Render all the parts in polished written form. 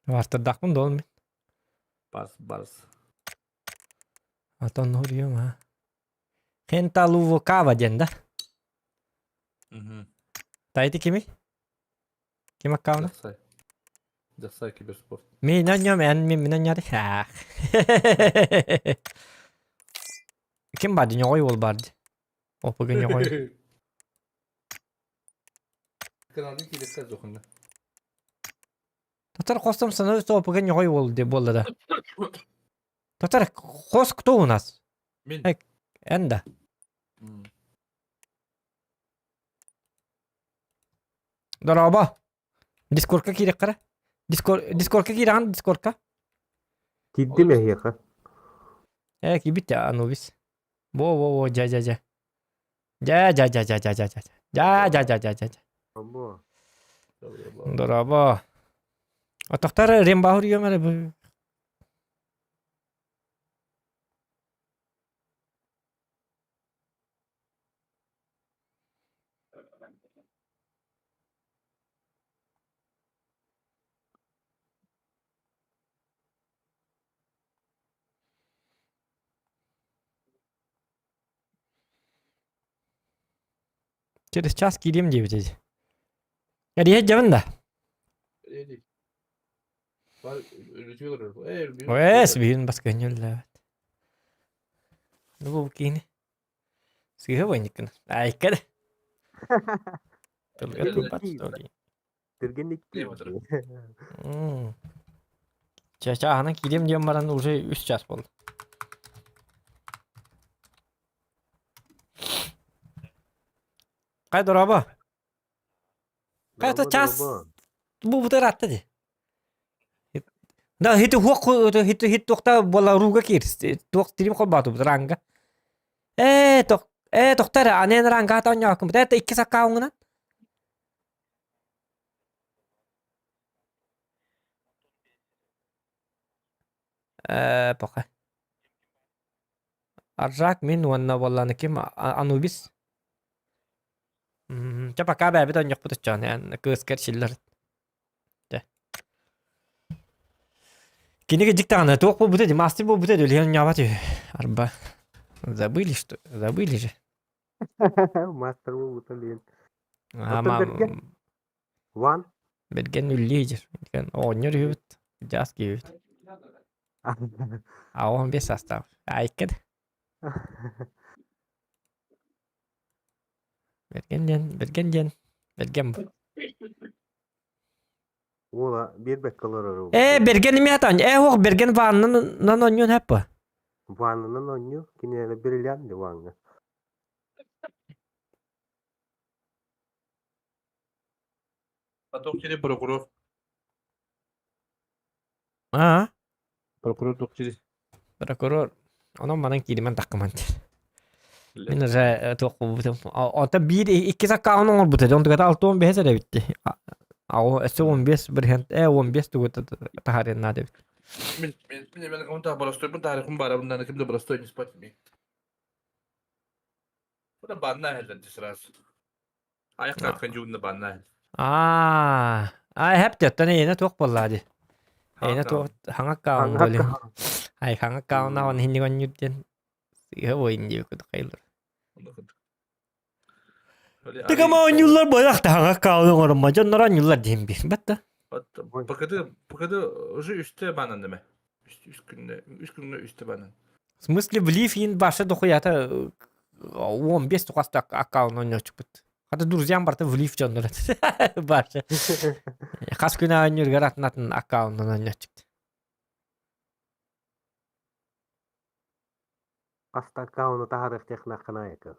Бартырдахпын да ол мин. Барс, барс. Отон уруйум а. Хенталувокава диэн да? Мгм. Тайты кими? Ким аккауна? Жақсай. Жақсай киберспорт. Мин онньом, эн мин мин онньоты. Ким барды? Ньоҕой уол барды. Опыгы ньоҕой. Каналды кииреккэ зохунна. Татар хостом становится опыгы ньоҕой уол де буолла да. Татар хос кто у нас? Мин. Эн да. Дорообо. Дискордка киирэххэ Дискор Дискордка киирэҕин Дискордка? Киирдим эһиэхэ. Ээ киирбит Анубис. Во-во-во, дьэ-дьэ-дьэ. Дьэ-дьэ-дьэ-дьэ-дьэ-дьэ. Дьэ-дьэ-дьэ-дьэ-дьэ. Дорообо. Дорообо. Отохтор рембаһыр үйөм Через час киириэм диэбит ити. Эрийэ дьабын да? Эс биһин баскынньыллаабат. Ну киини. Сыыһа бойниккын. Айка да. Тылга тылбат что ли? Түргэнник Ча чааһынан киириэм диэн баран уже үс час буолла. Хай дорообо. Хайта час бу бутар атта ди. Да хити хуок хити хит туохта буола рууга киир туох тирим холбаату ранга. Э тох э тохтар анен ранга таонньооккун это икки саккауҥунан. Э пока. Аржак мин уонна буоллааны ким Анубис. Чэ пока бэйэбит оонньуохпут оччоон эн кыыскар силлэр. Чэ. Кинигэ дьиктаҕына туох буолбута дии мастер буолбута дии үлэһэн оонньообот үһү. Арба. Забыли что? Забыли же. Мастер буолбута диэн. Ама Бэргэн. Ван. Бэргэн үллии дьир. Оҕонньор үһүбүт. Дьаас киһибит. А он без состав. Айка да. Бэргэн диэн, бэргэн диэн, бэргэн бу. Уола биэрбэккэ олорор Э, бэргэн эмиэ атан. Э, ох, бэргэн ваннан онньуон хэппа. Ваннанан онньу, кинилэр бриллиант ванна. Потом через прокурор. Аа? Прокурор туох через? Прокурор. Онон манан кииримэн таккыман. Мин уже туох буолбутум. Онтон биир икки аккаунт оҥорбута. Дьон тугата 65 эрэ эбитти. А өссө 15 бырыһыан э 15 тугу таһаарыан наада эбит. Мин мин мин мен кому-то простой тарихым бара bundan ким да простой не спать ми. Бу банна хеллер сразу. Аяққа жуунна банна. Аа, аа хэп оттон эйиэнэ туох буоллаа дии. Эйиэнэ туох хаҥа аккаунт буолуо. Ай хаҥа аккаунна он хинник онньур диэн сыыһа буойун диэбит курдук хайыллар. Тыгама оонньууллар буолах да хаҥа аккаунт оҥорумма дьоннор оонньууллар диэн биир батта. Бакыды бакыды уже үстэ банан деме. Үс күнне үс күнне үстэ банан. В смысле влив ин баша дохуята 15 тухаста аккаунт оонньооччукпут. Хата друзьям барта влив дьоннор баша. Хас күн оонньуургар атын атын аккаунтан оонньооччукт. Хаста аккауну таһаарыах технахханаайка.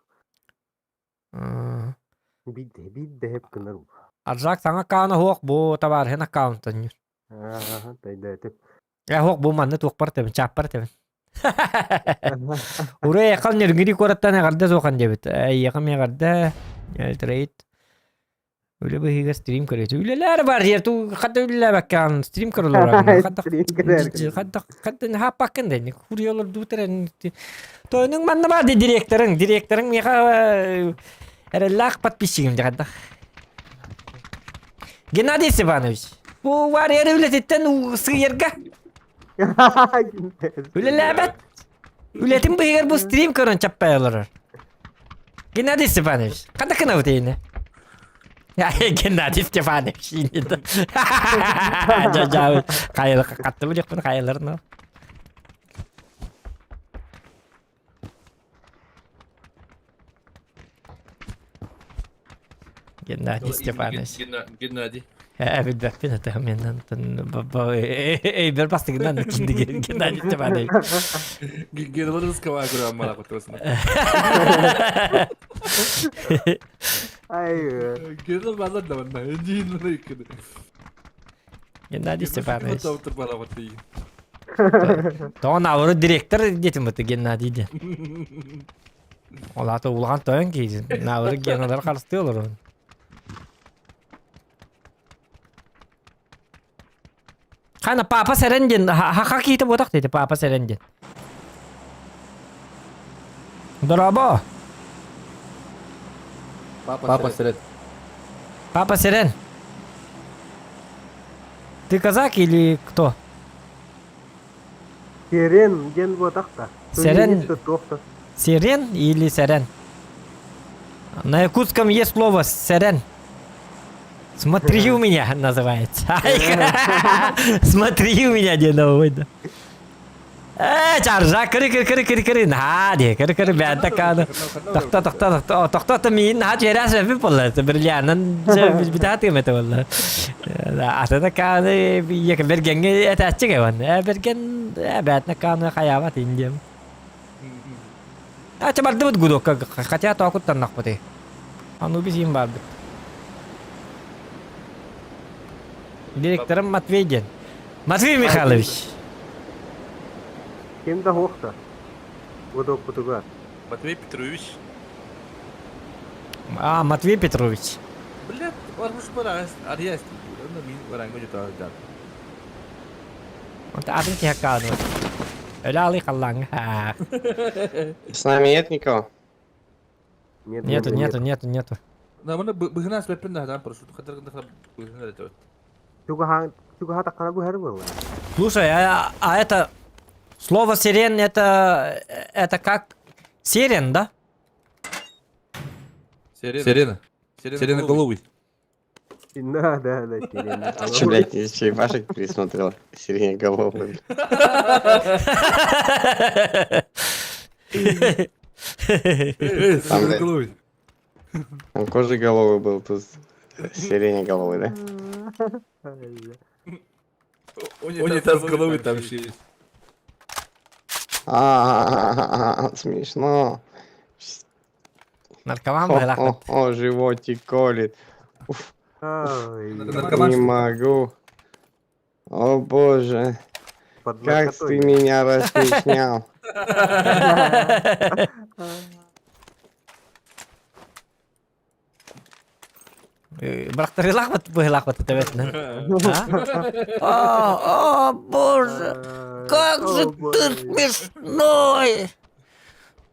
Бидде бидде хеп гынар. Аржак саҥа аккауна хуох бу табаарыһын аккаунтан ньур. Аа, тайда Э хуох бу манны туохпар тэбин чааппар тэбин. Ура экал нергири куораттан эҕэрдэ суохан диэбит. Эйиэхэ эҕэрдэ. Трейд. Үлэ быһыыга стрим көрөтү. Үлэлэр бар диэр ту хата үлэлээбэккэҕин стрим көрөлөр. Хата хата хаппаккын да хуриялар дуутар Тойнуң манна бар ди директорың. Директорың миэхэ эрэллээх подписчигим дьаҕардах. Геннадий Степанович. Бу варьер үлэтиттэн сыыйарга. Үлэлээбэт. Үлэтин быһыгар бу стрим көрөн чаппай олорор. Геннадий Степанович, ханна кынабыт эйине? Геннадий Степанович. Жа-жа, хайылы катты биликпин хайыларын. Геннадий Степанович. Геннадий. Билбэппин это мен өйбөр бастыгынан Геннадий Степанович. Геннадий көрөм мана кутурасың. Ай, Геннадий базар да манна. Геннадий Степанович. Бара Тоҕо наоборот директор диэтим быты Геннадий диэн. Ол аата улахан тойон киһи. Наоборот Геналар харыстыы олорон. Хана папа Сэрэн диэн хаха киһитэ буотах диэти папа Сэрэн диэн. Дорообо. Папа Сэрэн. Папа Сэрэн. Ты казак или кто? Сэрэн диэн буотах да. Сэрэн. Сирен или Сэрэн? На якутском есть слово сэрэн. Смотри у меня называется. Смотри у меня диэн да. Э, чаржа, кыры кыры кыры кыры кыры, наһаа дии, кыры кыры бэйэтэ кааны. Тохто тохто тохто тохто миин наһаа чээрээс эпи буолла, бриллианын бүтаатыым этэ буолла. Атына кааны ийэ бэргэҥҥэ этээччи кэбэн. Э бэргэн бээтинэ кааны хайаабат индиэм. А бардыбыт гудокка, хотя тоокуттаннахпытый. Анубис им баарбыт. Директорым Матвей диэн. Матвей Михайлович. Ким да хуохта. Гудокпутугар. Матвей Петрович. А, Матвей Петрович. Блядь, барбыш бара, арьяс. Мин баранга жутаа Атын киһи аккааны. Өлө алы халлааҥҥа. С нами нет никого? Нет, Нету, нету, нету, нету. На маны быһына спеппин да прошу. Хатыр быһына это. Чугаһаан чугаһаатаххына буһар буолла. Слушай, а это слово сирен это как сирен, да? Сирена. Сиреноголовый. Да, да, да, сирена. Че, блядь, я черепашек пересмотрел? Сиреноголовый. Сиреноголовый. Там кожеголовый был, тут сиреноголовый, да? Унитаз головы там еще есть. А, смешно. Наркоман О, быһылаах. о, о, животик колет. Ай, Наркоман, Не что ли? могу. О боже, под как наркотой. ты меня рассмешнял. Бырахтарыылаах быһылаах тэбэтинэн. О, о, боже, как же ты смешной!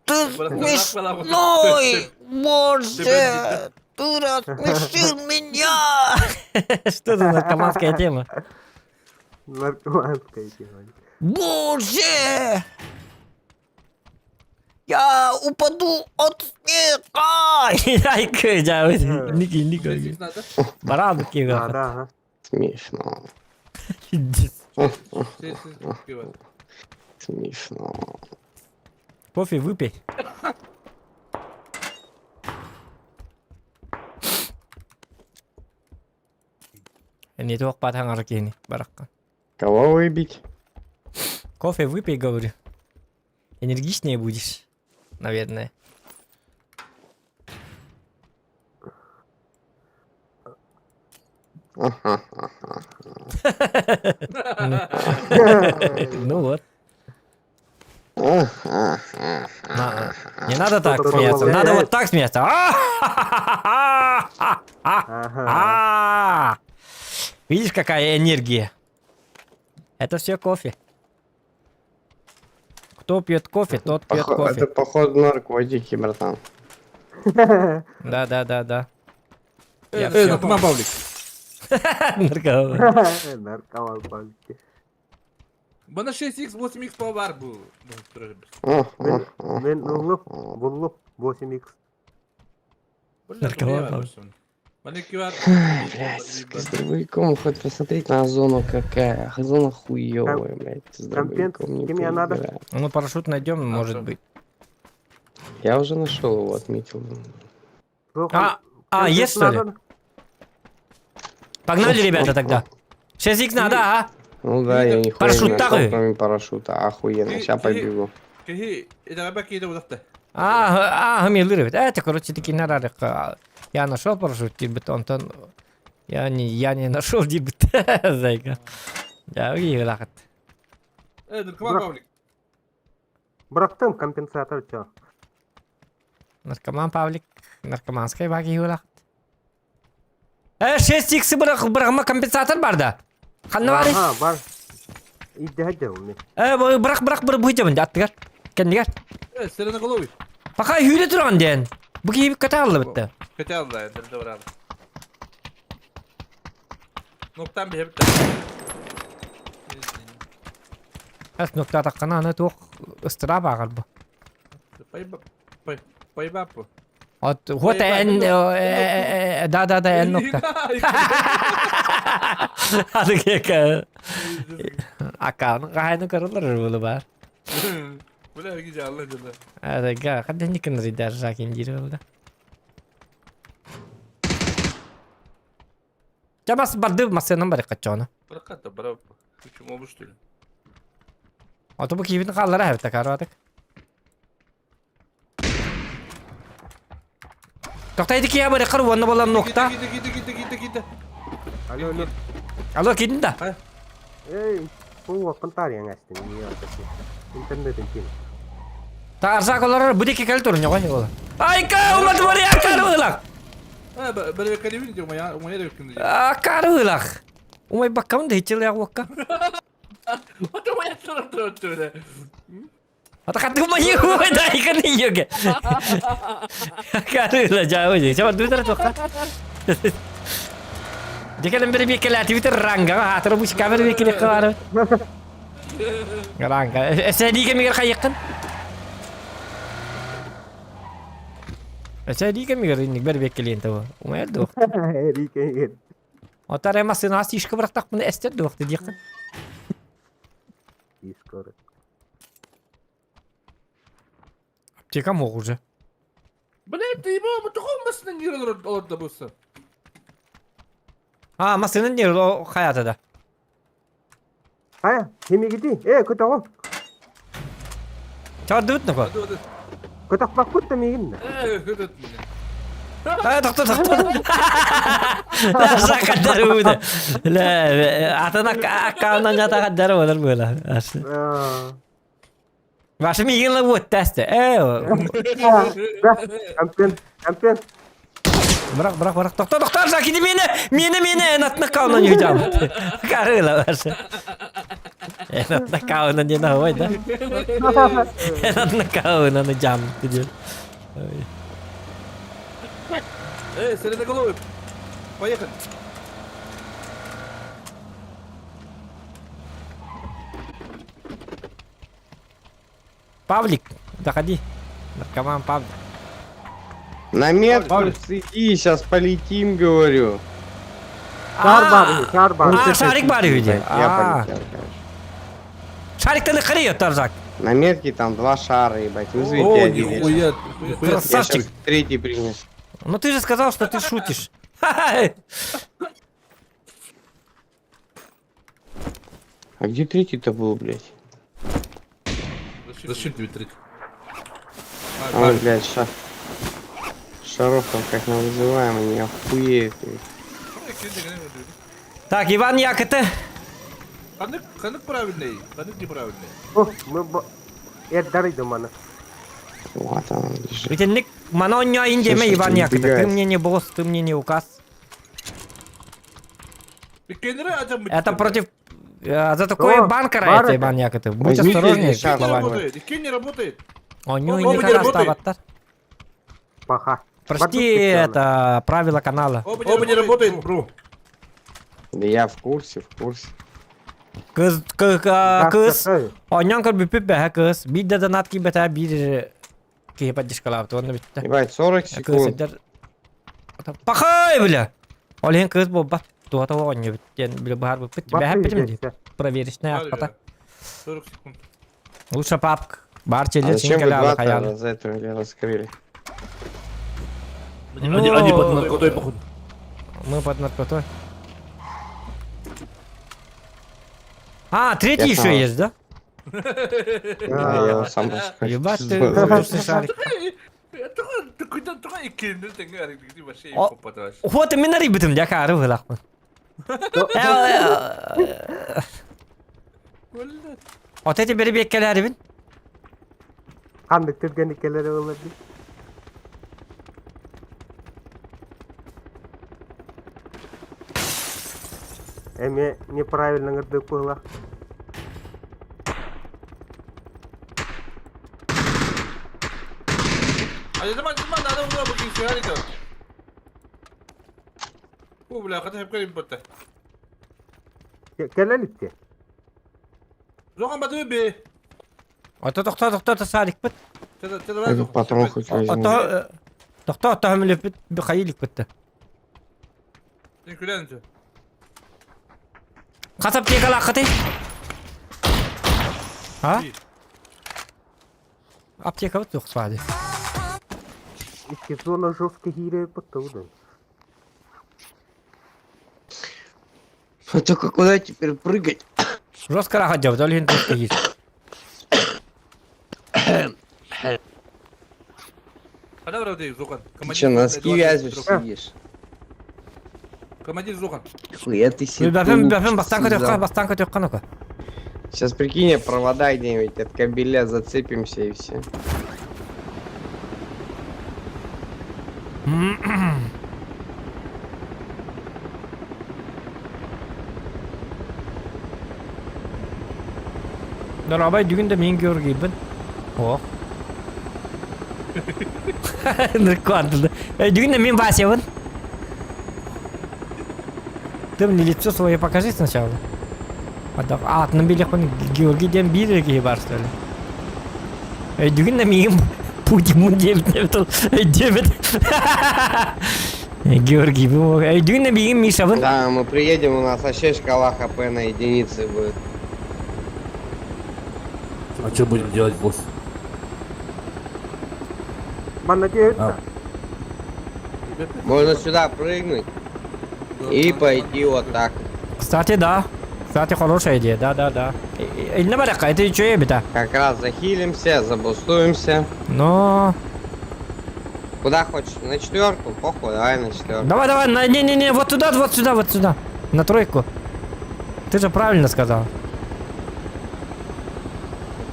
Ты смешной! Боже, ты рассмешил меня! Что за наркоманская тема? Наркоманская тема. Боже! Я упаду от смеха! Ай, Ники, Ники. Баран Да, да, ага. Смешно. Смешно. Кофе выпей. Не туох патаңар киһини баракка. Кого выбить? Кофе выпей, говорю. Энергичнее будешь, наверное. Ага. Ну вот. Ага. Не надо так Что-то смеяться. Надо добавляет. вот так смеяться. Ага. А! Видишь, какая энергия? Это все кофе. Кто пьет кофе, тот пьет кофе. Это походу наркотики, братан. Да, да, да, да. Я Э, всё. наркоман Павлик. Наркоман. Наркоман Павлик. Бана 6x, 8x по бар бу. Мен мен ыллым, буллум 8x. Наркоман Павлик. Блядь, сука, с дробовиком хоть посмотреть на зону какая. Зона хуёвая, блядь, с дробовиком не кем я надо? поиграю. Ну, парашют найдем, может что? быть. Я уже нашел его, отметил. А, а, есть что ли? Погнали, ребята, тогда. 6х надо, а? Ну да, я нихуя Парашют не нашел, такой? кроме парашюта. Охуенно, сейчас побегу. А, а, милый, Это, короче, такие нарарых. Я нашел парашют, диэбит, онтон... Я не нашел, диэбит, зайка. Я уехал. Э, наркоман Павлик. Бырахтым компенсатор чё. Наркоман Павлик, наркоманская баги улахат. Э, 6х бырах, компенсатор баар да. Ханна баарый? Ага, баар. Иди хадья Э, бырах, бырах, бырах, быйдамын, аттыгар. Кэннигэр. Э, сиреноголовый. Пока сүүрэ туран диэн. Бу киһи катаалла битте. Хотел, да, это добра. Ну, там бе. Эс нуктатаққана аны туох ыстыра бааҕар бу. Пайбапу. Вот, вот эн, да, да, да, эн нукта. Аны кека. Акааны кахайны көрөлөр булу бар. Бля, где Алла дела. Ага, хадда никын ридar жакин дири болду. Жамас барды масынан бары качоны. Проката, бра. Почему бы что ли? Ото бу кибин каллара хәбтә карадык. Токтайды ки бары кыр вонны болан нокта. Кита, кита, кита, кита, кита. Алло, алло. Алло кидин да. Эй, бу кантар яңа астын, не Интернет интин. Тарзак олар бу дике кел турун йогой ола. Айка, умат бар я карылак. А, бер калибин дио, моя, моя рекин. А карылак. Умай баккам да хичил я вакка. Вот моя тра-тра-тра. Ата каты умай умай да икан йоге. Карыла жаа же. Чама дутар токка. Декелем бери бикеле Твиттер ранга, хатыр бу камера бикеле кар. Ранга. Эсәдиге мигер кайыккын. Эсәдиге мигер инник бер бикеле инте Умай ду. Рике. Отар эмасын ас ишки бырактак муну эстер ду вакыт диккин. Искоры. Аптека мог уже. Блядь, ты его, тухом басын не олар болса. А, масынын не о хаятада. Хая, хими гиди. Э, көтөҕүм. Чардыбыт нука. Көтөхпөккүт да миигин. Э, көтөт меня. А, тоқта, тоқта. Сақаттар өді. Лә, атына аккаунтан жатақаттар олар бөлі. Башы мигін лы өтті әсті. Э, Компен, компен. Бірақ, бірақ, бірақ, тоқта, тоқта, Жакиді мені, мені, мені, эн атын аккаунтан үйдам. Карыла башы. Эн атын аккаунтан дені ой, да? Эн атын аккаунтан жам. Эй, сиреноголовый. Поехали. Павлик, заходи. Наркоман Павлик. На метку иди, сейчас полетим, говорю. Шар бар, шар бар. А, шарик бар үйде. Я полетел, короче. Шариктан қыры Тарзак. На метке там два шара, ебать. Вызовите О, один. Я нихуя. Нихуя. щас- Я Красавчик. щас третий принес. Ну ты же сказал, что ты шутишь. А где третий-то был, блядь? Зачем тебе третий? А, блядь, ша... Шаров там как нам вызываем, они охуеют. Так, Иван Якоты. Ханнык, ханнык правильный, ханнык неправильный. О, мы б... Эрдар маны. Вот он лежит. Итинник маноньо индеме Слушай, Иван ты Якоты. Ты убегаешь. мне не босс, ты мне не указ. Это против... За такое О, бан бар карает это. Иван Якоты. Будь Возьмите осторожнее шар. с словами. работает, Кен не работает. Оню Оба не не работает. аватар. Паха. Прости, это правило канала. Оба не работает, бро. Да я в курсе, в курсе. Кыз, кыз, онньон көрбүппүт бэһэ кыз. Биир да донат киирбэтэ, биир киһи поддержкалаабыт уонна бүттэ. Ебать, 40 Кыыс секунд. сылдьар. Пахай, бля! Ол иһин кыыс буолбат. Туота оонньуубут диэн бile быһаарбыппыт. Бэһэппитим дии. Проверочная ахпата. 40 секунд. Лучше папк. Бар А челлер зачем вы син два кэлэ за этого не раскрыли? Ну, Они под наркотой, походу. Мы под наркотой. А, третий Я еще сам. есть, да? Да, я его сам раскрыл. Ебать ты, воздушный шарик. Вот именно рыбытым, я кары вылахмын. Вот эти бери Ханнык түргэнник кэлэрэ буолла дии. Эмиэ неправильно ыҥырдык быһыылаах. Кэлэ иликти. Ото тохто тохто саарикпыт. Пойду патрон хоть возьму. Ото тохто ото хөмүлүппүт хайыликпыт. Хас аптекалааххытый? А? Аптекабыт суох саады. Икки зона жестко киирэ баттабыт. А только куда теперь прыгать? Жестко рахат дьабыт, ол иһин жестко киир. Ты че, носки вяжешь, сидишь? Командир Зохан. Хуя ты себе Бәфем, бәфем, бастан көтөккө, бастан көтөккө ну-ка. Сейчас прикинь, провода где-нибудь от кабеля зацепимся и все. Дорабай бүгүн да мин Георгийбин. О. Нырквардылды. Бүгүн да мин Васябын. Ты мне лицо свое покажи сначала. Атының билехпин Георгий диэн биир киһи бар что ли? Өйдүгүн да миигин Путин диэбит диэбит. Георгий өйдүгүн да миигин Мишабын. Да, мы приедем, у нас вообще шкала ХП на единице будет. А что будем делать, босс? Манна А. Можно сюда прыгнуть и пойти вот так. Кстати, да. Кстати, хорошая идея, да, да, да. Инна баракка, это еще беда. Как раз захилимся, забустуемся. Но... Куда хочешь? На четверку? Похуй, давай на четверку. Давай, давай, на... не-не-не, вот туда, вот сюда, вот сюда. На тройку. Ты же правильно сказал.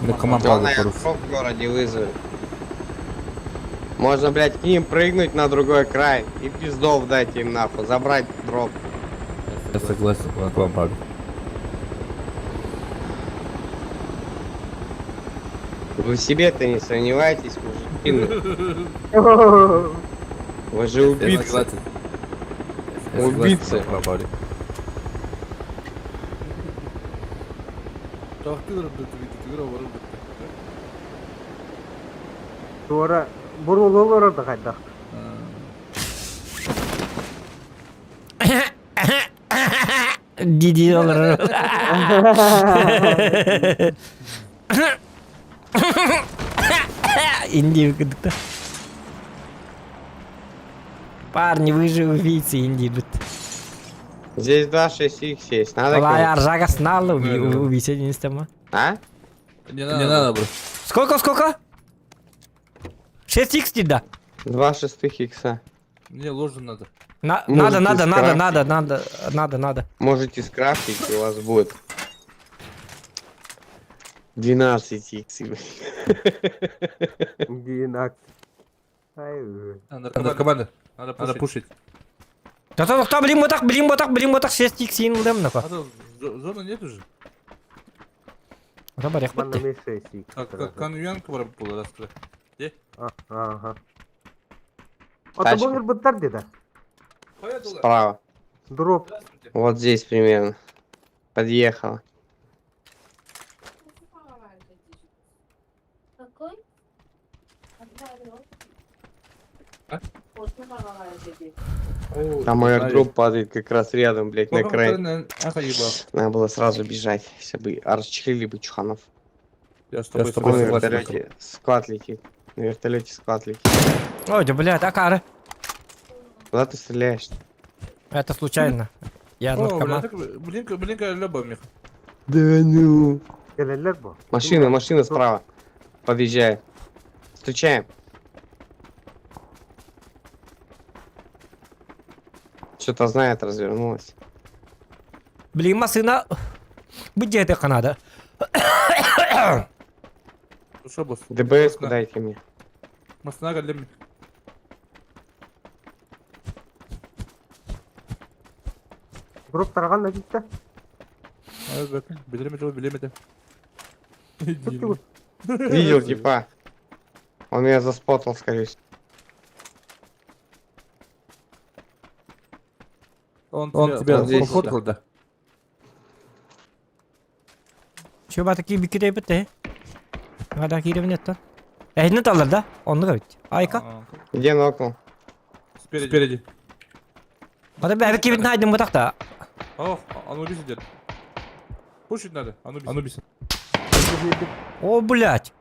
На команду Главное, в городе вызвали. Можно, блядь, к ним прыгнуть на другой край и пиздов дать им нахуй, забрать дроп. Я согласен, на к вам Вы в себе-то не сомневайтесь, мужики. Вы же убийцы. Убийцы. Туора бурулулар да хайдах. Диди олар. Индию кыдыкта. Парни, вы же убийцы Индии. Здесь 2 6 х есть. Надо Алай кому? аржага снал убийца единственного. А? Не надо, бро. Сколько, сколько? 6 х да? 2 шестых икса. Мне ложу надо. На, Можете надо, надо, надо, скрафтить. надо, надо, надо, надо. Можете скрафтить, и у вас будет 12 икс. 12. Ай, Надо команда. Надо пушить. Да да да, блин, вот так, блин, вот так, блин, вот так, 6 х син удам нахуй. А то зона нет уже. Да барях манна битти. мен 6 икс. Как конвенка была раскрыта. Ага. Ото Тачка. бұл бұттар деді. Справа. Дроп. Вот здесь примерно. Подъехала. Какой? А? Там аирдроп падает как раз рядом, блядь, на край. Надо было сразу бежать. Все бы расчехлили бы чуханов. Я с тобой Вон на согласен. вертолете склад летит. На вертолете склад летит. Ой, да, блядь, акары. Куда ты стреляешь? Это случайно. Я О, бля, наркоман. так, блин, блин, люба мех. Да ну. Кэлэллэр бу. Машина, машина справа. Подъезжает. Встречаем. Что-то знает, развернулась. Блин, машина. Где это Канада? Что, босс? ДБС дайте мне. Машина для меня. Дроп тараган да дитте. Билеме, билеме. Видел, типа. Он меня заспотал, скорее всего. Он, он тебя Вот здесь. пофоткал, да? Чё ба такие бикирей битте? Гада киребин это. Эхне талар да? Онны бит. Айка. Где нокнул? Спереди. Спереди. Бада бәбі кебетін айдын бұтақта. Ох, Анубис идет. Пушить надо, Анубис. Анубис. О, блядь.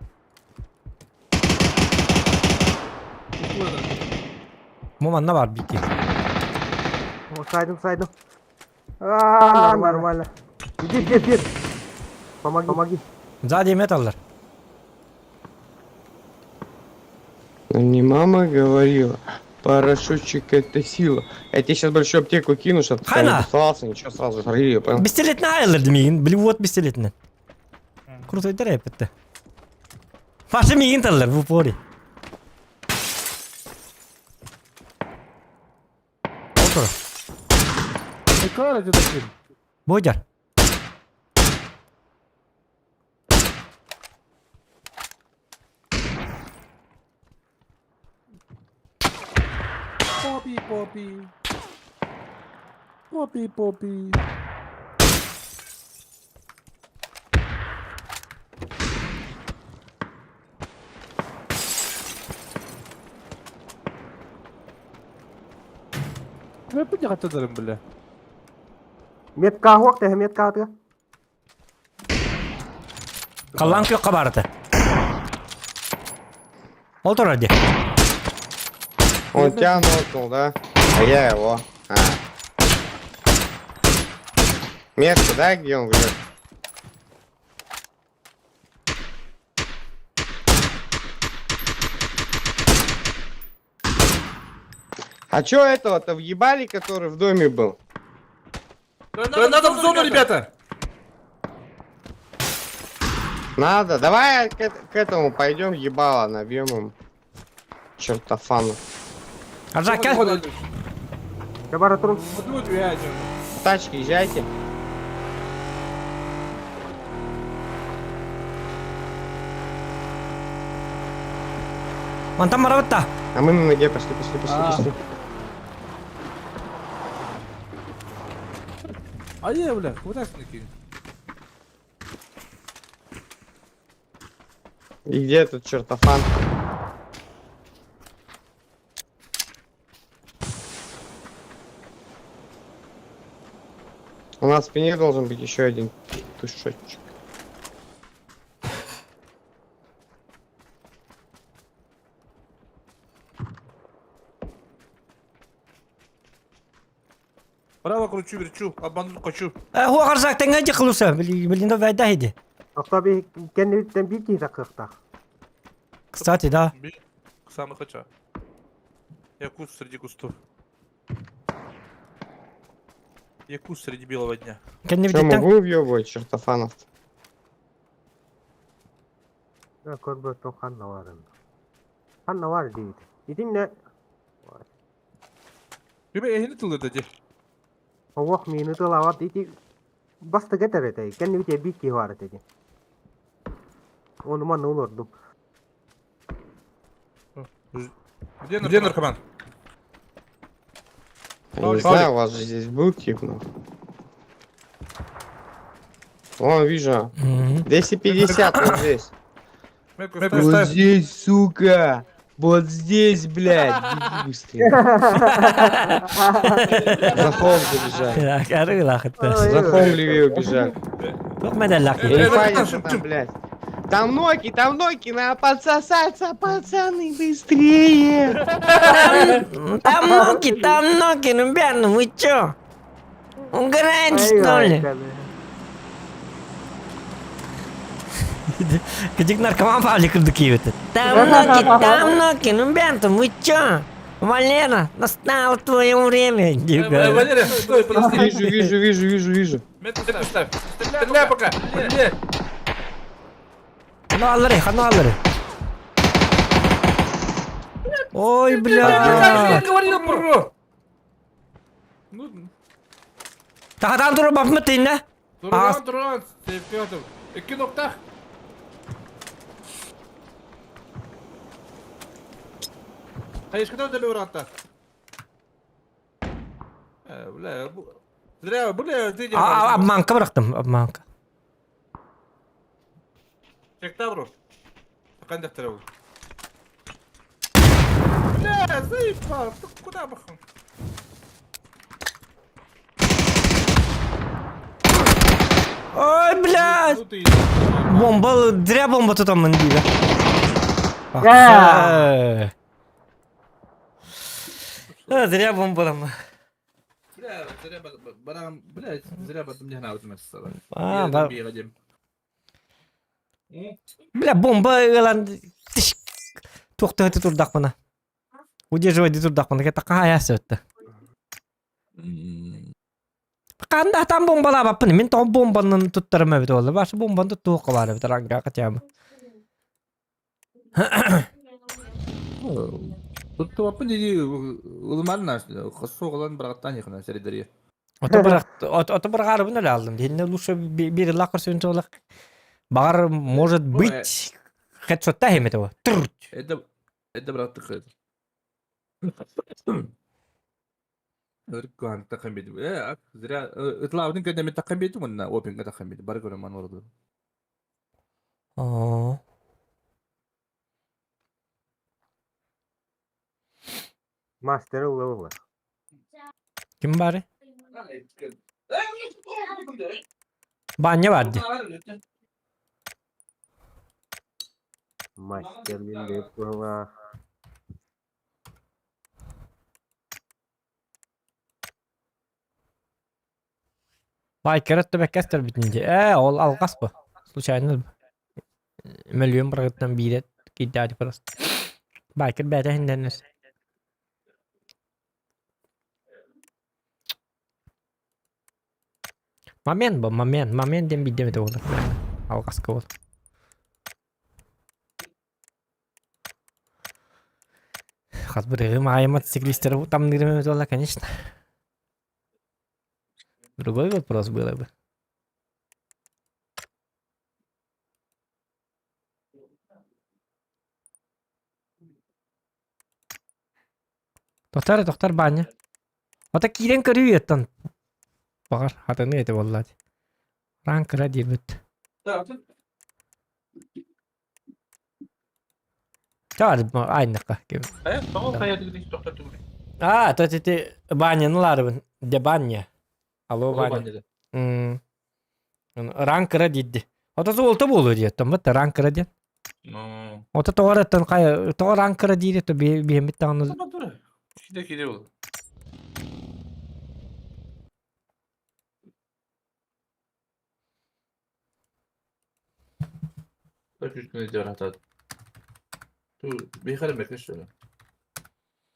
Муманна бар бики. О, сайдым, сайдым. А, нормально. Иди, иди, иди. Помоги, помоги. Сзади металлар. Ну, не мама говорила. Парашютчик это сила. Я тебе сейчас большую аптеку кину, чтобы ты там не Хана! тусовался, ничего, сразу жри ее, понял? Пистолетini ayırırdım yiyin. Блин, пистолетini. Крутой дәрәп бітті. Фашы миын талар в упоре. Отыр. Кара где таким? Бодяр. Попи, попи. Попи, попи. Я поднял бля. Метка хуак те, метка атыга. Қалан көк қабарыты. Отыр әде. Он тебя нокнул, да? А я его. А. Метку, да, где он говорит? А чё этого-то въебали, который в доме был? Да надо в зону, ребята! Надо. Давай к этому пойдем, ебало, набьем им. Чертофану. Аржак, кел. Я бара турум. Тачки езжайте. Мантан барабытта. А мы на ноге пошли, пошли, пошли, А. пошли. А я, бля, куда накинь? И где этот чертофан? У нас в спине должен быть еще один тушочек. Право кручу, верчу, обмануть хочу. Хуа Аржак, тәңе жықылуса. Блин, да вайда еді. Акта би кеннибиттен бир киһи такыахтаах. Кстати, да. Самый хочу. Я куст среди кустов. Я куст среди белого дня. Кәнне Че, бітеттен могу въебывать чертофанов? Көрбөттөн ханна барын. Ханна бар дейт. Итинне Тебе я не тылы дади. Оох миини тылават ити басты кетер этэй. Кэннибите бир киһи бар этэ. Ону манна олордум. Где, Где наркоман? Я не знаю, у вас же здесь был тип, но. Вон, вижу. 250 вот здесь. Вот здесь, сука! Вот здесь, блядь! Беги быстрее. За холм забежали. Арыылаахыттар. За холм левее убежали. Туох мэдэллээх Я не киһи. файнится там, блядь. Там ноги, надо подсосаться, пацаны, быстрее! Там ноги, там ноги, ребят, ну вы чё? Угораете, что ли? Кыдьык наркоман Павлик курдук киэбит. Там ноги, ребята, вы чё? Валера, настало твое время. Валера, стой, подожди. Вижу, вижу, вижу, вижу, вижу. Метку ставь. Стреляй пока. Стреляй. Ханалары, ханалары. Ой, Как же бля. я говорил, бро? Ну, Тахатан тура бапмыт тинне. Туран, Туран, Петр. Икки ноктах. Хайышкада да бюрата. Бля, зря, бля, ты А, обманка бырахтым, обманка. Чекта, бро. Кандактар ол. Бля, заебал, ты куда бахал? Ой, блядь. Ну ты Бомба, зря бомба тутаммын диде. Да. Зря бомбалама. Бля, зря барам, бля, зря батым не гнал А, ба- Бля, бомба ылан тиш туохтаһыты турдахпына. Удерживать турдахпына. Кета кая сөттө. Канда там бомбалаабаппын. Мин тоҕо бомбанын туттарым эбит буолла. Башы бомбаны туттуохха баар эбит ранга хотя бы. Туттубаппын дии ылымарна соҕолон бырагаттан яхына сэридери. Ото бырах ото бырагаарыбын эле алдым. Динне лучше бир лакыр сөйүн олах. Багар может быть хедшотта хемет его. Трррт. Это это бырактык. Өркөн тахам бит. Э, зря ытлаабын кэннэ тахам бит мунна опинга тахам бит. Бар көрөм ман орду. Оо. Мастер ылла Ким бары? Баня бар ди. Мастер мин була. Байкер өттө битинде. Э, ол алгас бу. Случайно миллион бырагыттан биирет киддаати просто. Байкер бәтэ хинденнес. Момент бу, момент, момент ден бидемете болар. Алгаска бол. Хас бирыгым айы мотоциклисттер там нырымет конечно. Другой вопрос было бы. Тохтар, тохтар баня. Ата киирэн көрүү Бағар, хатыны эти болла. Ранкыра диэбит. Таар айнакка. А, то ти баняны ларыбын. Де баня. Алло, баня. Ранкыра диди. Ото золото болу диэттен бит ранкыра диэн. Ото тоҕор кай тоҕор ранкыра диир то биһэммит таҕаны Киде ол. Ту бихар мекеш шöyle.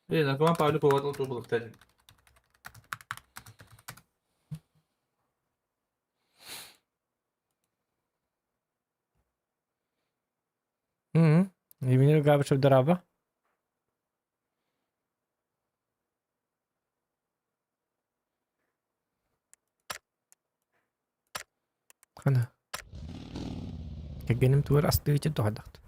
Э, наркоман Павлик поводил ту был кстати. Еминер Габышев дораба. Хана. Кэгэним туар астыычы туһадахт.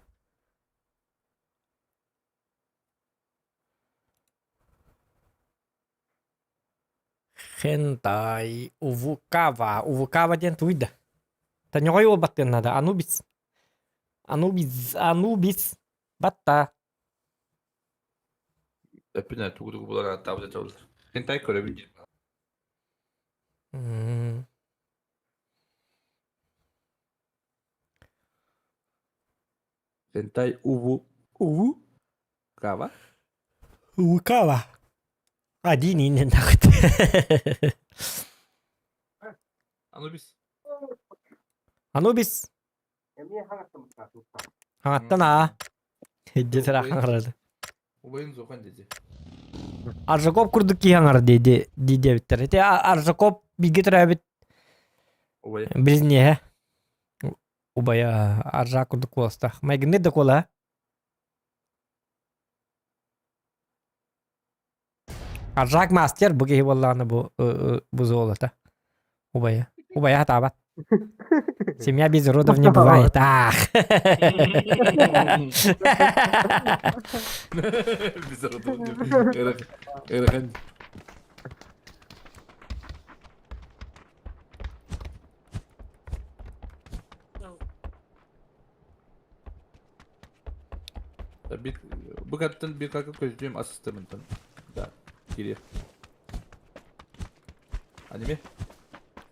Хентай, Увукава. Увукава диэн туй да. Таньоҕой уолбаттыан наада. Анубис. Анубис. Анубис. Батта. Эппинэ тугу-тугу булар ааттаабыт этэ олор. Хентай көрөбүн диэн. Хентай уву уву кава. Увукава. Один иннен тахыт. Анубис. Анубис. Хаҥаттан аа. Дьэ хаҥарады. Убайын зохан диди. Аржаков курдук киһи хаҥар дии дии диэбиттэр. Ити Аржаков бииргэ төрөөбүт Убайа. близнеһэ. Убайа Аржак курдук куоластаах. Майгынныыр да куолаһа. Аржак мастер бу киһи буоллаҕына бу бу золото. Убайа. Убайа хатаабат. Семья без уродов не бывает. Ах. Без родов не Эрхэн. Bir, bu kattın bir kalkıp көздүүм асыстымынтан. Да, кириэх. Аниме?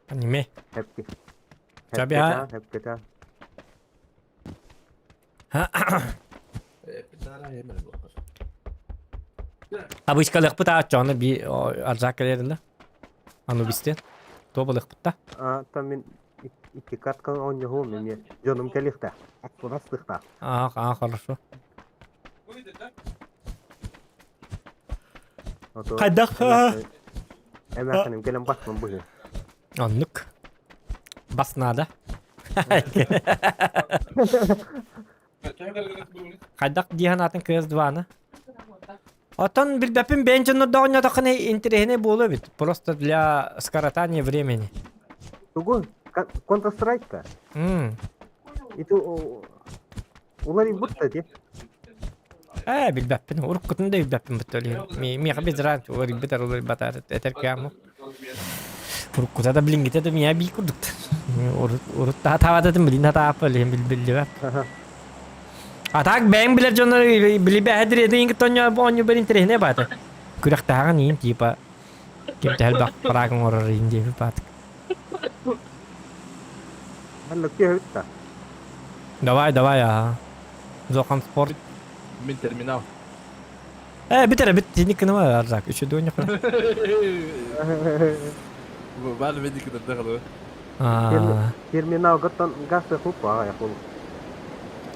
Аниме. Хэпки. Чабиа. Хэпкета. Обычкалыахпыт ааччоҕуна би аржаак кэлэрилэ. Анубистен. Туо балыахпыт да. А, там мин икки каткан оонньоһуом эмиэ. Дьонум кэлиэхтээх. Астыахтаах. Аа, аа, хорошо. Хайдах? Эмээхиним кэлэн басман быһыы. Оннук. Бас наада. Хайдах дии санаатын кыыс дваны? Оттон билбэппин бэйэн дьоннордоох оонньоотоххуна интэриэһинэй буолуо эбит. Просто для скоротания времени. Тугу? Counter Strike-та? Ити уларыйбыт да ти. Ээ, билбэппин. Уруккутун да билбэппин бутта Миэхэ без разницы уларыйбыт уларыйбата этэр кыаммын. Уруккута да билиҥҥитэ да миэхэ биир курдук. Урут урут таһаатаабатым билин хатааппа билин билбиллибэт. А так бэйэҥ билэр дьоннор билибэһэ дириэдин кытта оонньуу бэр интэриэһинэй баата. Күрэхтэһэҕин иин типа ким төһө элбэх фраг оҥорор иин диэбит баатык. Маннык да. Давай, давай, ага. Зохан спорт. Мин терминал. Э, бит эрэ, бит тиник гыныма Арзак, үчү дуонья хана. Баар медик кытарда Терминал гаттан газ хуппа аҕай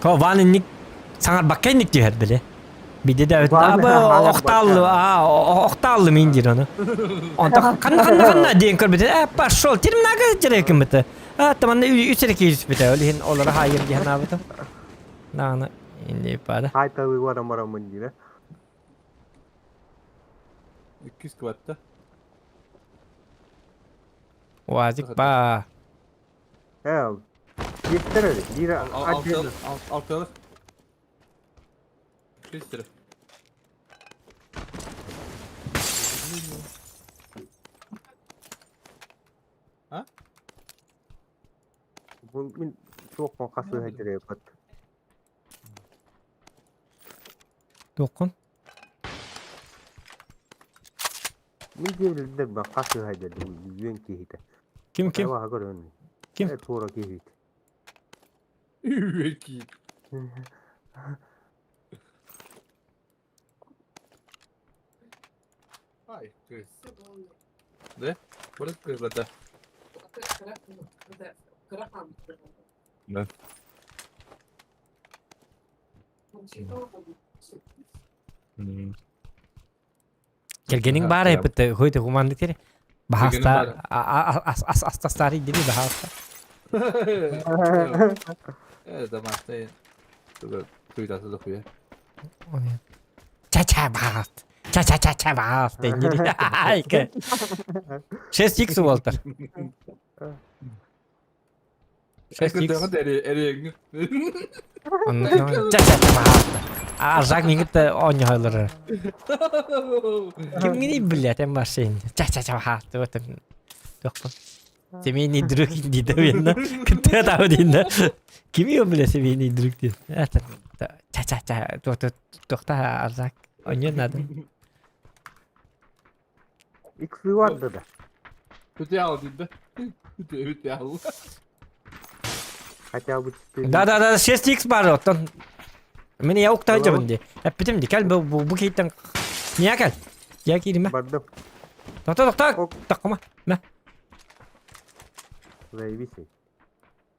Ко ван инник саҥарбакка инник түһэр били. Биде да аба охтааллы, а охтааллы мин диир ону. Онто ханна ханна ханна диэн көрбүтэ, э пошел, терминага дьэрэ киммите. А таманна үс эрэ киирбитэ, ол иһин олоро хаайыр дии санаабытым. Даҕаны инди пада. Хайталы барам барамын диир. Иккис кыбатта. Уазик ба. Э, биэстэр эбит. Биир Алтылык. Алтылык. Биэстэр. А? Бу мин туохпун хасыһа дьирэйбит. Туоххун? Мин диэбилдэр ба хасыһа дьэ үөн киһитэ. Ким ким? Хайа көрөн. Ким? Туора киһит. Үөн киһит. Ай, кыз. Да? Бары кызлата. Да. Кэргэниҥ баар эппит хойт куманнык тири. Баһаста астастари дири баһаста. Э, домашний. Туйтасы да хуя. Ча-ча баһаст. Ча-ча-ча-ча баһаст дири. 6 икс уолтар. 6 икс. Ча-ча-ча баһаста. Аржак миҥит оонньоһоллор. Кимҥиний блядь, эн машин. Ча-ча-ча ха, туотын. Туохпун. Семейный друг дии да Кытта таабы диин да. Кими ол бля семейный друг диэн. Ча-ча-ча туохта Аржак оонньуон наада. Иксы vardı да. Үтэ ал диир да. Үтэ үтэ ал. Хотя бы 4. Да да да 6x бар оттон. Мин я укта дьабын ди. Эппитим ди кэл бу бу кейттен Мия кэл. Я кииримэ. Бардым. Тохто тохто. Тохкома. Мэ. Заебись.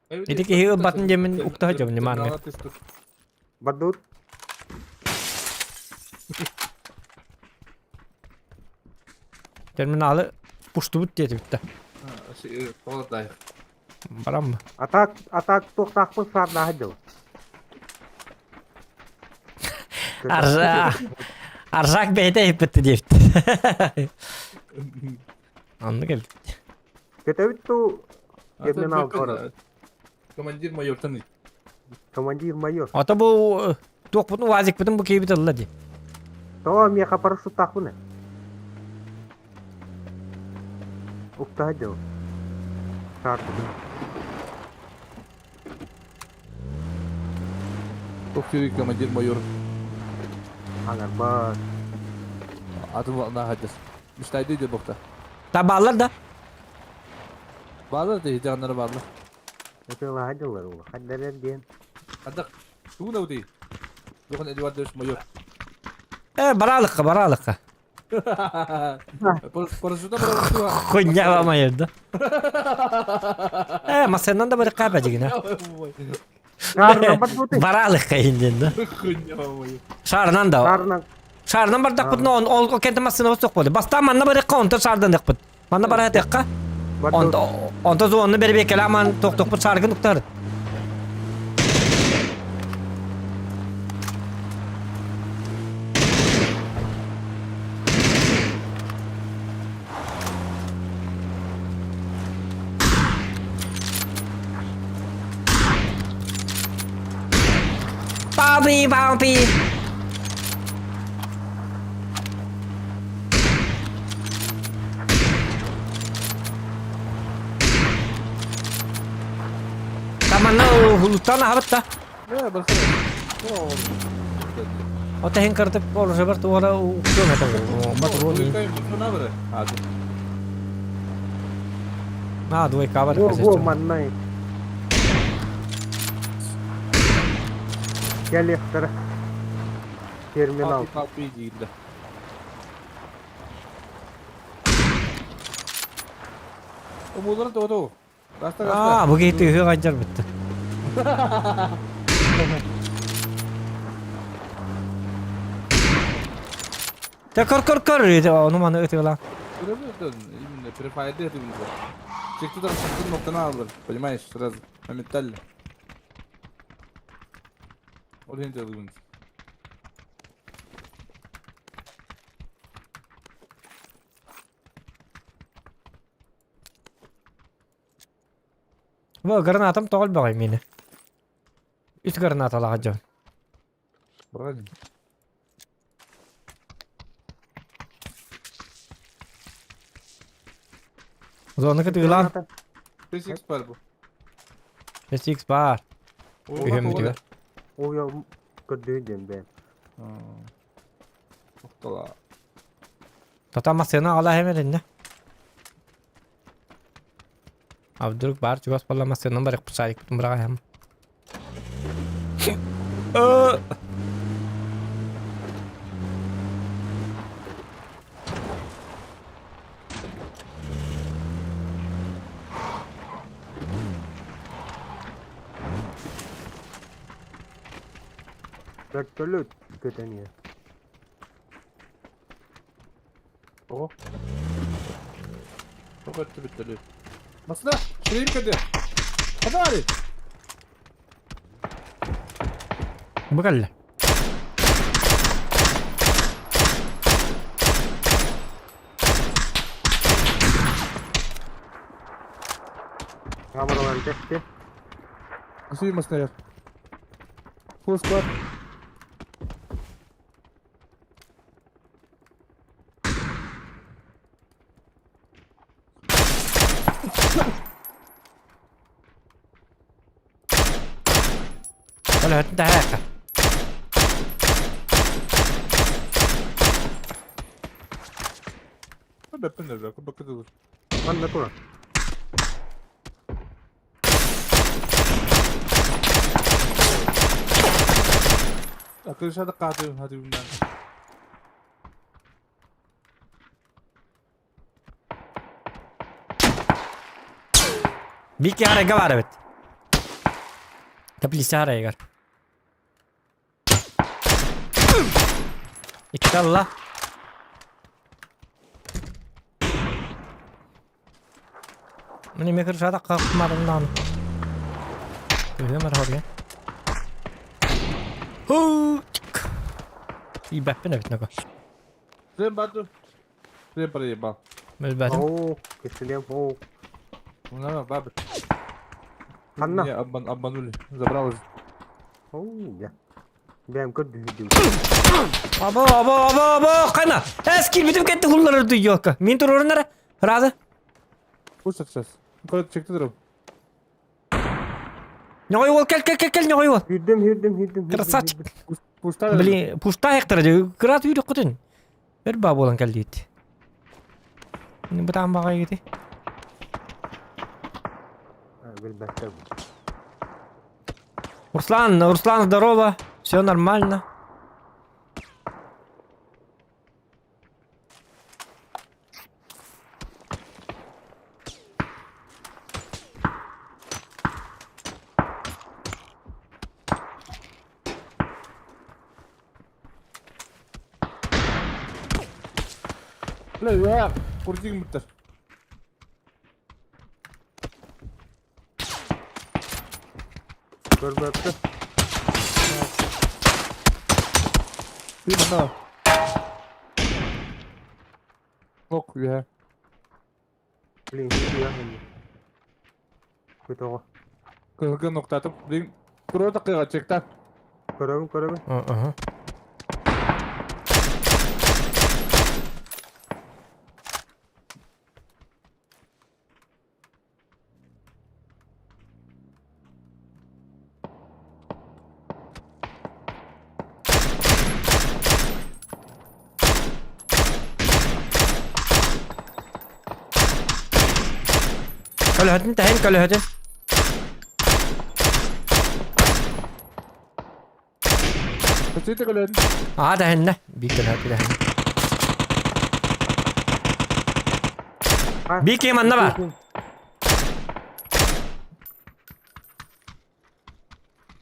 Ити киһи ылбатын диэммин укта дьабын маанга. Бардут. Терминалы пуштубут диэтибит да. Бараммы? Атак, атак туохтаахпын саардааһа дьыл. Аржа Аржак бэйэтэ иһиппитти диэбит. Оннук эбит. Көтөбүт туу терминал город. Командир майортан Командир майор. Ото бу туохпутун уазикпытын бу киһибит ылла дии. Тоҕо миэхэ парашюттаахпын ээ? Уктаһа дьыл. Саарбытын. Тохтуур командир майор. Аҥарбат. Атын наһадьас. Мечтайды де бохта. Табаллар да. Баалар да итиганнары баалар. Ытыалаһа дьыллар улахан диэн. Андак тугун аудый? Духан Эдуардович майор. Э, бараалыкка, бараалыкка. Парашюта бараалыкка. Хуйня майор да. Э, масеннан да барыкка бәдигинэ. Бараалыкка индин да. Хуйня майор. Шарынан да. Шарынан бардакпыт, он ол кенте массына суох болду. Бастаан манна барыкка, онто шардан ыкпыт. Манна бараатыахха. Онто онто зонны бербеккеле аман тохтохпут шаргын уктар. Баби, баби. Таманна улуттан аһабыт да. Ота хин кыртып оружебар туора уктуом это батрон. А, двойка бар. Во, во, маннай. Кэлиэхтэрэ. Терминал. Умулар тоҕо Аа, бу киһи тыыһы хадьар бүтті. Те көр көр көр ону маны ытыла. Именно префайды это Те кто там ноктана понимаешь, сразу, моментально. Ол енді бүгін. Бу гранатам тоҕол бөҕөй миэнэ. Үс гранаталаах дьон. Правильно. Зона кытыылаан. 6x бар бу. 6x бар. Үһүм бүтүгэр. Ой, көрдүү диэн бэйэм. Тоқтала. Тата массыына ала хэмэриннэ. А вдруг бар чугас буолла массыынан барыахпыт саарикпытын быраҕаһыам. Вертолет көтөн иһэр. Ого. Тоқ өтті вертолет. Масына, шүрейім кірді. Қадар! Бу кэллэ. Камераларын тэстэ. Асый масына яр. Full squad. Көлөһөтүн таһаакка. Бэппин да бэккэ Манна турар. Крышада каатыым хатыым Бики арайга бар эбит. Таблица арайгар. Икки алла. Мин эмиэ кырышаата хапмарымнаан. Үһүөм арахарга. Хуу! Тиийбэппин эбит нако. Сен баду. Сен проебал. Билбэтим. Оо, кисилиэм, оо. Ну, бабы. Ханна? Меня обманули. Забрал уже. Оо, дьэ. Бэйэм көрдүүрдүм. Або, або, або, або, кайна. Эс кирбитим кетти хуллары дүйёкка. Мин турорунара. Разы. Пусть сейчас. Короче, чекти дұрым. Ньоҕой уол кел кел кел кел ньоҕой уол. Хүрдүм, хүрдүм, хүрдүм, хүрдүм. Красавчик. Пуста. Блин, пушта хектар же. Кырат үйрөк көтүн. Өр ба болан кел дейт. Бытаан баҕай гити. Билбэттэр. Руслан, Руслан, здорово. Все нормально. Бля, я курдигим бүттэр. Көрбөттө. Ты мына. Ок, я. Блин, я. Көтөҕө. Кыһылгы ноктатып, блин, курота кыга чекта. Көрөбүн, көрөбүн. Ага. Көлөһөтүн тэһин көлөһөтүн. Көтүтэ көлөн. Аа тэһиннэ. Биир көлөһөтү тэһиннэ. Биир киһи манна баар.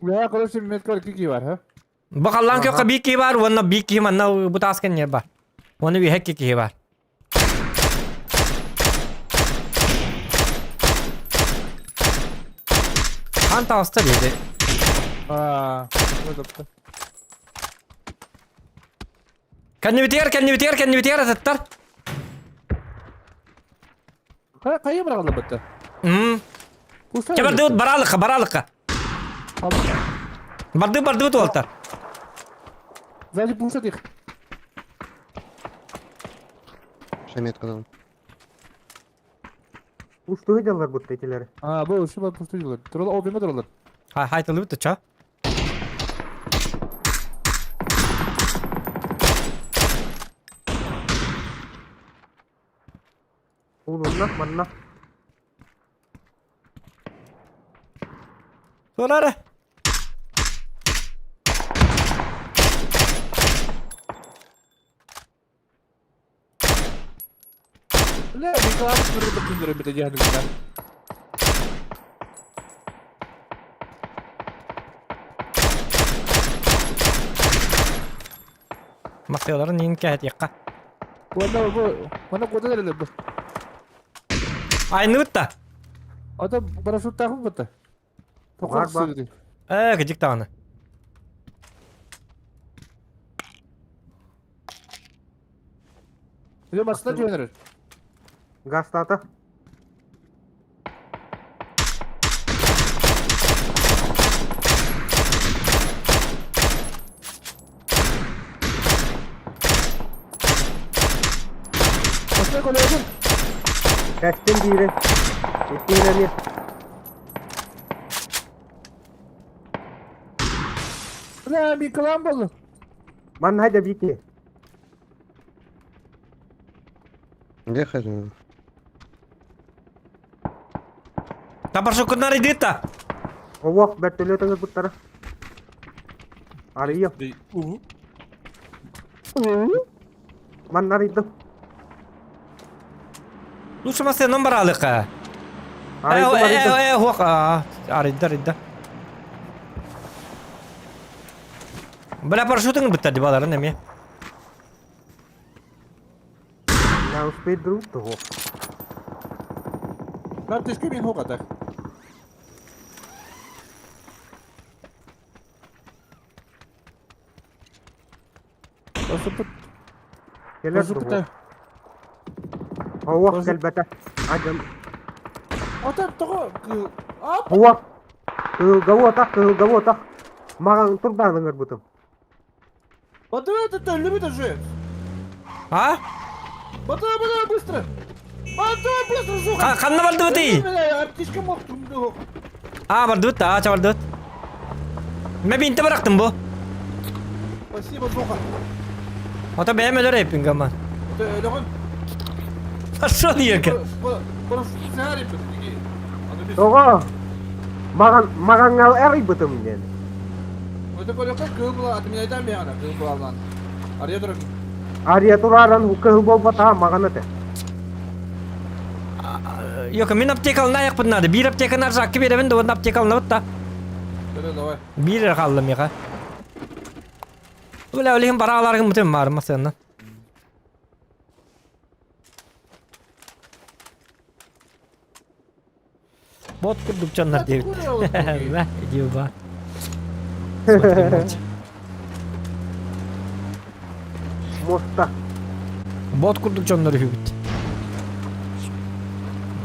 Үлэһэ короче меткар кики бар, ха? Бу халлаан күөххэ биир киһи баар уонна биир киһи манна бу таас кэннигэр баар. Уонна үөһэ икки киһи баар. Хаан таҕыста диэти. Аа, вот Кэннибитигэр, кэннибитигэр, кэннибитигэр атыттар. Хайа быраҕыллыбыта? Чэ бардыбыт бараалыкка, бараалыкка. Барды бардыбыт уолтар. Сзади пушат их. Шаметка дал. Пустую делар будто этилер. А, бу şu бар пустую делар. Турал о биме туралар. Хай хайтылыбыт ча. Уулунна, манна. Туолаары. Бля, Николай күндөрө күндөрө бите жаһаны. Махтыаларын иин кэһэтиэххэ. Уонна бу, манна куотан эрэлэр бу. Айныбыт да. Ата парашюттаахпын бытта. Бар, бар. Ээ, кыдьык даҕаны. Или машина түһэн эрэр. Гастата. Машина көлөһүн. Кэстин биирин. Иккиһин эмиэ. Бля, Миколан был. Манна хайда бики. Где хозяин? Табаршукунар идита. Овох вертолет буттара. Арыйым. Манна арыйдым. Лучше массыынан бараалыка. Арыйдым, арыйдым. Э, хуак. Арыйда, арыйда. Бля, парашютың бітті деп аларын эме. Я успеет друг того. Баптишка мин хук атак. Кэлэр того. Овох кэлбэтэ. Адьам. Ата тоҕо Овох. Кыһылга уотах, кыһылга уотах. Маҕан турдаан ыҥырбытым. Батыр это өлүбүт уже. А? Батыр, батыр, быстро. Батыр, быстро, сука. Ханна бардыбытый? Аптечка мог. А, бардыбыт, а, бардыбыт. Мен бинте бырахтым бу. Спасибо, сука. Ото бэйэм өлөр эппин гамма. Өлөҕүн. Пошел ека. Тоҕо? Маҕан маҕаҥҥа арыйбытым диэн. Ария турааран кыһыл буолбатаҕа маҕан этэ. Йока, мин аптекалына аяқпын надо. Биир аптеканы аржакка беребин да, онно аптекалына бытта. Биир эрэ хаалла миэхэ. Бля, ол иһин барааларгын бутын маарыма сыанна. Бот курдук дьоннор диэбит. Мэ, иди ба. Смотри молча. Муоста. Бот курдук дьоннор үһүбүт.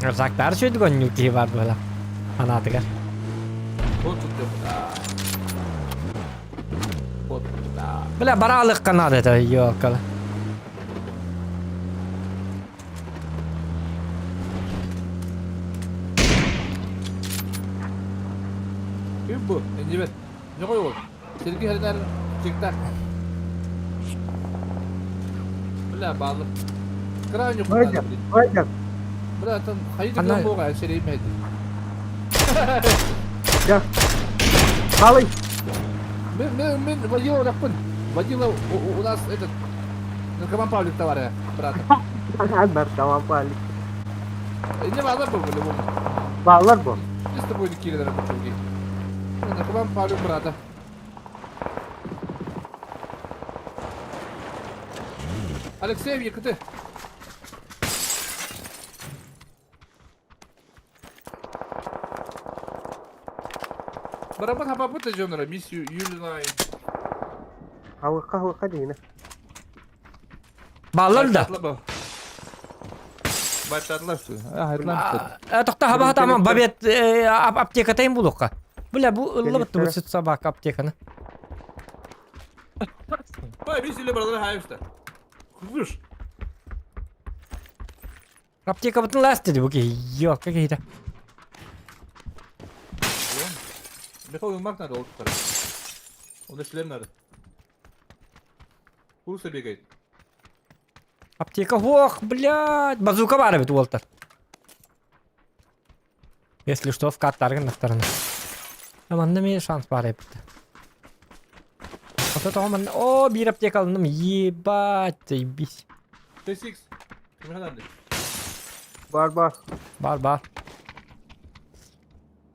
Рюкзактар үчүгэй онньуур киһи баар буола. Анаатыгар. Бля, бараалыкка наада это, ёлкала. Ким бу? Иннибет. Не қой ол? Сергей Хренар тик-так. Бля, баалы. Крайне Вайдер, Вайдер. Бля, там хайды Ана- болға, әшерейм әйді. Дьэ. Халый. Мен, мен, мен водила рақпын. Водила у, у нас этот наркоман Павлик товарищ, брата. Наркоман Павлик. Не баалар бу, по-любому. Баалар бу. Мы с тобой киирэн работали. Наркоман Павлик брата. Алексей, ЕКТ. Барабан хапапыта жонора, миссию Юлинай. Халыкка халыкка дигинэ. Бааллар да. Бачатлар что? А, айтлам. Тохта хаба тамам бабет аптекатайын булуққа. Бля, бу ыллыбыт бу сүт собака аптеканы. Бай, миссию бралар хайышта. Куш. Аптека бытын ласт dedi бу ки. Yok, какие-то. Михаил Мак надо ол Он шлем надо. Курса бегает. Аптека, ох, блядь, базука бар бит уолтар. Если что, в каттаргын нахтарына. Аманда мен шанс бар епті. Ото тоғыман, о, бір аптека алындым, ебать, заебись. Т6. Кімге надо? Бар бар. Бар, бар.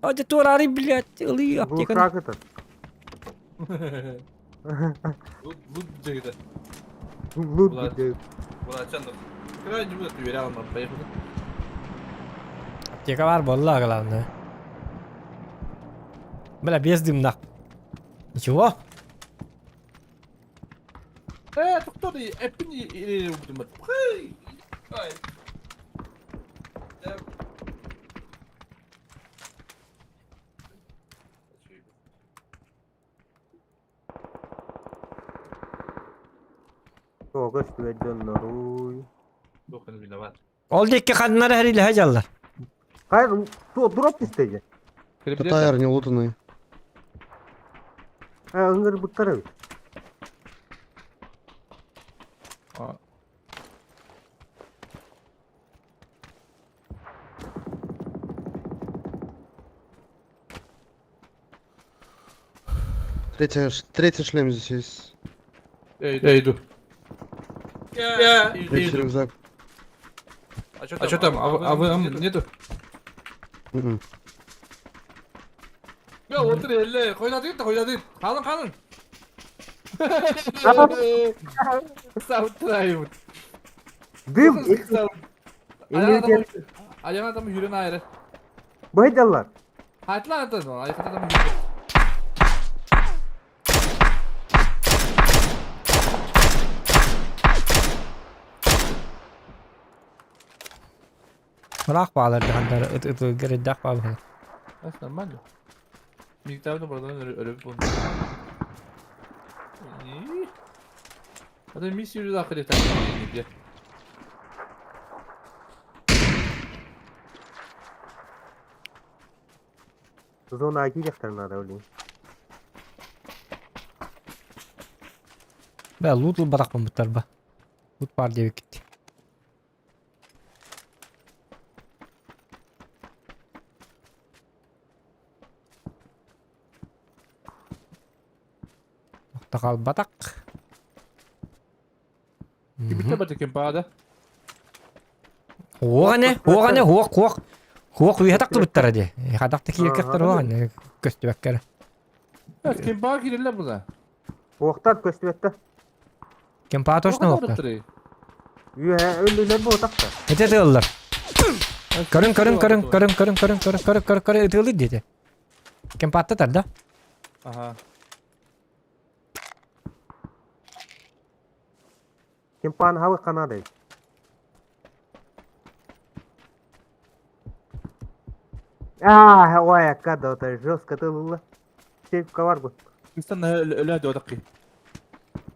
Hadi турары, блядь, ылы аптеканы. Глушак этот. Лут, лут где-то. Лут Влад. где. Крайне будет уверял, нам поехали. Аптека бар болла, главное. Бля, без дымна. Ничего? Э, кто ты? Эпни или Ай. Тоҕус дьонноруй. Бог он виноват. Ол декке ханнары хәриле хәҗаллар. Хайр, то дроп истеже. Татайр не лутанный. Ыҥырбыттар эбит. А. Третий, третий шлем здесь есть. Я иду. Я Третий иду. рюкзак. А что там? А вы там нету? Мгм. Я отыр эле. Койдадык да койдадык. Калын калын. Сауттырайбыт. Дым! Аян адамы жүрен айры. Быйдалар. Айтла атын, аян адамы жүрен. Ыраах баалар дьаһандар ыт ытыгар эрдээх баалар. That's нормально. Мигтабны buradan öyle bir bulun. Hadi mis yürü dakika yeter. Зона киирехтэр наада билигин. Бэ лут ылбатахпын буттарба. Лут баар диэбиккит. Тахалбатах. Кибитте бат экен баада. Уоҕа уоҕа хуох хуох хуох үйэтак тубуттара дии. Хадахта кииркэхтэр уоҕа көстүбэккэрэ. Кем баа киреллер буда. Уохтар көстүбэттэ. Кемпаа точно уохтар. Үөһэ өлүлэр буотахта. Ити тыыллар. Көрүн көрүн көрүн көрүн көрүн көрүн көрүн көрүн көрүн көрүн ытыылыр диэтэ. Кемпаатта тарда. Ага. Кемпаан хабы канадай. Аа, ой, аккада, это жестко тылыла. Сейф ковар бы. Кристан өлө додакки.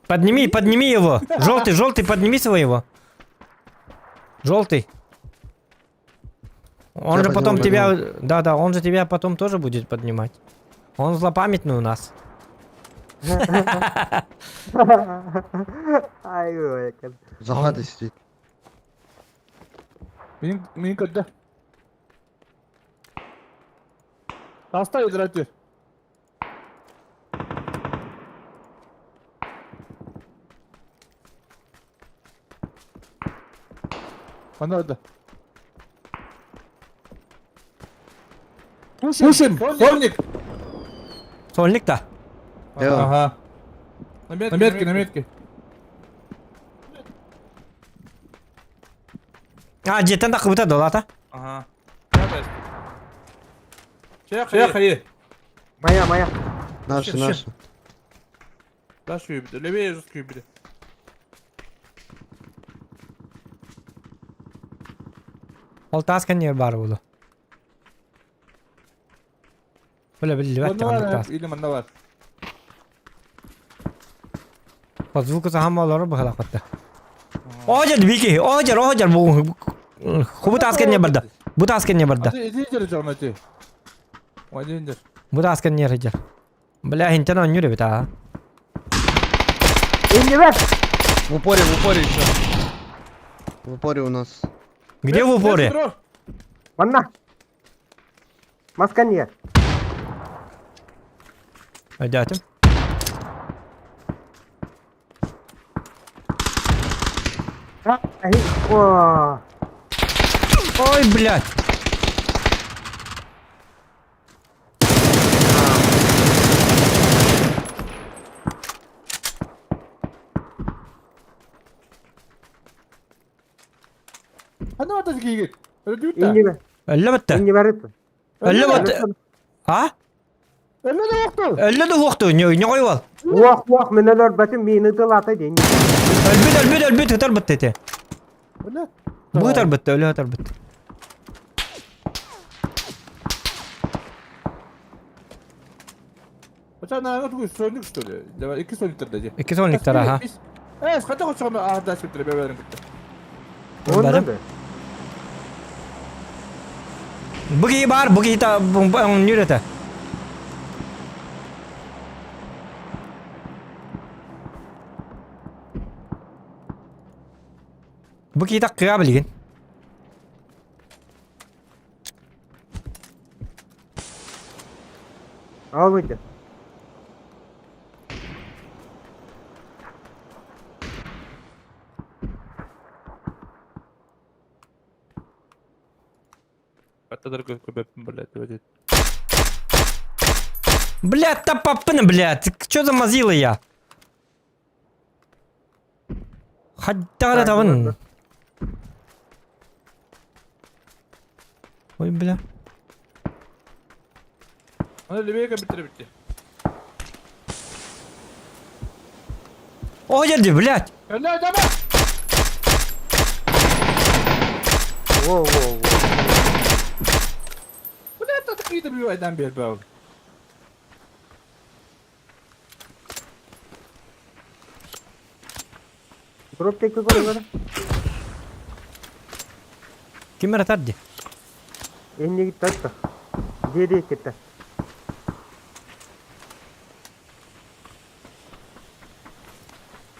Подними, подними его. Желтый, желтый, подними своего. Желтый. Он Я же потом подниму, тебя... Да-да, он же тебя потом тоже будет поднимать. Он злопамятный у нас. Ай, ой, аккада. За хатой сидит. Менин менин көдө. Таста өдүрөтү. Ана да. Пушим! Сольник! Сольник да. Я. Ага. На метке, на метке, на метке. А, дьиэттэн таххыбыта долата. Ага. Чех, хайы. Моя, моя. Наши, Ща, наши. Дашь юбиде, левее жестко юбиде. Ол таас кэнниэр баар буолуо. Бля, биллибэт даҕаны таас. Или манна бар. По звуку саһама олорор быһалаахпатта. Оодьар Вики, оодьар, оодьар бу бу таас кэнниэр барда. Бу таас кэнниэр барда. Иди иди жон эти. Один дер. Бу таас кэнниэр сылдьар. Бля, хинтэн оонньуур эбит аа. Иннибэт! В упоре еще. В упоре у нас. Где в упоре? Манна! Масканье. Өйдөөтүм. О, Ой, блядь. Ана ата кийгит. Өлдүт да. иннибэт. Өллө бытта. Иннибэрит. Өллө бытта. А? Өллө да окту. Өллө да уохту, ньоҕой уол. Уох, уох, мен өлөр бэтим миини тылата день. Өлбүт, өлбүт, өлбүт, ытар бытта ити. Өллө. Бу ытар бытта, өлө ытар бытта. Хотя на такой сольник что ли? Давай, икки сольниктер дадим. Икки сольниктар, аха. Э, хотя хоть что а, да, сюда, бэбэрин кытта. Барым. Бу киһи баар, бу киһи та нүр этэ. Бу киһи кыа билигин. Ал выйди. Блядь, та папына, блядь, что за мазила я? Хаддара тавын. Ой, бля. Аны левее биттере битти. О, дядя, блядь! Өлө дама! Во, во, во. Блядь, та такие добивай там бер бау. Дроп тек көрө. Ким ратар ди? Энне гитти атта. Деді кетті.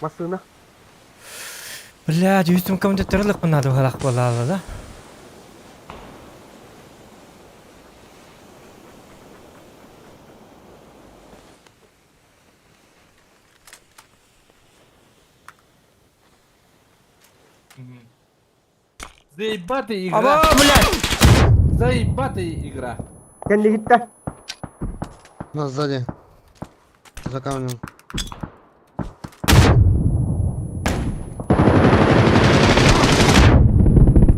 Масына. Блядь, үстüm кому-то тырлык надо халак болала, да? Заебатая игра. Аба, блядь! Заебатая игра. Кэнни гитти. У нас сзади. За камнем.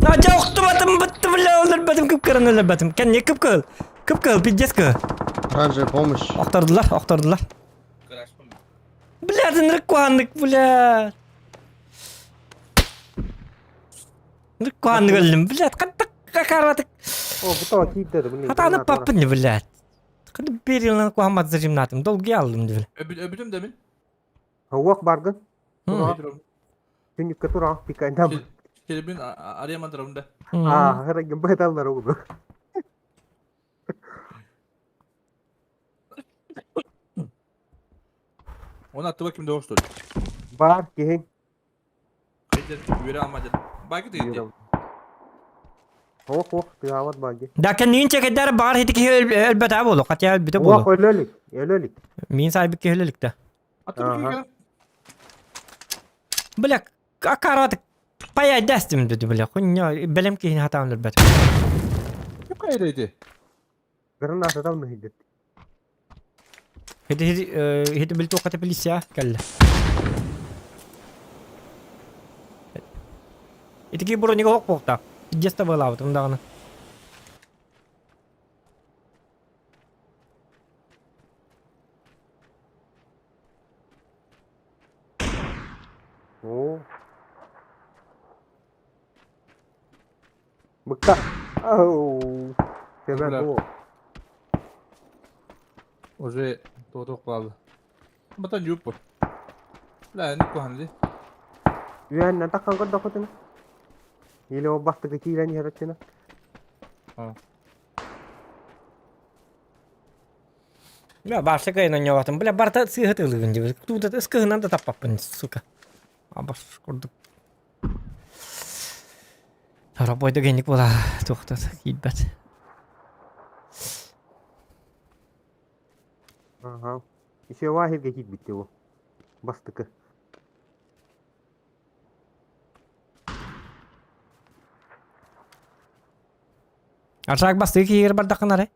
А, жауқтым бітті, бля, өлірбәдім, кіп кірін өлірбәдім. Кән не кіп кіл? Кіп кіл, пиздец кіл. Раджа, помощь. Ақтардылар, ақтардылар. Блядь, ынырық қуандық, блядь. Ынырық қуандық өлдім, блядь, қатты қақаратық. О, bu tava кийді блин. Хатаны папын, блядь. Қыды бер жылын қуамат зажимнатым, долги алдым, бля. Öbütüm demin. Хуак баргын. Түнүккө тура пикайда. Келбин arayamadım da. А, хара байталлар угу. Onu attı bakayım doğru Бар кихин. Hayır, üyeri almadı. Bak dedi. Хуак хуак тыгават баги. Да кән чекедер бар хитики өлбәтә болу, катя өлбәтә Хуак болу. өлөлүк, өлөлүк. Мин сайбы кehlelik да. Attı bakayım. Бля, акарат пая дәстім dedi бля. Хуйня, белем ки хатам өлбәт. Kim kaydıydı? Граната там нахидет. Хити хити хити билту ката полиция кәлле. Итики бронига хок бокта. Пиздец была вот мындаганы. О. Быкта. Ау. Тебен Бля. бу. Уже тоғытып қалды. Батан юп bu. La ne kuhandı? Үйәннен таққан көрді хотын. Или о бастыгы киирен яраттына. Бля, башы кайын ойнаватым. Бля, барта сыгытылыгын деп. Туда ыскыгынан да таппаппын, сука. Абаш курдук. Рабойда геник була. Тоқтат, кийбәт. Ага. Еще вахирге кийт битти бу. Бастыкы. Аршак басты кийер бардакын аре.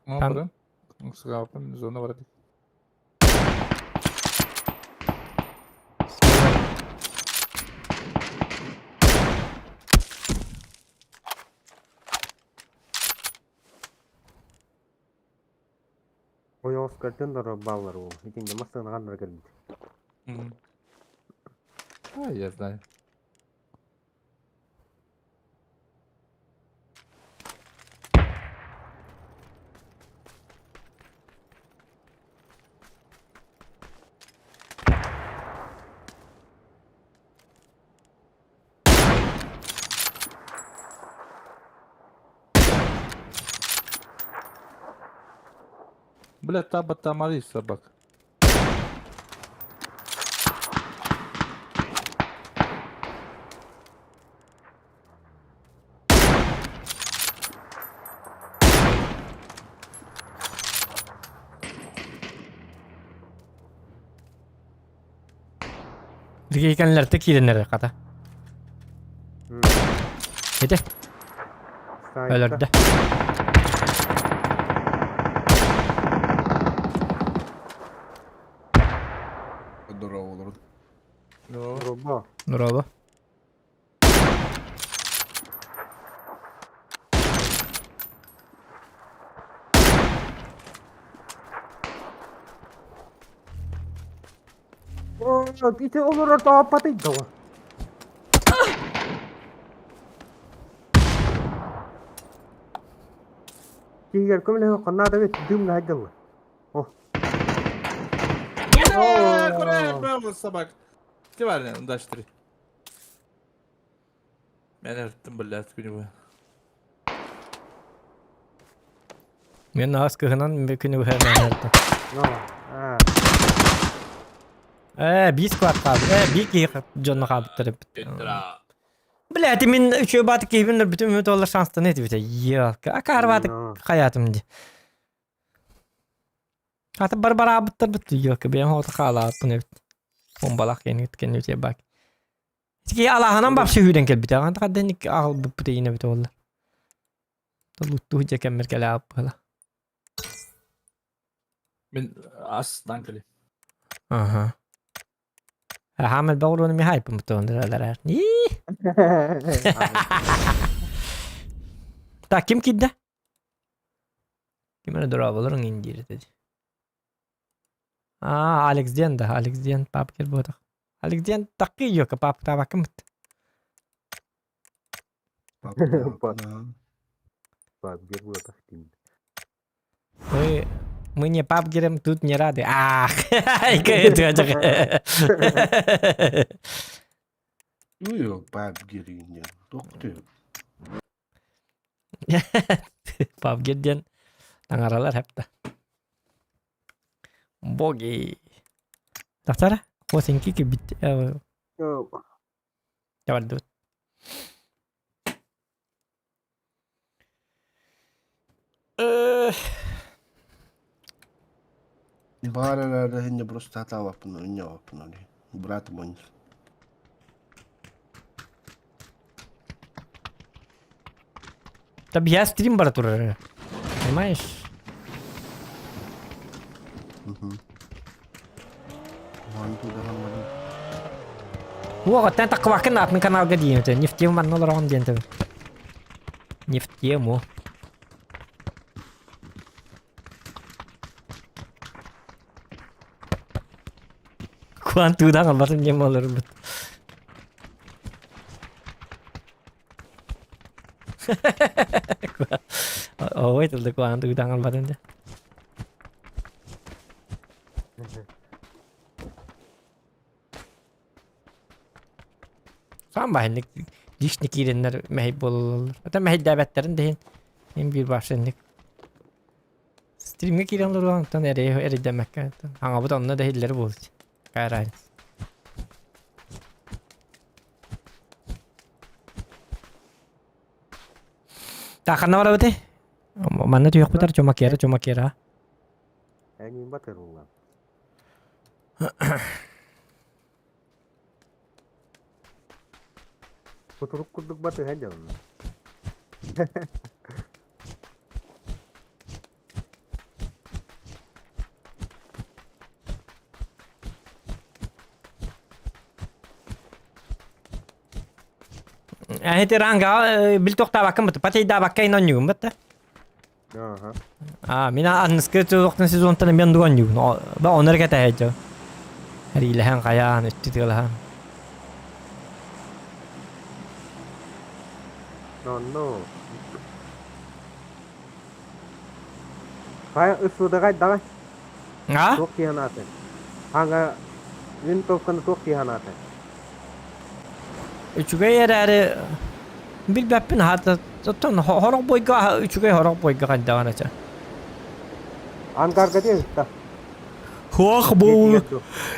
Ne yapalım? Sıkı zona var hadi. Ой, Оскар тендер баллар ол. Итинде масына кандар келбит. А, я знаю. Бля, таба тамарис собак. Регионнарта киирэннэр хата. Ити. Өлөрдө. Здорово, Дорообо. Дорообо. Ити олорор тооппатый доҕо. Киһигэр көмөлөһө ханнаата бит дым наһайдылла. О. Аккуратно, собак. Ты варня, дальше три. Мен эртим блядь, күнү Мен аас кыһынан күнү быһа мэн No. Аа. Э, биир склад хаалбыт. Э, биир киһи дьонно хаалбыттар эбит. Блядь, мин үчүгэй бааты киһибин бүтүн мүт олар шанстан этибит. Елка, акаар бааты хайатым ди. Аты бар бараабыттар бит елка, бэйэм хоото хаалааппын эбит. Бомбалах кэннит кэннит бак. Ити алааһынан бапсы сүүрэн кэлбитэ. Аны хадден аҕалбыппыт иинэ эбит буолла. Луттуу дьэ кэммэр кэлэ ааппыла. Мин астан кэлим. Аха. Хаамал баҕуруону ми хайпын бутуон Так, ким киирдэ? Ким эрэ дорооболорун индиир этэ. Аа, Алекс диэн да, Алекс диэн папа кэлбэтэх. Алекс диэн такки йока папа табакымыт. Папгер буотах дим. Мы, мы не папгерем, тут не рады. Ах, Ну и папгер Тух ты. Папгер диэн таҥаралар хапта. Боги. Тахсара? Хосинки кибит. Табардыбыт. Баар эрэ просто атаабаппын, ойньообоппун Братым ойнуур. Та я стрим бара турар. Понимаешь? Угу. Вон туда хаммадым. Уоҕаттан таққыбаккын атын каналга диэн не в тему манна олороҕун диэн тебе. Не в тему. Куан туудан албатым диэн буоларбыт. Ой, тылды куан туудан албатым диэн. Саам баһыннык лишний киирэннэр мэһэй буолаллар. Ата мэһэйдээбэттэрин да иһин мин биир башенник. Стримҥэ киирэн олоруоҥтан эрэй эрэйдэммэккэ хаҥабыт онно да иһиллэр буолуч. Какая разница. Так, ханна барабыты? Манна түһүөхпүтэр чумакера, чумакера. Эҥин батырыллан. Кутурук курдук батыһа дьонно. Эти ранга бил тохтаабаккын бут. Патейдаабакка ин онньугун бутта. Ага. А, мин анныскы туохтан сезонтан мен дуган ньугун. Ба онор кэтэһэйдэ. Эриилэһэн хайаан үттү тыалаһан. No, no. Хайа ысыдагай давай. А? Туох киһанааты. Ханга винтовканы туох киһанааты. Үчүгэй эрээри билбэппин хата оттон хорох бойга үчүгэй хорох бойга хайдаҕан этэ. Ангарга диэбитта. Хуох бу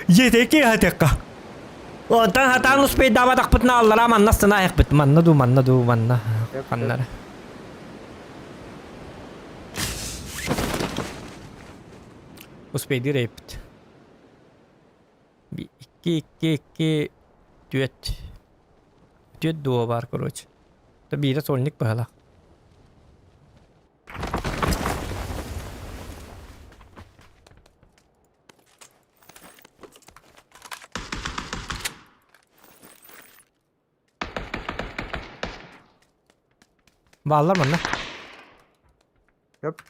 етеки хатекка. Онтон хатаан успейдаабатахпытына аллара манна сына айахпыт. Манна ду, манна ду, манна. Ханнара. Успейдир эппит. Икки, икки, икки. Түөт. Түөт дуо бар, короче. Да биирэ сольник быһалаах. Бааллар манна. Сөп.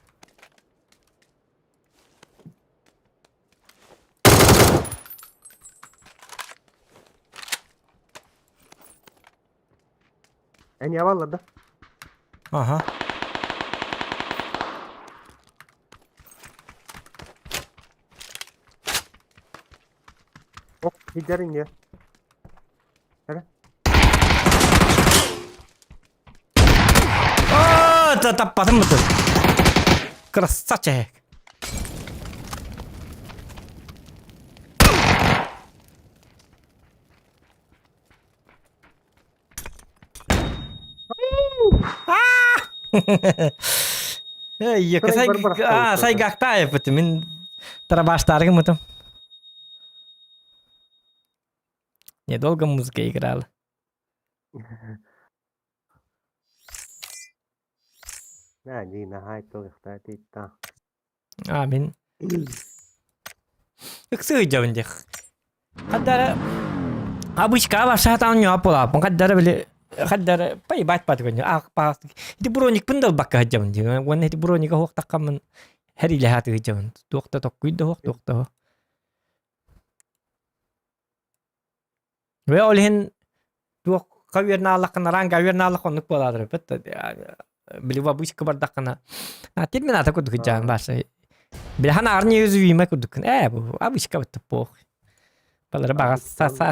Эн яваллар да? Аха. Ок, сидерин я. Эрэ. Аа, та таппатым бытын. Красавчик. Сайгактаев бит мин тарабаштаргым ытым. Недолго музыка играла. А, мин ыксы ыдьабын диэх. Хаддара обычка башатан ньоп буолааппын хаддара били хаддара поебать патыгын аах паас ити броникпын да ылбакка сылдьабын дии уонна ити бронига суохтаххаммын хэриилэһэ сылдьабын туох да токкуй да суох туох да суох Вэ ол иһин туохха үөрэнэ ааллаххына ранга үөрэнэ ааллахха оннук буолаатар эбит били обычка бардаххына терминатор курдук дьаан бааса билхан аар неуязвимый курдуккун ээ бу обычка бытта пох балары баҕа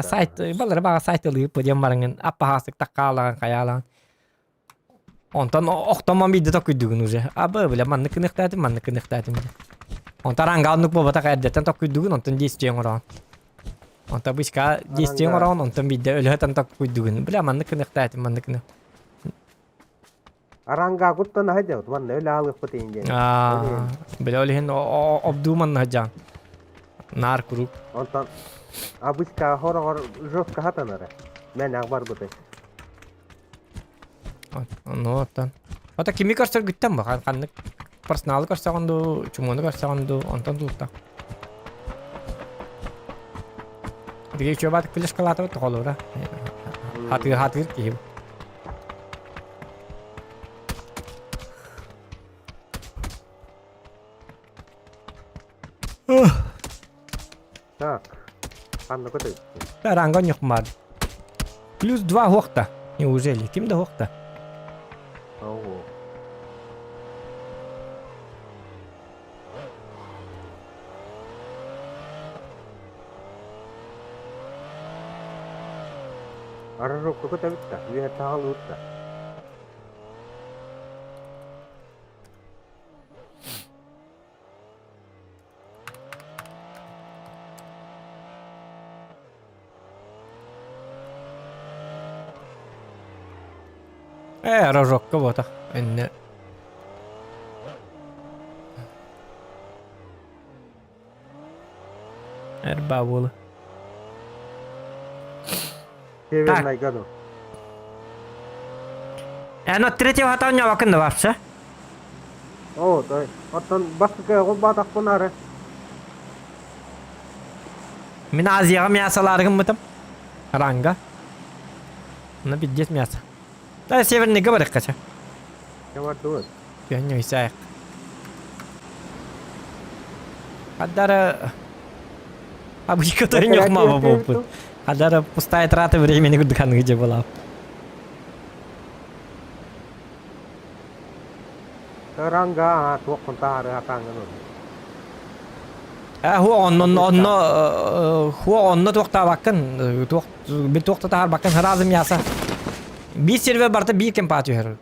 сайт балары баҕа сайт ылыып диэн бараҥын аппаһаасык таккаалаан хайаалаан онтон охтомон биирдэ токуйдугун уже абы бile маннык кыныхтаатым маннык кыныхтаатым онтон ранга оннук буолбатах эрдэттэн токуйдугун онтон действие оҥороон Онто бычка действие оҥороон, онтон биирдэ өлөһө токкуйдугун. Бля, маннык кыныхтаатым, маннык кыны. Аранга куттан аһа манна өлө аалыахпыт иин диэн. Аа, бля, ол иһин обдуманна жан. Нар курук. Онтон обычка хороҕор жестко хатанара. Мен барбыты. Ну, оттон. Ата кими көрсөр күттэн ба? Ханнык персоналы көрсөҕүн дуу, чумуону көрсөҕүн дуу, онтон тулта. Биги үчүөбаатык флешкалаатыбыт тоҕолуура. Хатыыр хатыыр киһи. Так. Ханна көтөй? Ранга ньухмар. Плюс два хуохта. Неужели? Ким да хуохта? Ого. Арарокко көтөбүт да, үөһэ таалыыт да. Ээ, рожокка буотах. Инне. Эрба буола. Северный году. Эн от третьего хатан ньабакын да вообще. Оо, той. Оттон бастакы оҕолбаатахпын ары. Мин Азияҕа мясолары гыммытым. Ранга. Ну, пиздец мясо. Да, северныйга барыахха чэ. Кемардыбыт. Түһэн ньойсаайык. Хаддара... Абыйка тойньох мама буолбут. Хаддара пустая трата времени курдук аныгы дьэ буолаап. Ранга туоххун таһаары хатааҥҥын Э, хуо онно онно хуо онно туохтаабаккын туох бил туохта таһаарбаккын сразу мясо. Биир сервер барыта биир кемпа түһэр.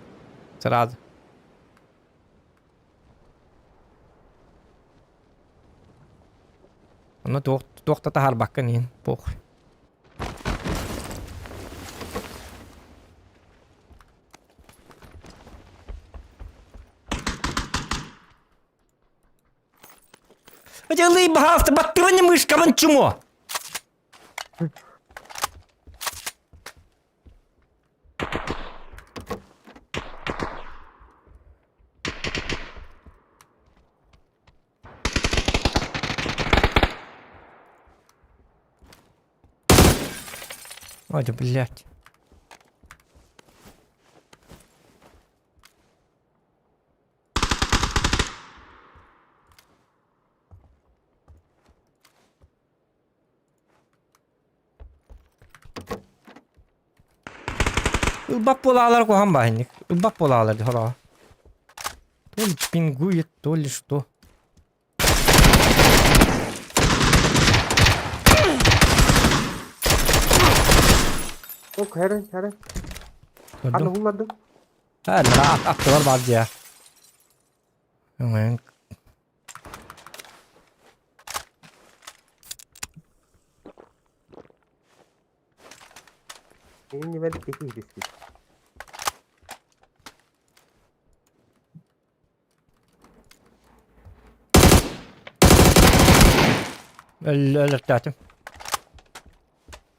Сразу. Онно туох туохта таһаарбаккын иһин похуй. Дьылый баһаалта баттыбын мышкабын чумо. Ой, да блядь. Ылбат буолаалар куһаҕан баһынньык. Ылбат буолаалар дии хороҕо. То ли пингует, то ли что. Ок, хәрэ, хәрэ. Көрдүм. Ханна буллардым? Ха, аттылар бар дия. Өҥөйөн Иннибэр икки түспүт. Өлөртөөтүм.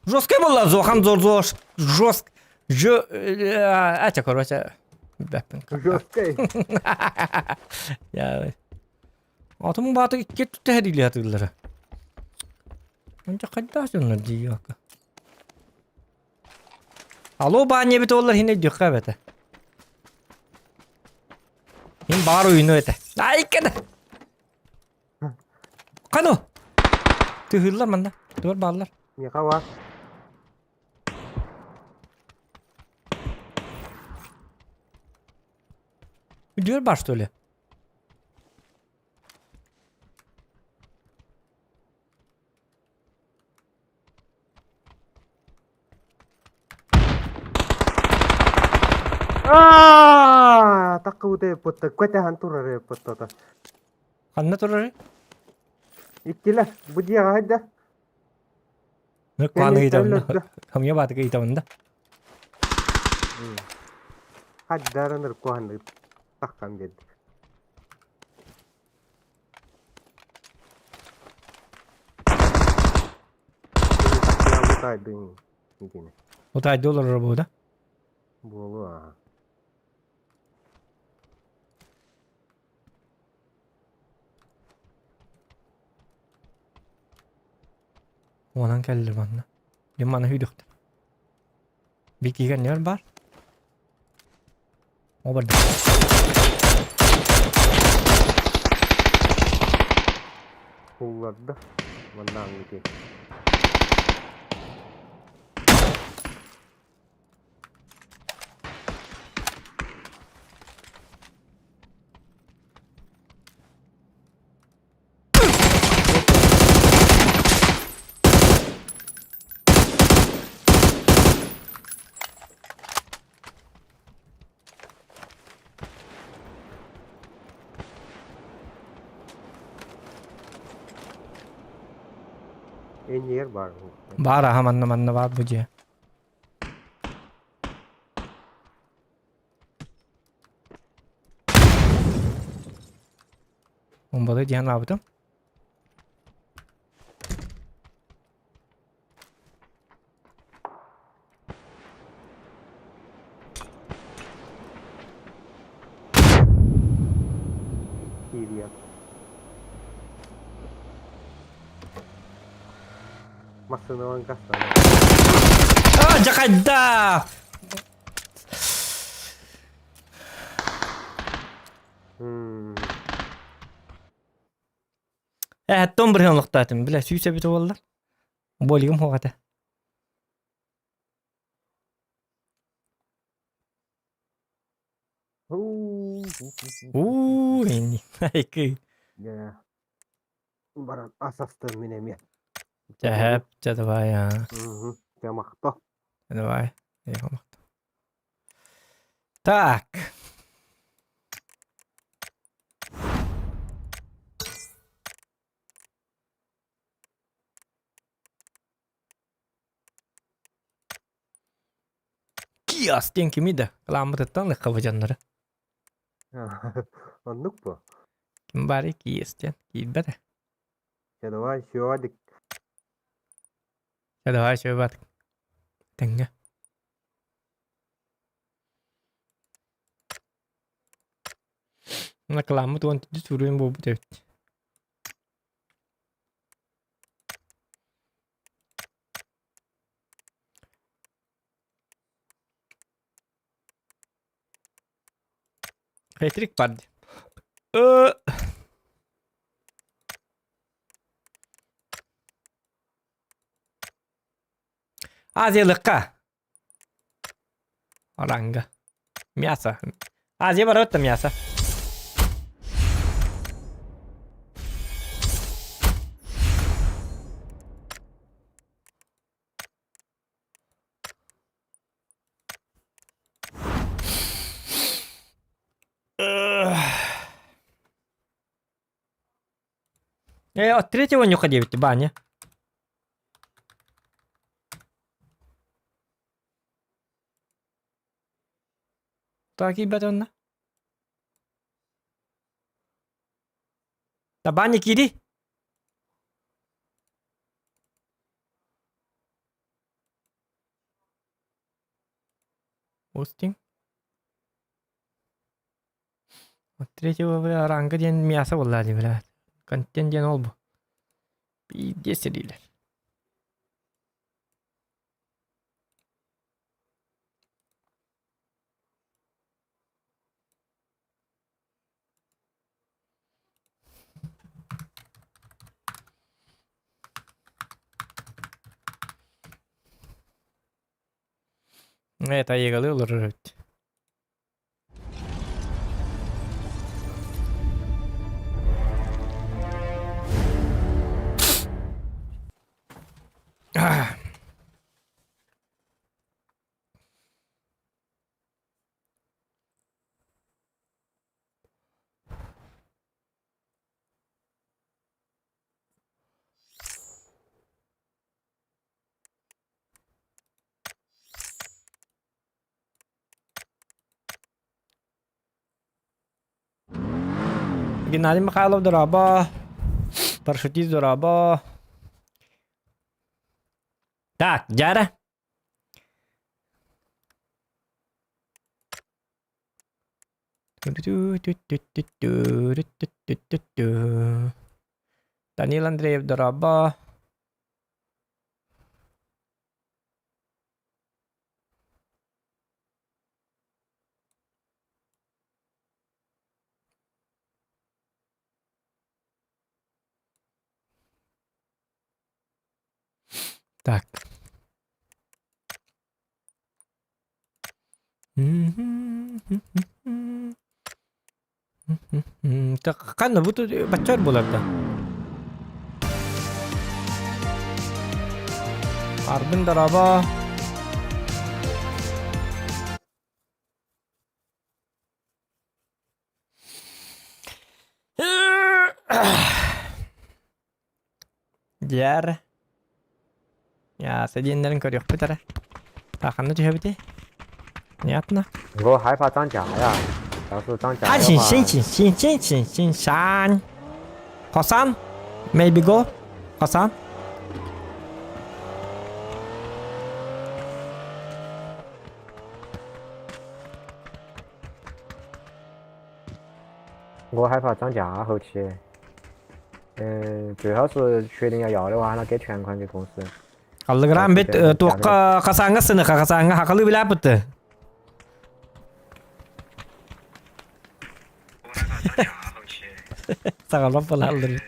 Жесткий буолла, Зохан зор зор жестк. Жö это короче бэппин. Жесткий. Я Атым бааты икки өттүттэ хэриилии сатыыллара. Онча хайдах дьоннор дии Алло баанньа эбит уоллар иһин өйдүөххэ эбэтэ. Мин баар уйуну этэ. Айкада! Хану! Тыһыыллар манна. Тугар бааллар. Миэхэ бар. Үдүөр бар что ли? Аа, таккыбыт эппытта, көтөһөн турар эппыттата. Ханна турарый? Иккилэр, бу дьиэҕэ хайда? Куан ыйытабын Кэнниттэн Хамья баатыга ыйытабын да. Хаддаран куһаннык таххан биэрди. Утаайды олорор буолуо да? Буолуо. Онон кэллим манна. Дьэ маны сүүрүөхтэ. Бикигэ нөр бар. О барда. Кулларда. Маннааҥҥы киһи. Энньиэр баар. Баар аха манна манна баар бу дьиэ. Умбалы диэн аабытым. Киириэ. Массыыналан кастана. А, дьахайда! Эһэттон бырыһан олохтоотум. Бile сүүс эбит буолла. Болигым хуох этэ. Уу, инни. Айкы. Дьэ. Баран ас астым мин эмиэ. Чэ, чэ, давай. Чэ, махто. Давай. Так. Киас диэн кимий да? Кылааммытыттан ыккабы дьоннору. Оннук буо. Ким баарый Киас диэн? Киирбэтэ. Чэ, давай, сёдик. Чэ, давай, сёбат. Тэҥҥэ. Накыламмыт уон төрдүс уруйун буолбут эбит. Петрик бар дии. Э. Азиялыкка. Оранга. Мясо. Азия барабыт да мясо. Э, от третьего нюха 9, баня. Так, ребята, онно. Да баня кири. Устин. От третьего, бля, ранга диэн мясо буолла дии, бля. Контент диэн ол бу. Пиздец сириилэр. Это айыгалыы олорор эбит. Геннадий Михайлов дорообо. Парашютист дорообо. Так, дьара. Данил Андреев дорообо. Так. Так, ханна бу баччар буолар да? Арбын дорообо. Дьэр. Яса диэннэрин көрүөхпүт эрэ. Ханна түһэбитий? Понятно. 我害怕涨价呀，到时候涨价 他 的 请 话， 申请请请请请山。Hasan. Maybe go. Hasan. 我害怕涨价后期。嗯，最好是确定要要的话，那给全款给公司。 Аллыгыраан бит туохха хасааҥҥа сыныха хасааҥҥа хахалы билээппит. Саҕалап балааллар.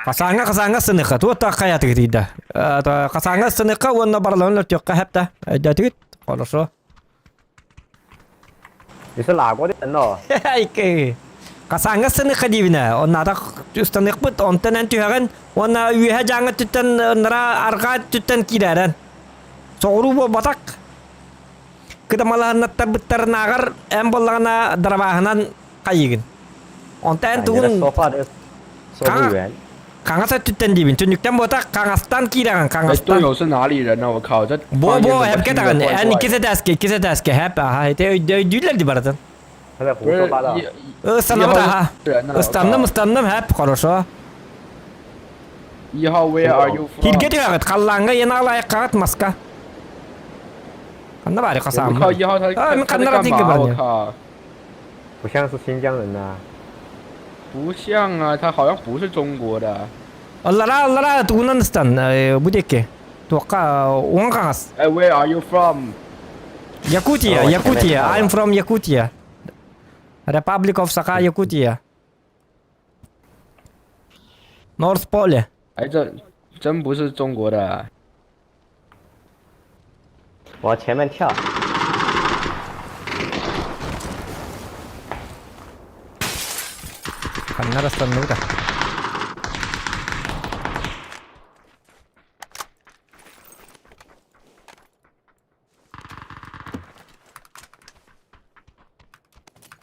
Хасааҥҥа хасааҥҥа сыныха туох хайатыгытыйда. Хасааҥҥа сыныха уонна бараларын өртүөххэ хэптэ. Өйдөөтүгүт? Хорошо. 你是哪国的人咯？ Хасааҥҥа сыныха диибинэ. Оннаата ыстаныахпыт онтон эн түһэҕин уонна үөһэ дьааҥы өттүттэн нара арҕаа өттүттэн киирээрэн. Соҕуруу буолбатах. Кыдамалаһыннаттарбыттарынааҕар эн буоллаҕына дарабааһынан хайыгын. Онтон эн тугун хаҥас өттүттэн диибин. Түннүктэн буотах хаҥастан киирэҕин 哎， хаҥастан. 队友是哪里人呢？我靠，这 Бо 方言 бо 怎么 хэпкэ 听着 даҕаны 怪 эн 怪 иккис 的？ этээскэ иккис этээскэ хэп аха ити өйдүүллэр ди барытын. 他在胡不是说八道。一 Ыстанабыт 一号 аха. 是人呢？我 Ыстанным 靠！ ыстанным хэп хорошо. 一号 Where are you Хиргэ from？ түһэҕит халлааҥҥа янаалаайыккаҕыт маска. Ханна баары 我靠， хасааммын. 一号他 А, 他 мин 他在 ханнара 干 тиийгэ 嘛？我 баран. 靠，不像是新疆人呐、不像啊，他好像不是中国的。 Аллара аллара тугунан ыстан бу диэки. Туохха уҥа хаҥас. 哎，Where are you from？ Якутия, Ой, Якутия. конечно. I'm from Якутия. Republic of Саха Якутия. North Pole. 哎，这真不是中国的啊。往前面跳。Ханна растанныбыта.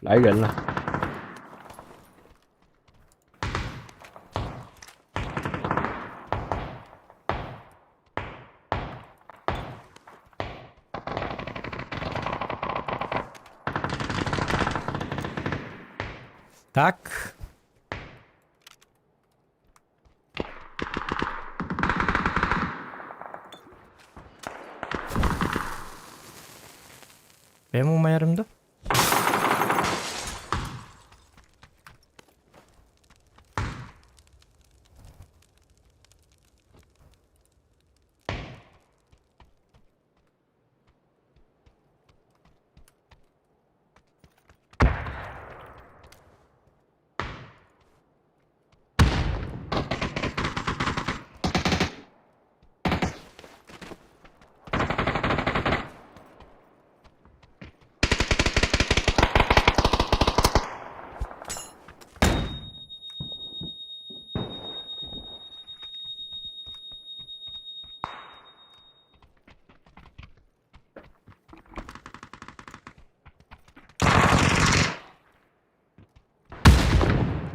来人了。Так. Бэм умайарым да?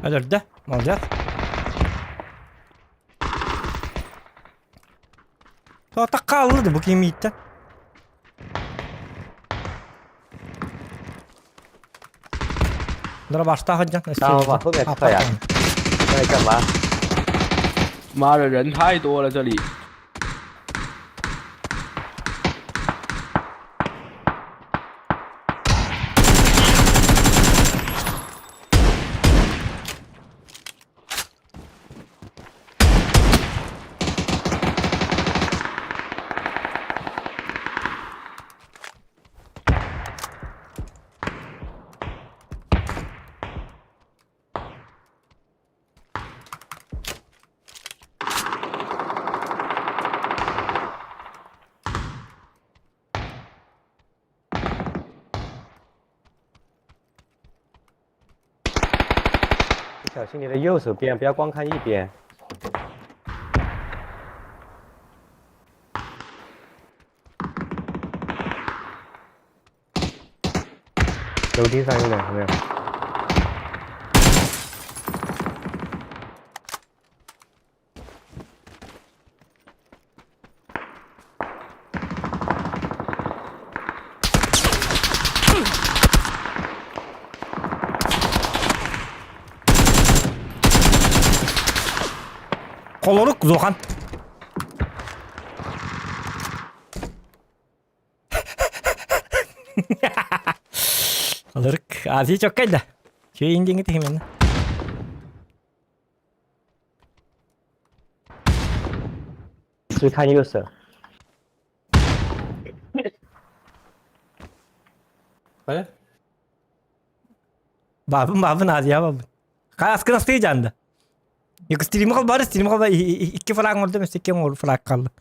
Өлөрдө. Молодец. Тота қалды бу кимиитте. Дора башта сылдьан. 那我往后面撤呀。在干嘛？妈的，人太多了这里。小心你的右手边，不要光看一边。楼顶上有两个没有？ Холорук Зохан. Холорук. Азия чоккайда. Чөйін деңі тегімен. 注意看右手。 Хайа? Бабын бабын Азия бабын. Қай аскын асты жанды. Екі стримі қал бары стримі қал Икки флаг oldu mesela iki oğlu флаг kaldı.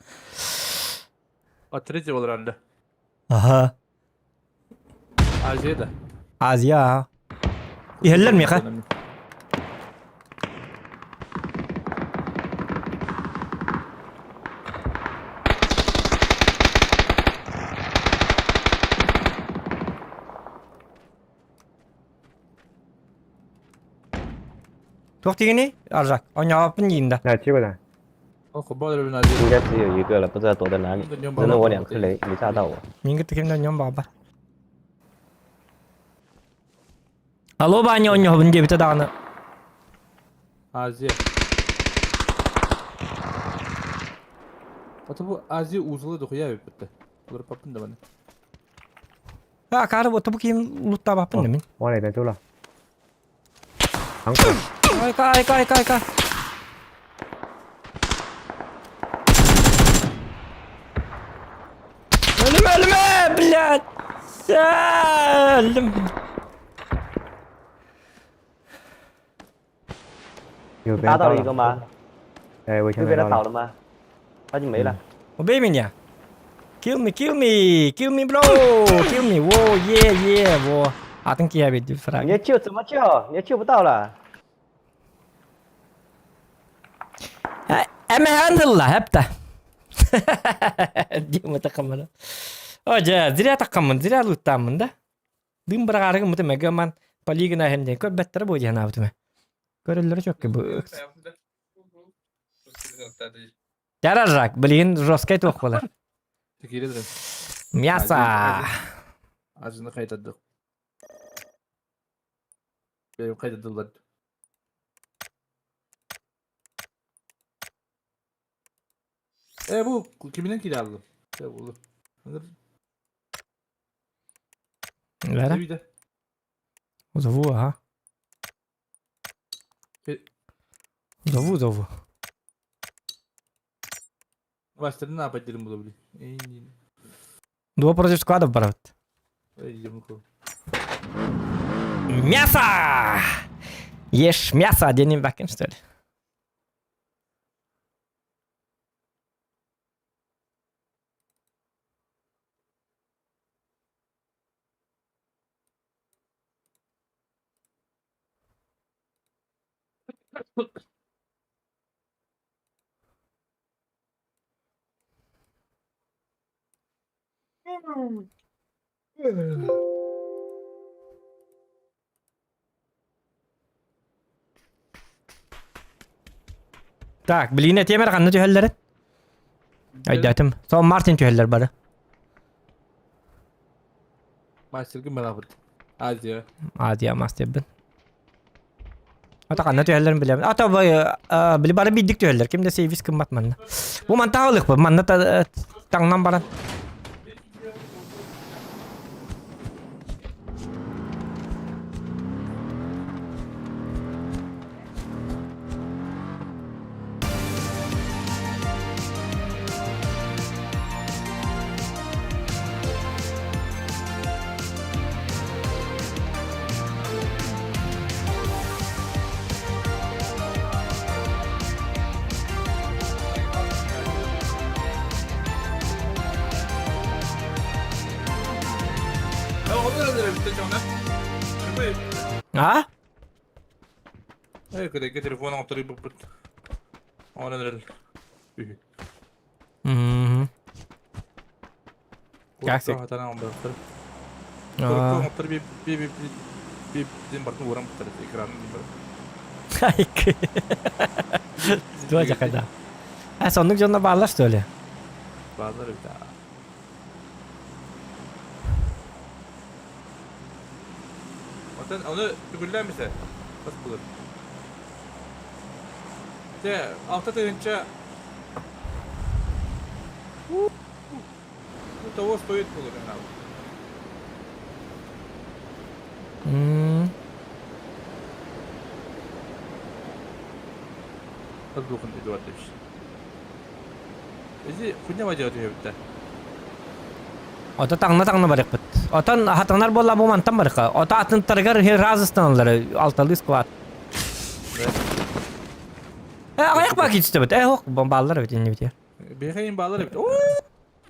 А третий был ранда. Аха. Азия да. Азия. Иһэллэр миэхэ. Туох тигини? Аржак. Оñооппун диин да. 那机会的。 Ох, бодр бин Азия. 应该只有一个了，不知道躲在哪里。扔了我两颗雷，没炸到我。 Мин кытта кимден ньон баҕа. Алло Ваня оñообун диэбитэ даҕаны. Азия. Ата бу Азия узлы дохуя биппит. Олар папын да баны. А, кары бу бу ким луттаабаппын да мин. 往里边走了。 Айка, айка, айка, айка. Өлүмэ, өлүмэ, блядь. Өлдүм. 右边打倒到了一个吗？哎，我右边的倒了吗？他就没了。 Убей меня! Kill me, kill me, kill me, bro! Kill me, whoa, yeah, yeah, whoa. Атын киһи эбит фраг. 你要救怎么救？你要救不到了。 Эмэһэн тылла, хэпта. Дима такаммын. О, дьэ, зря такаммын, зря луттааммын да. Дым быраҕаарыгын мытым ман полигына иһэн диэн көрбөттөрө буо диэн аабытым. Көрөллөрө чөккө бу. Жаражак, блин, жесткай туох буолар. Киирэ Мясо. Ажыны кайтардык. Бэйэм кайтардылар. Э бу киминен кире алды? Э бу. Бара. Зову, ага. Зову, зову. Мастерны апайдырым була били. Дуо против складов барабыт. Мясо! Ешь мясо, диэн бакын, что ли? Так, блин, этиэмэр ханна түһэллэрин? Өйдөөтүм. Сол Мартин түһэллэр бары. Мастерга мэлабыт. Азия. Азия мастербин. Ата ханна түһэллэрин билэбин. Ата били бары биирдик түһэллэр. Ким да сейвис кыммат манна. Бу мантаҕа ылыахпыт. Манна таҥнан баран. А? А соннук дьонно бааллар что ли? Бааллар эбит. Отон ону түгүллээмисэ бас булар. Те алта тыһынча Ну того стоит булар эн. Духун Эдуардович. Эзи хуйня вадиа түһэбиттэ. Ото таҥна-таҥна барыахпыт. Отон хатанар буолла бу мантан барыха. Ото атынтарыгар разыстаналлар алталыы склад. Э, аҕыйах баа киирсибит. Э, ох, бааллар эбит иннибит я. Биһиэхэ бааллар эбит.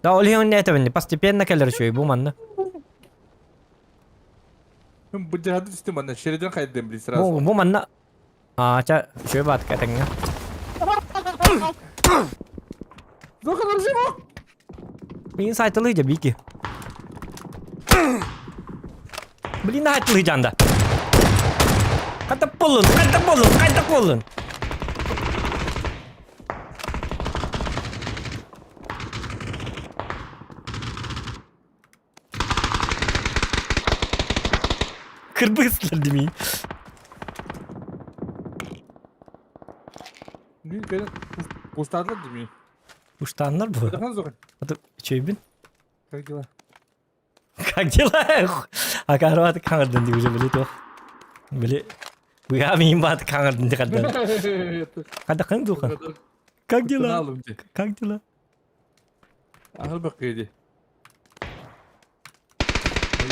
Да, ол иһин этебин, постепенно кэлэр үчүгэй бу манна. Бу дьаһады түстүм манна, шереден хайдым били сразу. Бу, бу манна. А, ча, үчүгэй баатык этэҥҥэ. Мин сайтылыы дьэ бики. Блин, айтылыы дьанда. Хата боллун, хата боллун, хата боллун. Кырбыслар димей. Мин кэлэн кустаатылар димей. Уштаннар бу. Үчүгэйбин. Как дела? Как дела? Акаруат каңырдын ди уже били туох. Били Быга миин баат каңырдын ди каддан. Када кың духан? Как дела? Как дела? Ахыл баккыйди.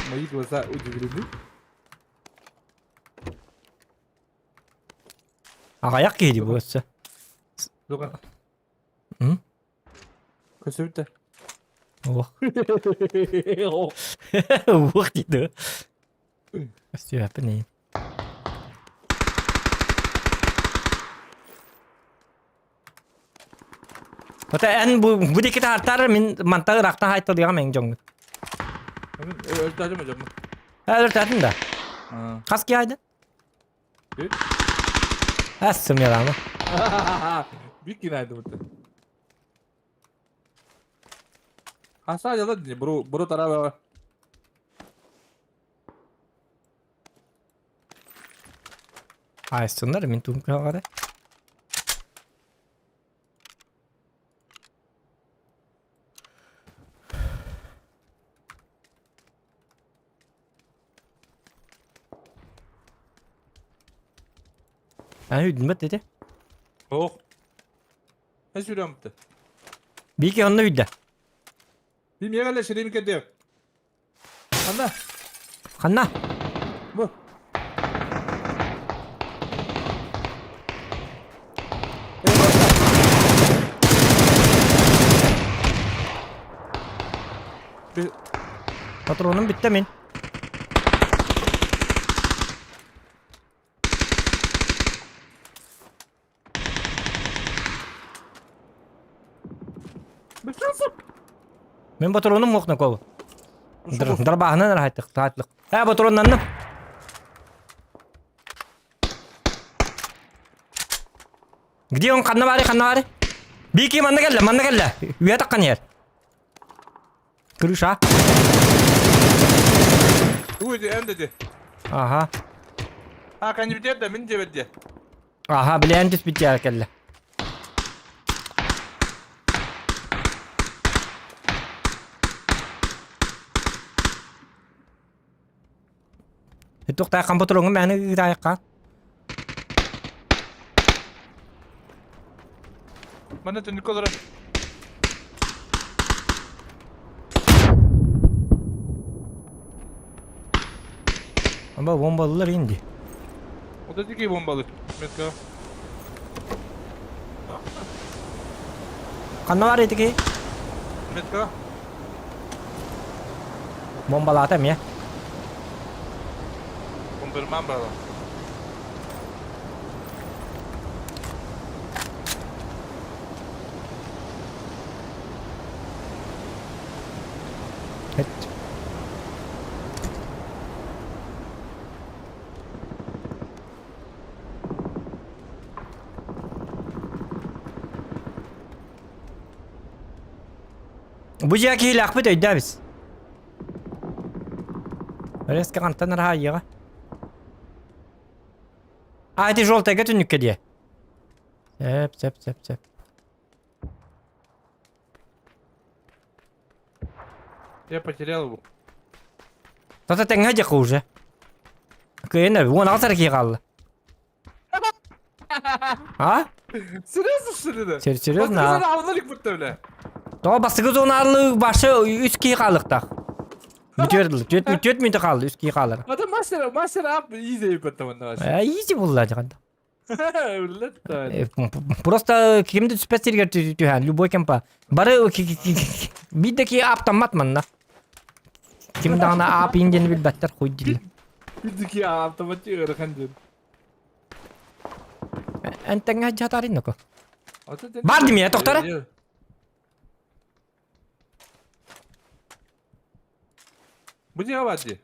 Мои глаза удивлены. Аҕыйах киһи дии бу өссө. Дуга. М? Көстүбүт да. Уох. Уох дейді. Көстүбэппин эйин. Ота эн бу бу диэки таһартар мин манта ыраахтан хайталыаҕым эн дьоҥҥут. Өлтөөтүм дьоммут. Өлтөөтүн да. Хас киһи айдын? Ас сымыялаама. Бик кинайды бутта. Хаса дьала бұру бұру тараба. Айсыннар мин туум кыһалҕата. А үйдүн ити. Ох. Ne sürüyorum bitti. Бики онно үйдэ. Bir мегале шереми кедер. Анда. Ханна? Бу. Патроным бүттэ мин. Мин патроным мохна кол. Дарбаһынан рахаттык, тааттык. Ә патроннанным. Где он ханна бары, ханна бары? Бики манна кэллэ, манна кэллэ. Үйэ таххан иһэр. Крыша. Уйди, эндэди. Аха. А, канибитер да, мин дебетде. Аха, билээн түспүт дьиэҕэ кэллэ. Туохтааххан ботуруоҥҥун мээнэ ыытаайахха. Манна түннүккэ олорор. Аба бомбалылар инди. Вот это такие бомбалы. Метка. Ханна бар ити Метка. Бомбалаата эмиэ. Бомберман брала. Эт. Бу дьиэ киһилээхпит өйдөөбүс. Резко хантан араайыаҕа. А, ити желтайга түннүккэ диэ. Сөп, сөп, сөп, сөп. Я потерял его. Тата тэҥҥэ дьэхэ уже. Кыайан эрэ, уон аҕыс эрэ киһи хаалла. А? Серьезно, что ли, да? Серьезно? А? Аллалик бля. Тоҕо бастакы зонаарлыы башы үс киһи хаалыктаах. Бүтүөр дылы. Түөрт мүнүүтэ хаалла, үс киһи хаалар. Это мастер, мастер ап, изи потом на Э, изи булла дьаҕанда. Блядь, Просто кимди түспэт сиригэр түһэн, любой кемпа. Бары биир да киһи ааптаммат манна. Ким даҕаны аап иин диэни билбэттэр хуй дииллэр. Биирдики автоматик ыарахан диэн. Эн тэҥҥэ дьатаарин ноко. Бар димиэ, тохтора. Бу дьиэҕэ баар дии.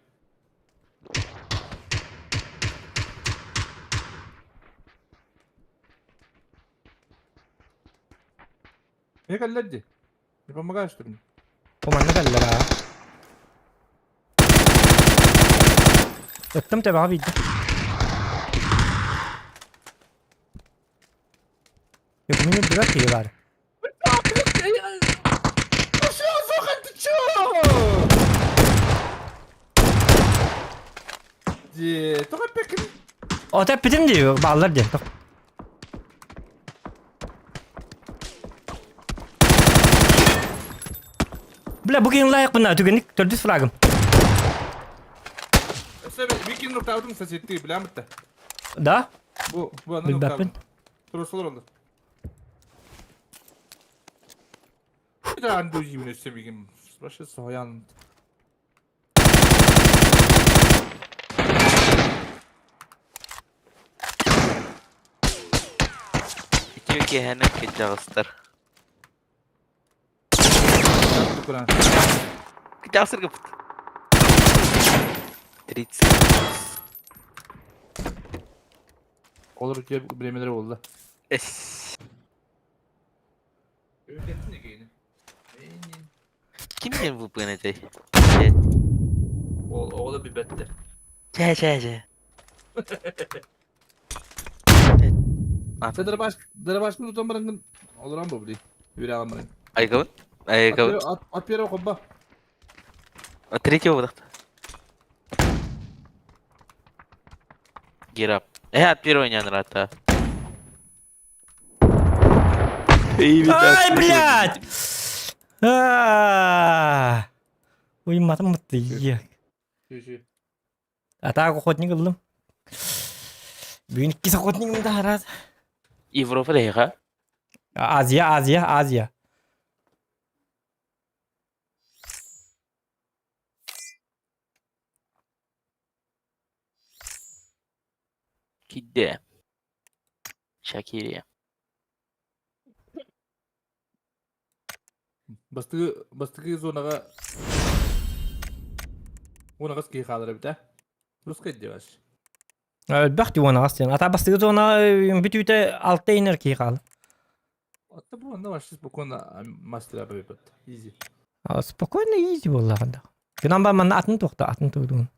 Мне кэллэр дии. Не помогаешь ты мне? Бу манна кэллэр аа. Ыттым төбөҕө биирдэ. Мин үрдүбэр киһи баар. Ты чё? Дии, тоҕо эппэккин? Ото эппитим дии, бааллар диэн. Бля, бу киһин лайықпын түгенник төрдүс фрагым. Өссө Викин нуктаабытым соседти, билэммит да. Да? Бу, бу аны Билбэппин. нуктаабытым. Тура олороллор. Bir дождь өссө мигин. Вообще соһуйан. Үтүө киэһэнэн кырдьаҕастар. Куран. Кырдьаҕастарга 30. Олор үтүө бириэмэлэр буолла. Эс. Ким диэн VPN этэй? Ол оҕо да билбэттэр. Чэ чэ чэ. Sen дырабаш дырабашкын тутан бараҥҥын олорон бу били. Үрэҕин баран. Айгабын? Айгабын. От первого хобба. От третьего выдохта. Герап. От первого не нравится. Ай, блядь! Аа! Уйматым мытты. Атаак охотник ыллым. Бүгүн иккис охотнигым да харат. Европа да Азия, Азия, Азия. Кидде. Шакирия. Бастыгы бастыгы зонаҕа уонаҕас киһи хаалар эбит ээ. Русскай деваш. Элбэх дии уонаҕас диэн. Ата бастыгы зона бүтүүтэ алта инер киһи хаалар. Атта бу онно вообще спокойно мастера бөйбөт. Изи. Спокойно изи буоллаҕын да. Гынан ба манна атын туохта атын тугун.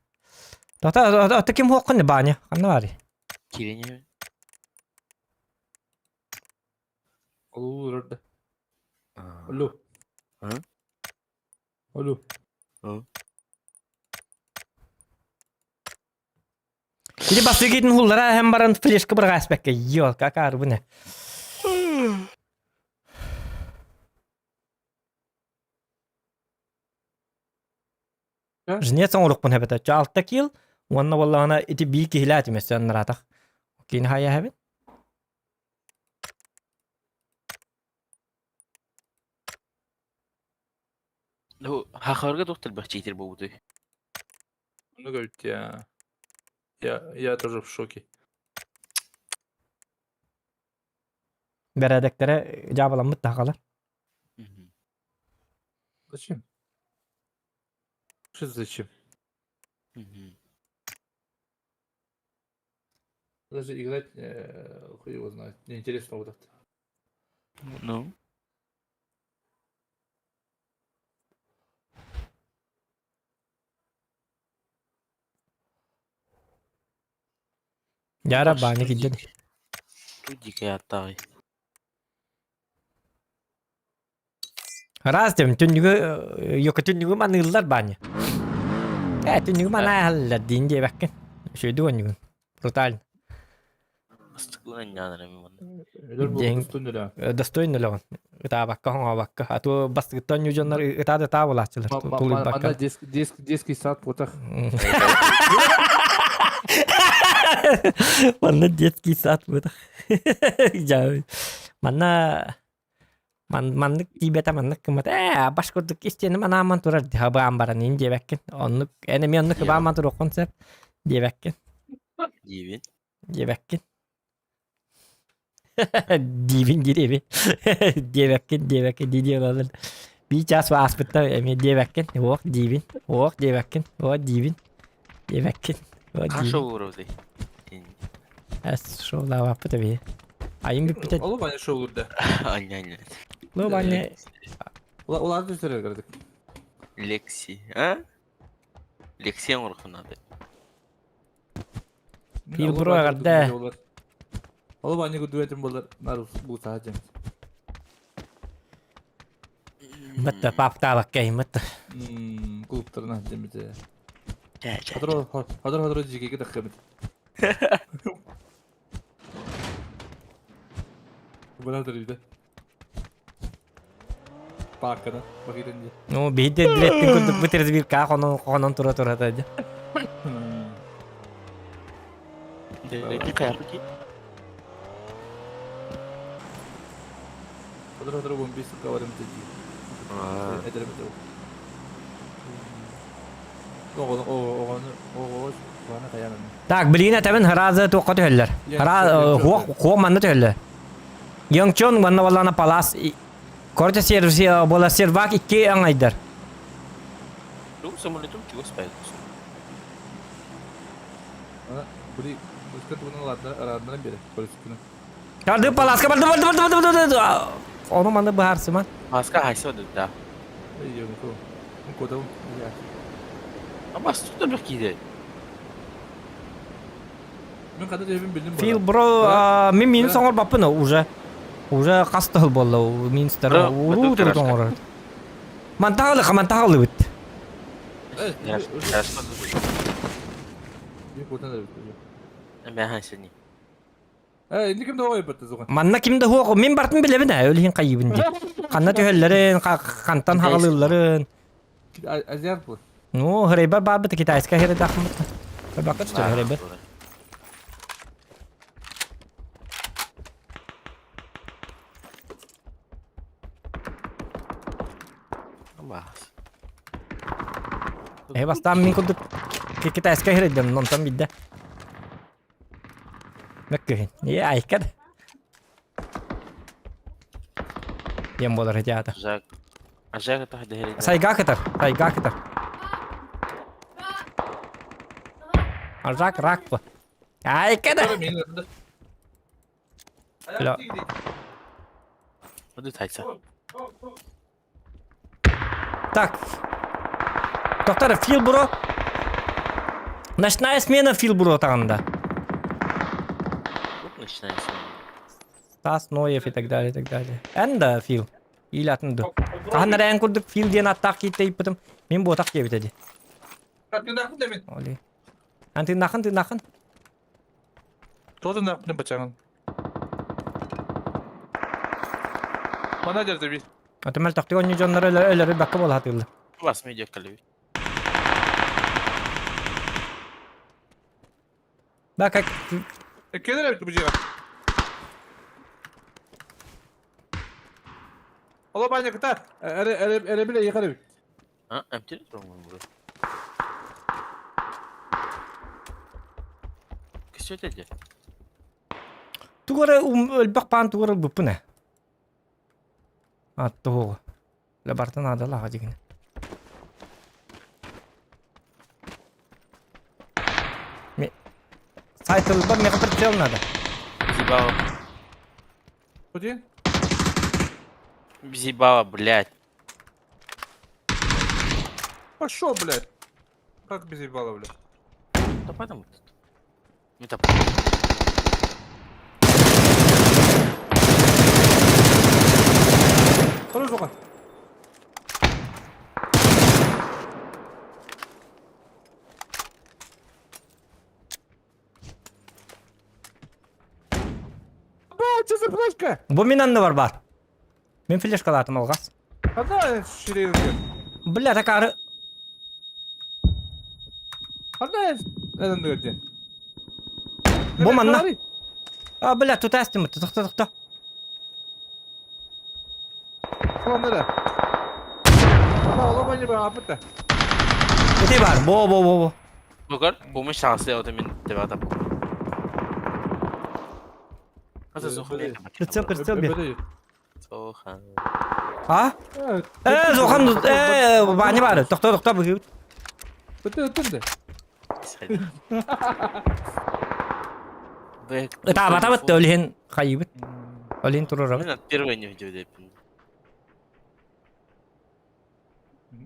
Тата ата ким хуоххун баня ханна баарый? Кирине. Олу да. Алло. А? Алло. Ити бастыгытын хуллара һәм баран флешка бырҕааспакка ёл какаар бу не. Жнец оҥорукпун эбэтэ алта кил уонна буоллаҕына ити бии киһилээх этим аннараатах. Кини хайа эбит? Ну, хахарга доктор бахчитер буолбутой. Ну, говорит, я тоже в шоке. Бэрээдэктэрэ дьаабыламмыт тахалар. Зачем? Что зачем? Даже играть, хуй его знает. Неинтересно вот это. Ну. Яра бааны кидден. Тут дикая аттаҕай. Раз дем түннүгү йока түннүгү маныыллар бааны. Э түннүгү манааллар диин диэбэккин. Үчүгэй оннугун. Брутально. Достойно леон. Ытаабакка, хоҥообакка. А то бастыгыттан дьоннор ытаа да ытаа буолааччылар. Манна детский сад потах. Манна детский сад потах. Манна маннык тиибэтэ маннык кыммат ээ баш курдук истиэним анааман турар хабаан баран ин диэбэккин оннук эн эмиэ оннук хабааман туруоххун сөп диэбэккин Диибин. Диэбэккин. Диибин диир Диэбэккин, диэбэккин дии дии ылалар. Биир чаас ааспыттар эмиэ диэбэккин. Уох диибин. Уох диэбэккин. Уох диибин. Диэбэккин. Уох Хаша диибин. уурабытый? Эс шоулаабаппыт эбии. Айым бүппүтэ. Олу баня шоулурда. Анья анья. Лу баня. Улар түстерер кырдык. Лекси, а? Лекси оҥоруохпун наада. Пилбро эҕэрдэ. Ол баня курдук буолар нар бу саха дьэн. Мытта паптаабакка мытта. Клубтарына дэмите. Хадро хадро хадро жигеге таххабыт. Бына дырыйда. Пааркада бакыйтан дии. Ну, биһиде дилеттин курдук бу терезбир ка хонон хонон тура тура та. Сотору-сотору 15 сука барым дии. Эдэрим этэ. Оҕону оҕону оҕоҕо оҕону хайаан Так, билигин этэбин Хараза туохха түһэллэр. Хара хуох хуох манна түһэллэр. Йонгчон манна баллана палас Короче, сервис буола сервак икки аҥайдар. Тугу самолетум чугас байылгыс. Били өскө тугунан араадынан биэрэ полицияны. Барды паласка барды барды барды барды барды. Ону маны быһаарсыма. Паласка хайса да. Эй, Кодом. Абас тут да киирэ. Мен хата дебин билдим. Фил бро, мен минус оҥорбаппын уже. Уже хас тыл буолла минустар уруу турут оҥорор. Мантаҕалы мантаҕалыбыт. Манна ким да хуох, мин бартын билэбин ээ, өлүһүн хайыбын дии. Ханна түһэллэрин, хантан хаҕалыылларын. Азиат бу. Ну, хрейбар баарбыт китайская хердахмыт. Бакка түстөр хрейбар. Э, бастаан мин курдук китайская хердем, онтон бидде. Мөккүһүн. Е, айка да. Диэн буолар театр. Сайга кытар, сайга кытар. Аржак рак бу. Айка да. Ла. Так. Доктор, Филбро. Ночная смена Филбро тағында. Ночная смена. Стас Ноев и так далее, и так далее. Эн да Фил. Ил атын ду. Хаһан эрэ эн курдук Фил диэн аттаах кииттэйиппитим. Мин буотах диэбит эди. Оли. Ан тыыннаахын тыыннаахын. Тоже нахуй бачаган. Мана дерде бир. Атымал тохтук онньу дьоннор өлөрү бакка буола сатыыллар. Бас медиа калеви. Да, как... Келер бу жера. Ола баня кыта. Эре эре эре биле якары. А, эмтер турган бу. Кісі өтеді. Тугу эрэ өлбөх паан тугу эрэ ылбыппын ээ. Аттоҕу. Лабарта наадалаах дьигинэ. Сайтылбар меха прицел надо. Зибава. Куда? Зибава, блядь. Пошел, блядь. Как без ебала, блядь? Да потом тут. Это Хорошо, сука. Бля, что за флешка? Бу мин анны бар бар. Мин флешкалаатым алҕас. Одна ширинка. Бля, такары. Одна этот Бу манна. А, бля, тут астым, тохто, тохто. Соннары. Ити бар, бо бо бо бо. Бугар, бу мен шансы o мен деп атап. Прицел, прицел бер. Зохан. А? Э, Зохан, э, Ваня бар. Тохто, тохто, бу. Ытаабата бытта олиһин хайыбыт. Олиһин турурабыт. Мен первый не видео деп.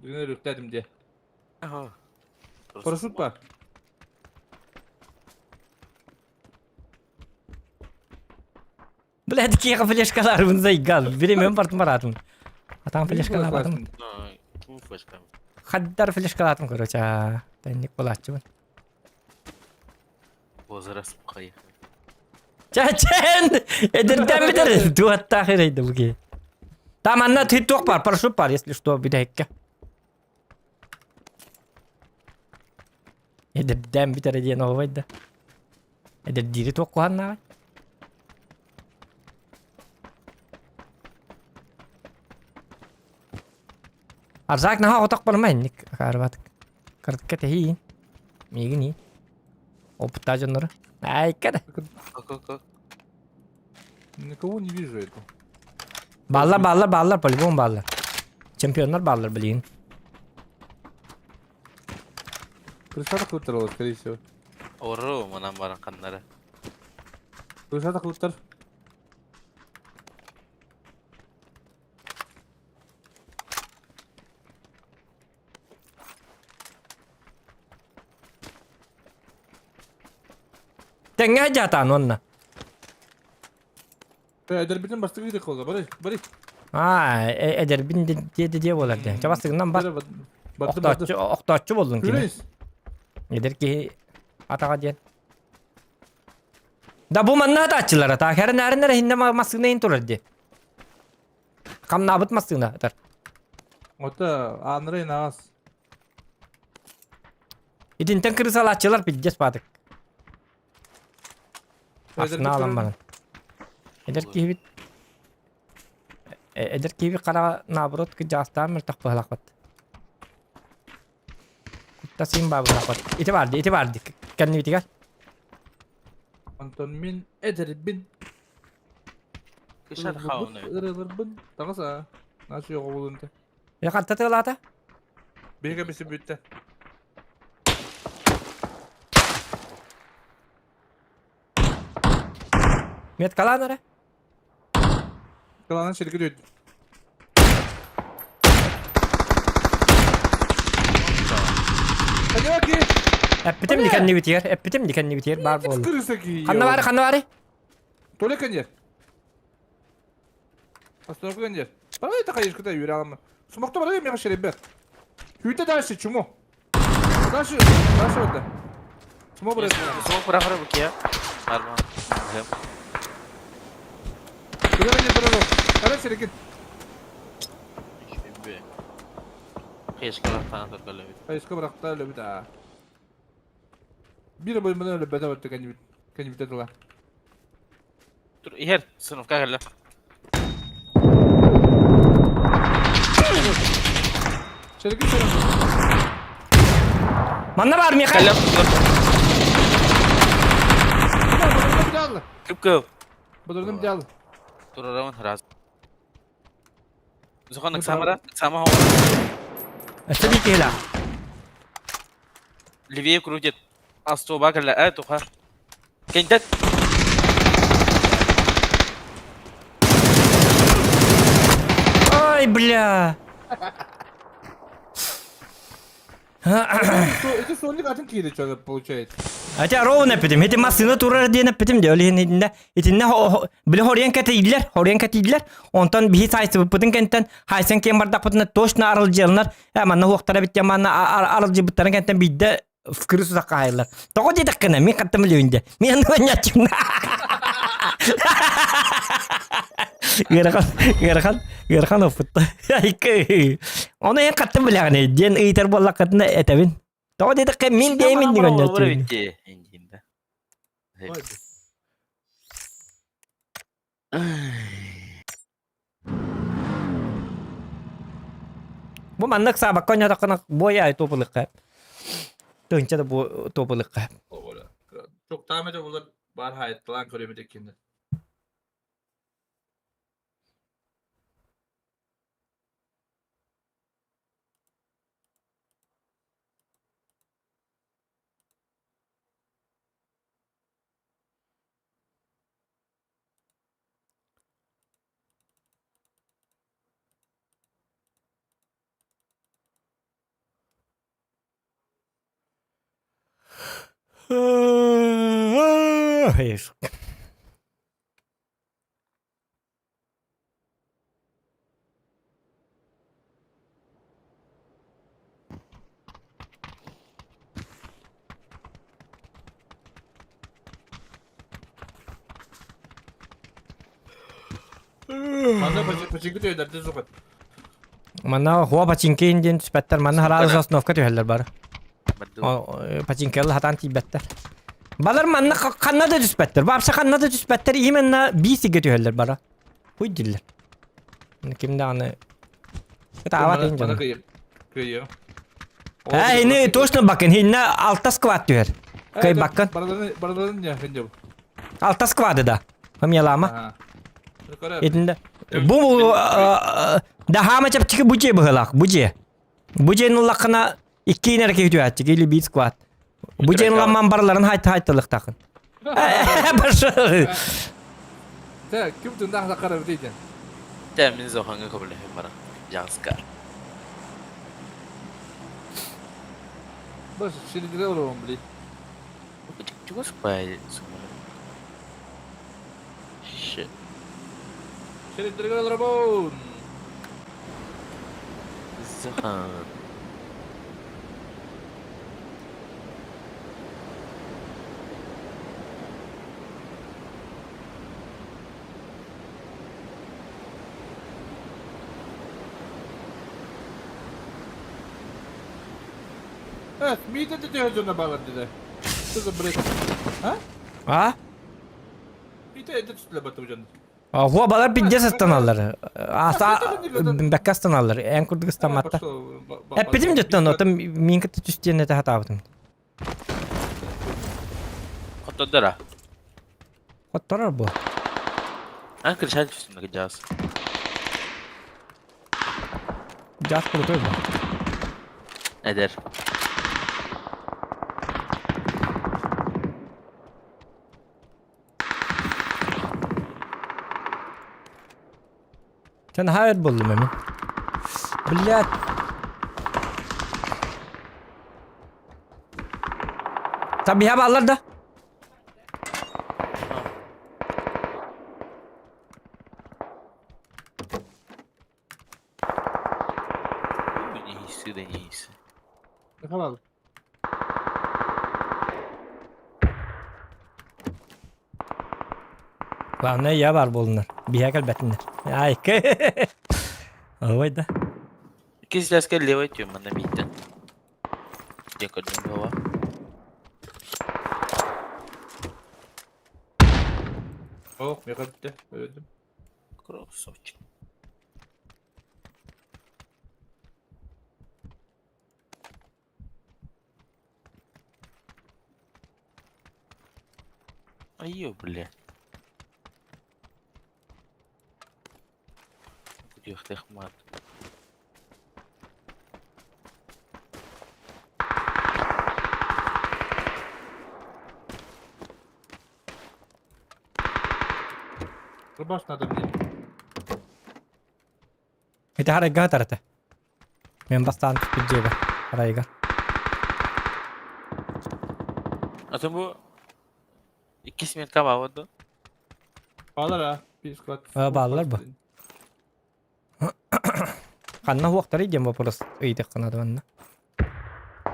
Үктәдим де. Ага. Парашют бар. Блядь, киэхэ флешкаларбын зайгал. Биремен бартым баратым. Атам флешкалаабатым. Ким флешка? Хаддар флешкалаатым, короче. Тэнник булааччыбын. Возраст поехал. Чачен! Эдерден битер. Туаттаах эрейді буги. Там анна туох бар, парашют бар, если что, бүтэһиккэ. Эдерден битер диэн оҕобайда. Эдердиири туох куһаннааҕай? Арзак наһаа отох барма инник акаарбат. Кыртка тэһиин. Миигин ии. Опытта дьоннору. Айка да. Ко-ко-ко. Никого не вижу это. Бааллар, бааллар, бааллар, по-любому бааллар. Чемпионнар бааллар, блин. Крыша тахлыттар скорее всего. Ору, манан баран ханнара. Крыша тахлыттар. Тэҥҥэ дьаатаан уонна. Эдэрбитин бастакы киһи холла, бары, бары. Аа, эдэрбин диэ диэ буолар дии. Чэ бастыгынан бар. Охтооччу, охтооччу буоллун кини. Эдэр киһи атаҕа диэн. Да бу манна атааччылар атаа кэрин әрин эрэ хиннэ массыына иһин турар дии. Хамнаабыт массыына атар. Ота аанырай наас. Итинтэн кырысалааччылар пиздец баатык. Астына алан баран. Эдэр киһибит эдэр киһибит хараҕа наоборот кыдьаастаан мөлтөх быһалаахпат. Кутта син баабылаахпат. Ити бар ди, ити бар ди. Кэннибитигэр. Онтон мин эдэрбин. Кышар хауны. Ырылырбын. Таҕыс аа. Наша yo'q bo'lindi. Е хатта тыалаата? Биһиги бisi бүттэ. Меткалаан эрэ. Кылаанан сиргэ дүөт. Эппитим ди кэннибитигэр, эппитим ди кэннибитигэр баар буолла. Ханна баары, ханна баары? Толя кэннер. Остановка кэннер. Давай это хайышка да юралама. Сумокто барай мега шеребет. Хүйтэ дальше чуму. Дальше, дальше вот. Смог брать. Смог бырахара букия. Арма. Куда не дорогу? Короче, рекин. Хайышка бырахтаан көргөлөбүт. Хайышка бырахта өлөбүт аа. Бир бөлмөнө өлөбөтө өттө кэнибит. Кэнибитэ тыла. Тур иһэр сыновка кэллэ. Шерики шерики. Манна бар Михаил. Кып-кып. Бұдырдым дәл. Турарабын раз. Зохан ыксамара, ыксама Өссө биир киһилээх. Левее крутит. Астуба кэллэ, э, туха. Кентет. Ай, бля. Это сонник атын киирэ что получается. Хотя ровно эппитим. Ити массыына турар диэн эппитим дьэ. Ол иһин итиннэ итиннэ били хоруйан кэтииллэр, хоруйан кэтииллэр. Онтон биһи саайсыбыппытын кэнтэн хайсан киэн бардахпытына точно арылдьыаллар. Э манна уохтара эбит диэн манна арылдьыбыттарын кэнтэн биирдэ в крысу сакаайылар. Тоҕо диэтэххинэ мин хаттым билэбин дьэ. Мин анньаччым. Ыарахан, ыарахан, ыарахан оппутта. Ону эн хаттым билэҕиний диэн ыйытар буоллаххытына этэбин. Тоҕо диэтэххэ мин диэмин диэн онньоччубун. Бу маннык саабакка ойнотоххуна буойаай туопулукка. Тыынча да бу туопулукка. Чуктаама да булар бар хайытталаан көрөмүт эккинде. Манна пачинки төйдөрдө сугат. Манна хуа пачинкин диэн түспэттэр, манна хараалы сосновка түһэллэр бары. Пачинкалар хатаан тиийбэттэр. Балар манна ханна да түспэттэр. Вообще ханна да түспэттэр, именно биисигэ түһэллэр бары. Хуй дииллэр. Ким даҕаны Таабат иһин дьоно. Кыайыа. Э, ини точно бакын, хинна алта сквад түһэр. Кый бакын. Барыларын барыларын не хинде. Алта сквады да. Хамьялама. Итинде. Бу да хама чапчики бу же быһылаах, бу же. Бу же нуллахына икки инер киһи түһээччи, или биир сквад. Бу же нулламман барыларын хайт хайттылыктахын. Башы. Те, ким тунда хакара битейден. Те мин зоханга көбүлэһин баран. Жаска. Баш, шилигре олорон били. Чугас бай сумманы. Shit. Шилигре олорон. Зохан. Evet, mide de diyor canına bağlar dedi. Kızım bırak. Ha? А? Mide de tutla batı canım. Хуа балар пиздец ыстаналлар. Аса бэккэ ыстаналлар. Эн курдук ыстамматта. Эппитим дьоттон, отон мин кытта түстиэн этэ хатаабытым. Хоттордора. Хотторор бу. Ан кыршан түстүм жаас. Жас крутой бу. Эдер. Sen hayır buldum hemen. Блядь. Tabii haberler da. Нихиси да нихиси. Халал. Главное я бар болдунар. Биһэ кэлбэтиннэр. Ай, Ой да. Кизляска левой тем на митте. Где көрдүм баба. Oh, mega bitti. Öldüm. Красавчик. Ай, бля. Кудьяхтых мат. Рубаш надо мне. Ити харайга тарата. Мен бастаан түспүт харайга. А то бу икки сметка баабыт да. Bağlar ha. Bir squat. А, bağlar bu. Ханна хуохтары диэн вопрос ыйытык манна.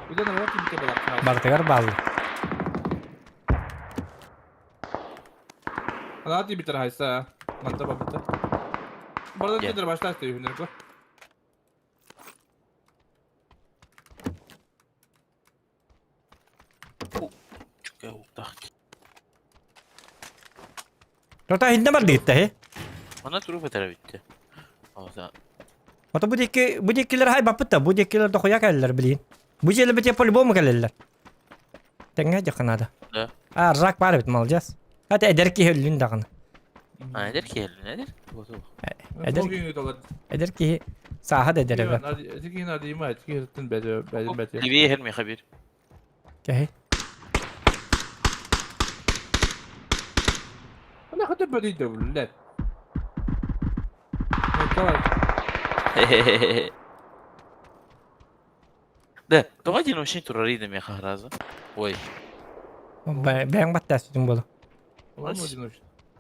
Bir de ne var ki bir de balak. Бартыгар бааллар. Hadi bir tane haysa. Manta babıta. Burada nedir başlar istiyor hünür bu. Тота хинне бар дигитте хе. Она туруп этер битте. Оза. Ото бу дикки бу диккилер хай баппыта, бу диккилер дохуя кэллер билин. Бу жели бите по-любому кэллер. Тэҥҥэ дьакынада. Да. А, рак бар бит, молодец. Хата эдер киһи өллүн даҕаны. А, эдер киһи эдер? Эдер эдер киһи сааһа да эдер эбэ. Левее херме хабир. Кэһи. Она хотя бы не блядь. Да, тоҕо диэн вообще турарыйда меха раза. Ой. Бэйэҥ баттаас бүтүн буолу.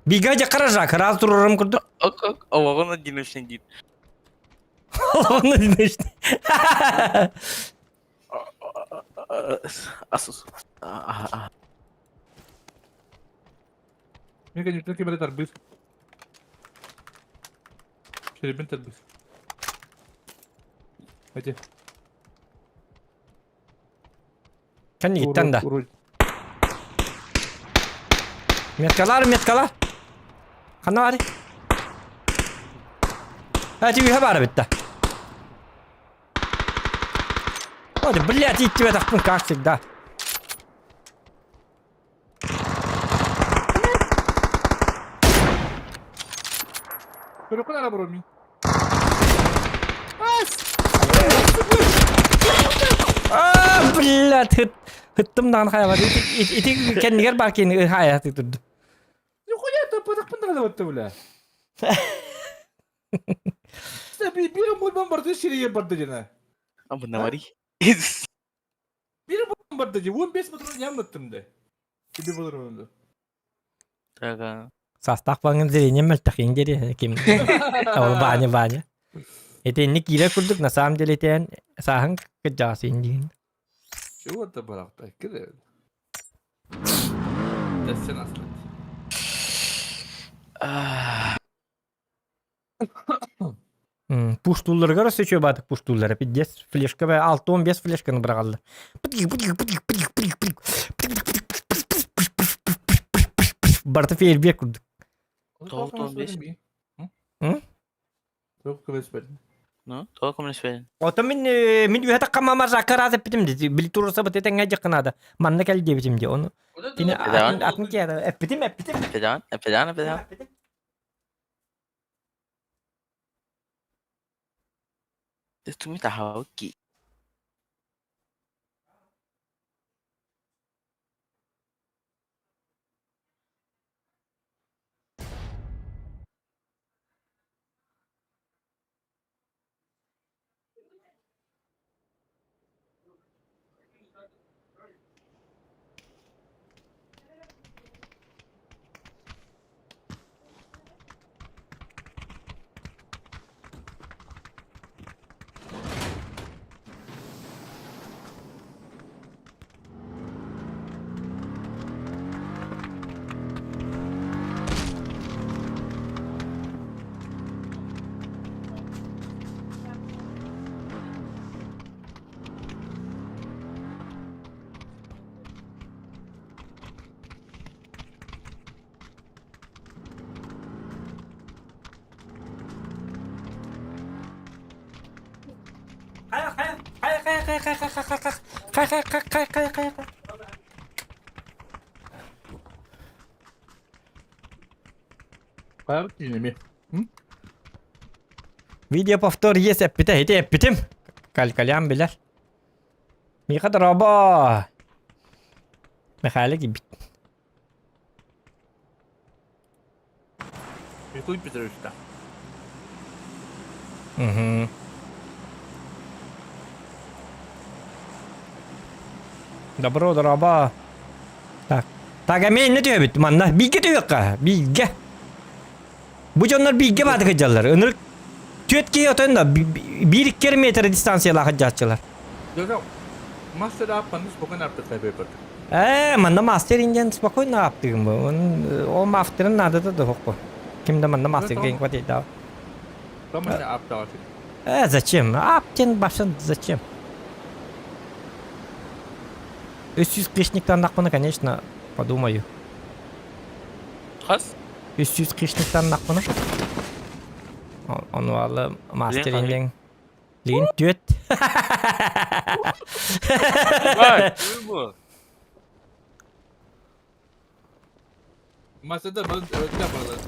Бига дьэ жак, раз турарым курдук. Ок, ок, оҕоҕун одиночный диир. Оҕоҕун одиночный. Асус. Мен конечно кемере тарбыз. Шеребин тарбыз. Hadi. Кэннигиттэн да. Меткалар, меткалар. Ханна бары? Эти үйэ бары битте. Ой, блядь, иттибэтэхпин, как всегда. Көрөххүн ара бро мин. А, блядь, хыттым даҕаны хайабат. Ити кэннигэр бар кини хайаты турду. Нихуя ты пытахпын даҕаны батта бля. Биир мульбан барды сирийе барды дена. А бу навари. Биир мульбан барды ди. 15 патрон ямнаттым да. Тебе болор Тага. Састаах баҥын зрение мөлтөхин дири ким ол Ваня Ваня. Итинник киирэр курдук на самом деле итэн сааһын кырдьаҕасыйын диин. Чего ты барахта? Кире. Десен аслат. Пуштулларыгар өссө үчүгэй баатык пуштууллара пиздец флешка 6-15 флешканы быраҕаллар. Барыта фейерверк курдук. 9-15. Ну, тоҕо көмөлөспөтүн? Оттон мин мин үһэ таххамма маржакка ыраас эппитим дии. Били туруорсабыт этэҥҥэ дьаххынаада. Манна кэл диэбитим дии. Ону кини атын атын киһи эппитим эппитим. Эппитим, эппитим, эппитим. 这做咩大好记？ Хайа хайа хайа хайа хайа хайа хайа. Хайа тиинеми. Видео повтор есть эппитэ ити эппитим. Калькалям билэр. Миха дорообо. Михайлик ибит. Михаил Петрович да. Угу. Добро, дорообо. Так. Так, эмиэ иннэ түһэбит манна. Бииргэ түһүөххэ. Бииргэ. Бу дьоннор бииргэ бааты кыдьаллар. Ынырык түөрт киһи отон да биир икки метр дистанциялаах кыдьааччылар. Дьэ, мастер ааппанны спокойно аптыктай бэйбэт. Ээ, манна мастер индиан спокойно аптыгым бу. Ол мастерын наадата да хокку. Ким да манна мастер кең кватейда. Э, зачем? Аптен башын зачем? 300 кишниктан конечно, подумаю. Хас? 300 кишниктан нақпыны. Ону алы мастер индиан. Лин түөт. Масада был балар.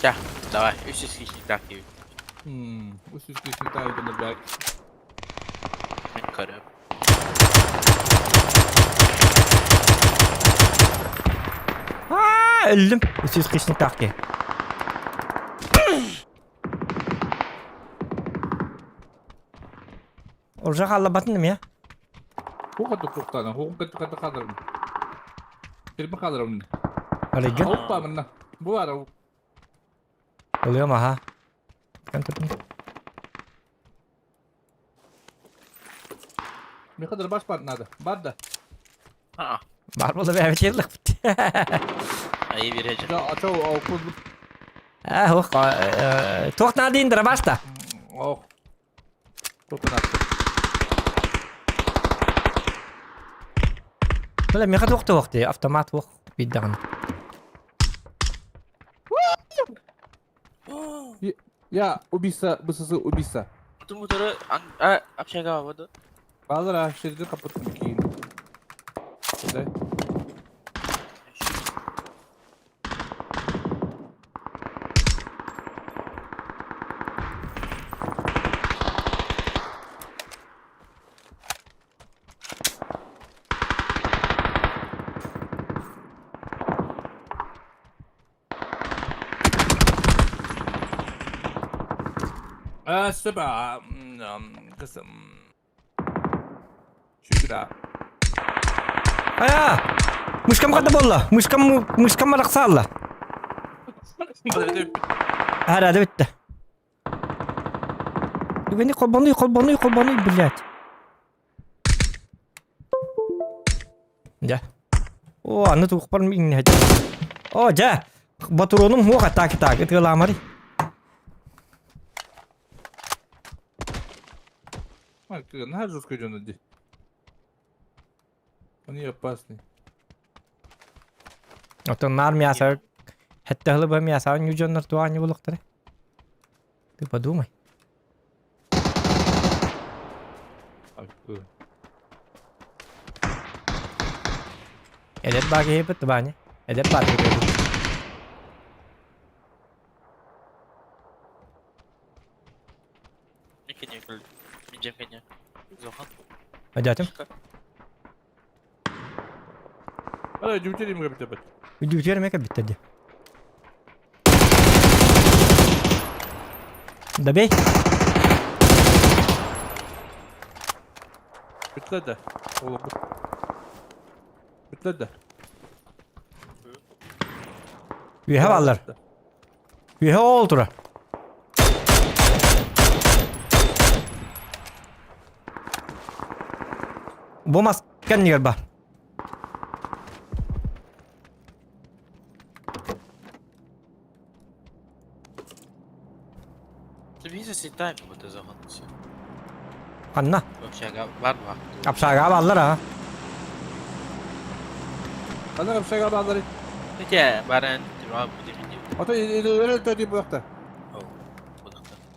Ча, давай, 300 кишниктан киви. 300 кишниктан киви бак. Көрөп. Аа, өллүм. 300 кишниктан киви. Уже халлабатын эмиэ. Хуха туктана, хуха ката кадарым. Тербе кадарым. Алыгын. Опа мына. Бу бар. Ылыам аха. Кантатын. Мехадыр баш бар надо. Бар да. Аа. Бар болду бәбит еллик. Айы бережи. Да, ачау, ау, куз. Аа, ох, туох наадын дырабашта. Ох. Туох наады. Бля, меха туох туох дии, автомат туох биирдэҕин. Я, убийца, БСС убийца. Мутары общага воду. Баалар сирди капыттым киин. Кудай? سبعة قسم شكرا Айа! Мышкам хата болла. Мышкам мышкам арахсаалла. Herhalde bitti. Beni холбонуй, холбонуй, холбонуй, блядь. Дьэ. О, аны туохпар иҥнэһэ. О, дьэ. Ботуруонум хуох атаак так ытыалаамарый. Наһаа жестко дьоно дии. Они опасны. Оттон наар мясо хэтте хылы мясо нью дьоннор туаанньу булуктара. Ты подумай. Эдэр баа киһипит Ваня. Эдэр баа киһипит. Адятым. Үдүтүөр эмэ кэлбиттэр дии. Добей. Бүттэ да. Олорбут. Бүттэ да. Үөһэ бааллар. Үөһэ ол турар. Бу мас кэннигэр бар. Ханна? Общага бааллар а. Ханна общага бааллар?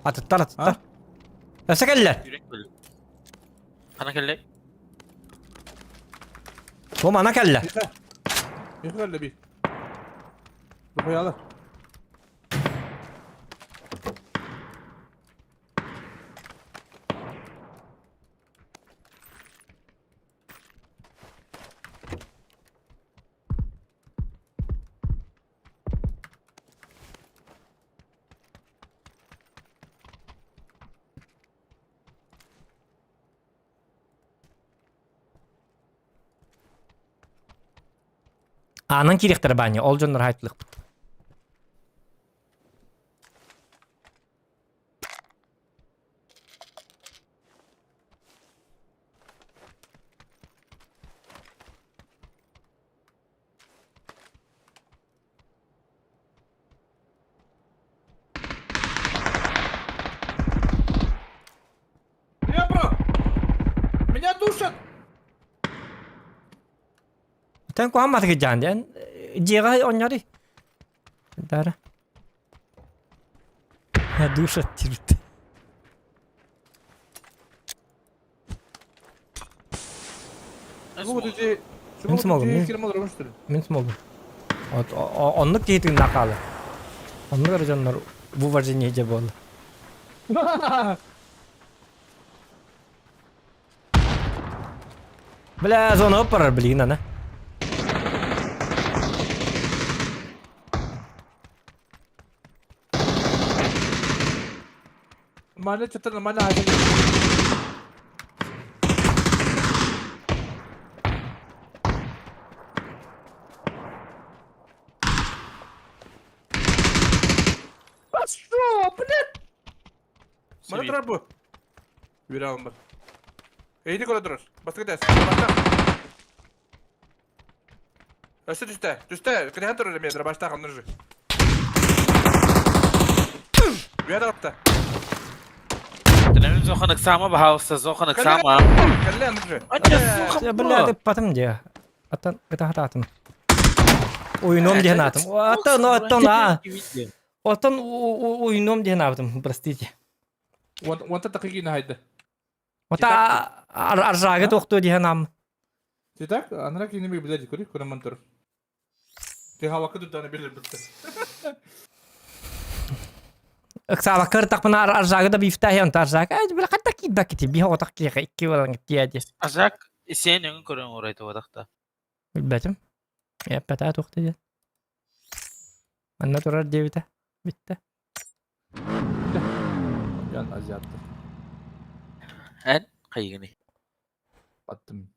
Атыттар атыттар. Өссө кэллэр. Хана кэллэ? Бу мана кэллэ. Михаил би. Духуяла. Аанан киириэхтэрэ Баня, ол дьоннор хаайтылыахпыт. Меня, бро! Меня душат! Тэн куһаан матыгы дьаан диэн дьиэҕэ оонньоруй. Дара. Душат диэбит. Мин смогу, мин смогу. Оннук киһи тыыннаах хаалар. Оннук эрэ дьоннор в уважении дьэ буолла. Бля, зона барар билигин ана. Маны чытыр, маны айда. Пошел, блядь! Маны турар бу. Үөрэ бар. Эйди көрө турар. Бастакы тэс. Башта. Өссө түстэ. Түстэ. Кэтэһэн турар эмиэ башта ханныр же. Үөрэ атта. Зохан ыксаама, пожалуйста, Зохан ыксаама. Кэллэ анныр же. Бля, ыппатым дии. Аттан ыта хатаатым. Уйнуом диэн аатым. Аттан, аттан, а. Оттон уйнуом диэн аабытым, простите. Уонта такыгина хайда. Ота аржаага тохтуо диһэн ам. Ты так, анара кини би билер көрү көрөмөн тур. Ты хавакы дуданы билер битте. Ыксаабакка ыртахпына аржаага да бифтаһи онта аржаага ай била хатта киирбэк кити биһ отах киэхэ икки балан тиэди. Азак сен өҥүн көрөн урайты бодахта. Билбэтим. Эппэтээ туохта диэн. Манна турар диэбитэ. Бүттэ. Ян азиаттар. Эн хайыгыный? Аттым.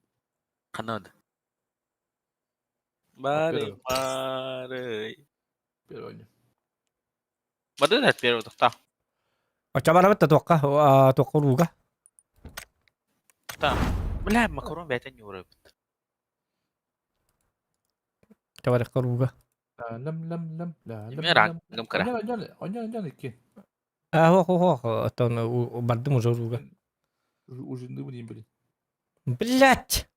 Ханна Бары, бары. Первый. Бады да первый тохта. Оча барабыт да туохха, туохха урууга. Тохта. Бля, макарон бэйтэн юрабыт. Табарыкка урууга. Лам лам лам ла лам. Мен рангым кыра. Оньон оньон икки. А, хо хо хо, оттон бардым уже урууга. Уже не блин. Блять!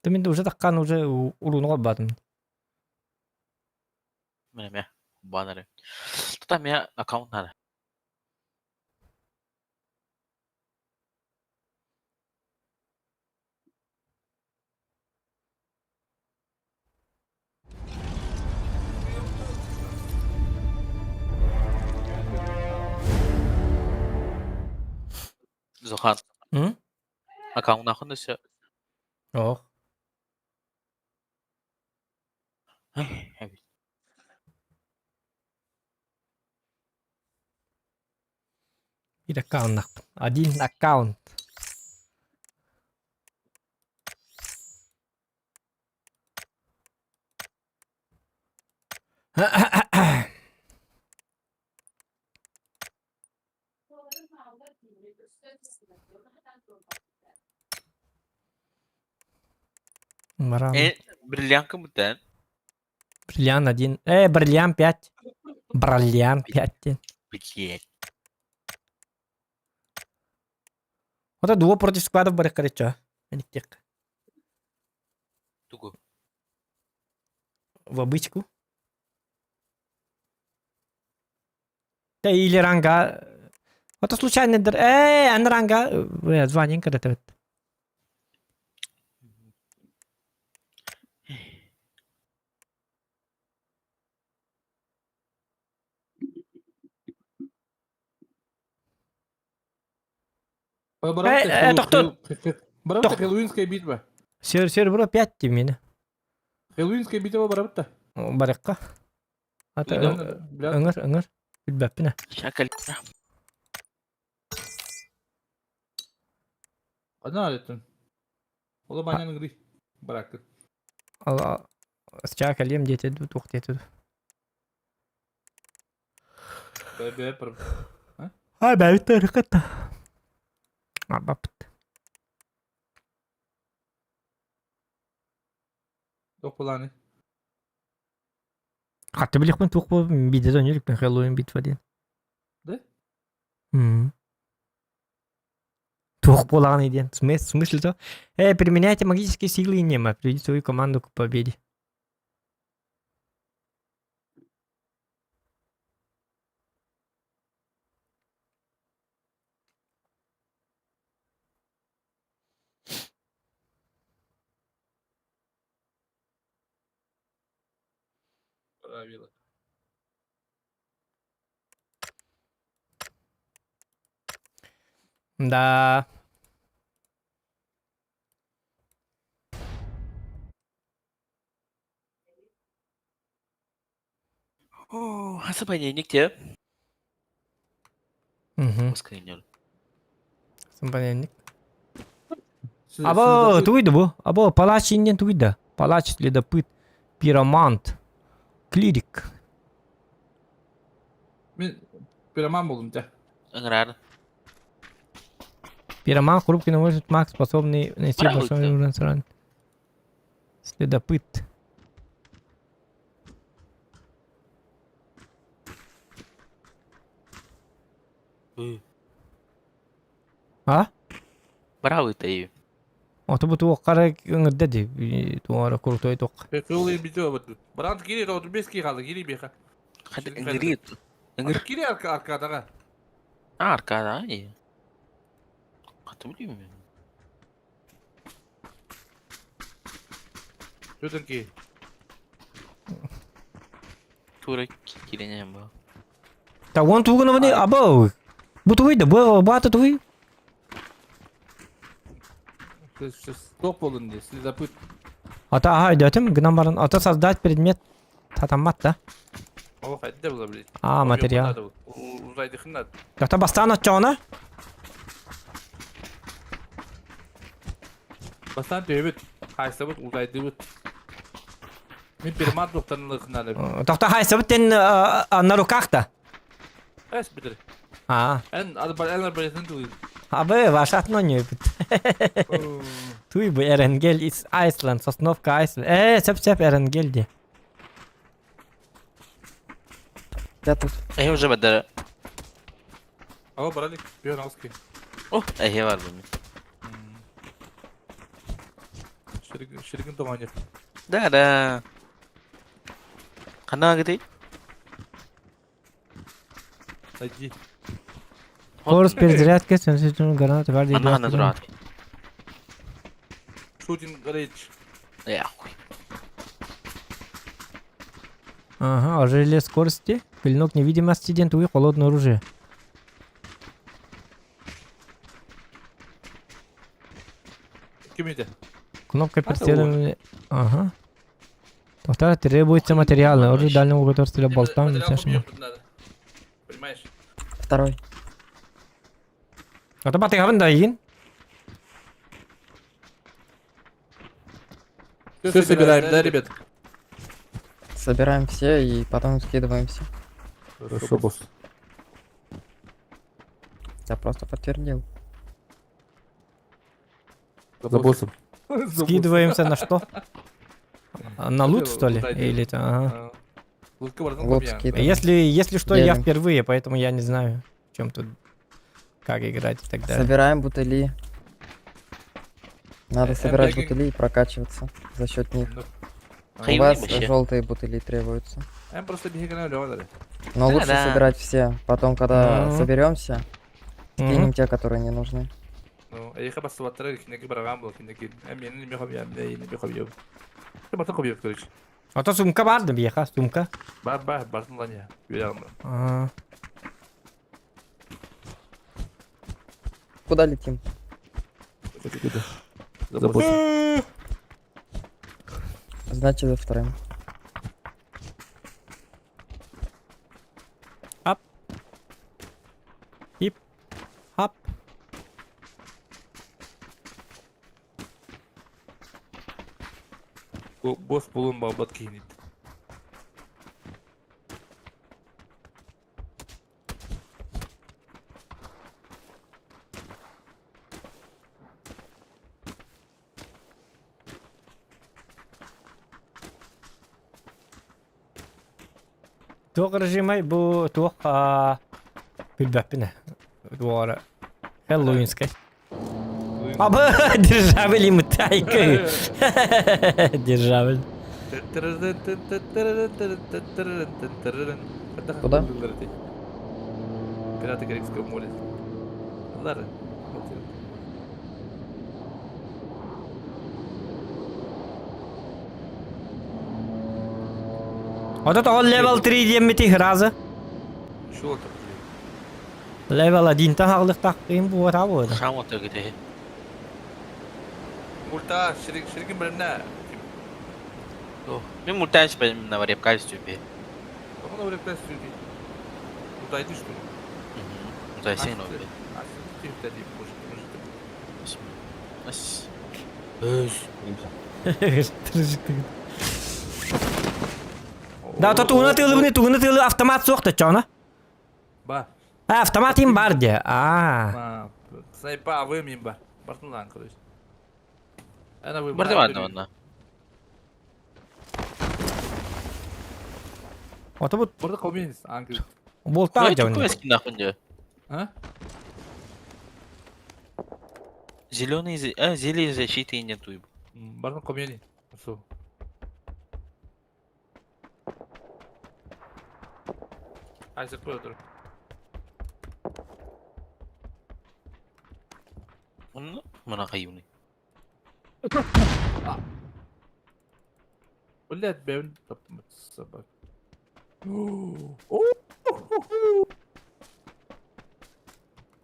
Ты мен уже таккан уже урууну колбатым. Мен эме баннеры. Тута меня аккаунт надо. Зохан. М? Аккаунт өссө. Ох. Биир аккауннахпын. Один аккаунт. Баран. Э, бриллиантка бүтэн. Бриллиант один. Бриллиант 5. Бриллиант 5 диэн. Блять. Ото дуо против складов барык короче. Аниктек. Тугу. В обычку. Да или ранга. Ото случайно дыр. Ан ранга. Звание когда-то. Тохтот. Барабыта Хэллоуинская битва. Сер, сер, бро, 5 ти мені. Хэллоуинская битва барабыта. Барыққа. Ата, ыңыр, ыңыр. Билбәппин. Шакал. Одна алеттин. Ола банян гри. Баракы. Ала, сча калем дети тух дети. Бе бе Ай, бәбит тарыкта. Абапт. Туох планы. Хатты билихпин туох бу бидедон юрикпин Хэллоуин битва диэн. Да? Мм. Туох буолаҕын диэн. В смысле то? Применяйте магические силы и немо. Приведите свою команду к победе. Правила. Да. Хаса понедельник те. Угу. Воскресенье. Понедельник. Або туйда бу. Або палач иннен туйда. Палач, следопыт, пиромант, клирик. Мен пироман болдум те. Ыңырар. Пироман хрупкий, но может маг, способный нанести большой урон сразу. Следопыт. А? Браво ты. Ото бу туох қара ыңырда ди. Туара крутой туох. Хэллоуин битва вот. Баран кири то без ки хала кири беха. Хады ыңырит. Ыҥыр. Кири арка аркадаҕа. А, аркада и. Хата билим. Сөтөн ки. Тура кирине бу. Та вон тугун вони або. Бу тугуй да, бу бата тугуй. Стоп болун диye. Следопыт. Ата аха өйдөтүм, гынан баран ата создать предмет татаммат да. О, хайда була блин. А, материал. Узайдыхын Та бастан отчоҕуна? Бастан төбүт, хайсабыт, узайдыбыт. Мин пермат доктарынлыхын Тохто хайсабыт тен на руках да. Эс битер. А. Эн эн арбалетин туй. Абы, ваша атно бит. Туй бу Эренгел из Айсланд, Сосновка Айсланд. Сеп-сеп Эренгел ди. Я тут. Эһи уже бадара. Ала баралик, бьен алски. О, эһи бар бу. Шеригин шеригин тоғанер. Да, да. Хана гыты? Найди. Скорость перезарядки, сенситивную гранату, гвардии. Хана хана турат. Шутинг рейдж. Я хуй. Ага, ожерелье скорости, клинок невидимости, ден туй, холодное оружие. Ким ити? Кнопка преследования. Ага. Повторяю, требуется материалы. Оружие дальнего угла стреля болтам. Понимаешь? Второй. А то баты гавын да игин. Все собираем, да, ребят? Собираем все и потом скидываемся. Хорошо, босс. Я просто подтвердил. За боссом. Скидываемся на что? На лут, что ли? Или это, ага. Лут скидываем. Если что, я Делим. впервые, поэтому я не знаю, в чем тут, как играть и так далее. Собираем бутыли. Надо собирать бегай. бутыли и прокачиваться за счет них. У Хайвани вас вообще. желтые бутыли требуются. Эм просто бегай на Но лучше Да-да. собирать все. Потом, когда Мгм. соберемся, Мгм. скинем те, которые не нужны. Ну, эйха басыбаттара кинеки бараган был кинеки. Эм менин неме хобьям, не неме хобьям. Ты бартын хобьям, короче. А то сумка барды бьеха, сумка. Бар бар бартын лан я. Юрягым. А, Куда летим? За боссом. Значит, за вторым. Ап. Ип. Ап. Босс булун бабат кийинит. Туох режимай бу туох билбэппин Дуора. Хэллоуинскай. Абы, державель им тайкой. Державель. Куда? Пираты Карибского моря. Ладно. Вот это он level 3 диэммити разы. Что там? Level 1 та хаглык им бу ата бу. Шам ота гыты. Мульта, шерик, шеригин билимне. О, Мен мультанч бен на варепка стюпе. Onu öyle press diyor. Мультайды что ли? Мультайсен обе. А, ты может, Ас. Өз. Да, то тугуна тылы тугуна тылы автомат суох та чона. Ба. А, автомат им бар де. А. Снайпа вы мимба. Бартын короче. Ана вы. Барды бар онна. Ото бу Барды коммунист, ангел. болта Ой, жауны. какой скин нахуй де? А? Зеленый, а, зелье защиты нету. Бардын коммунист. Су. Айсек көрдүр. Онно мана хайуны. Блять, бэйэбин таптым собак.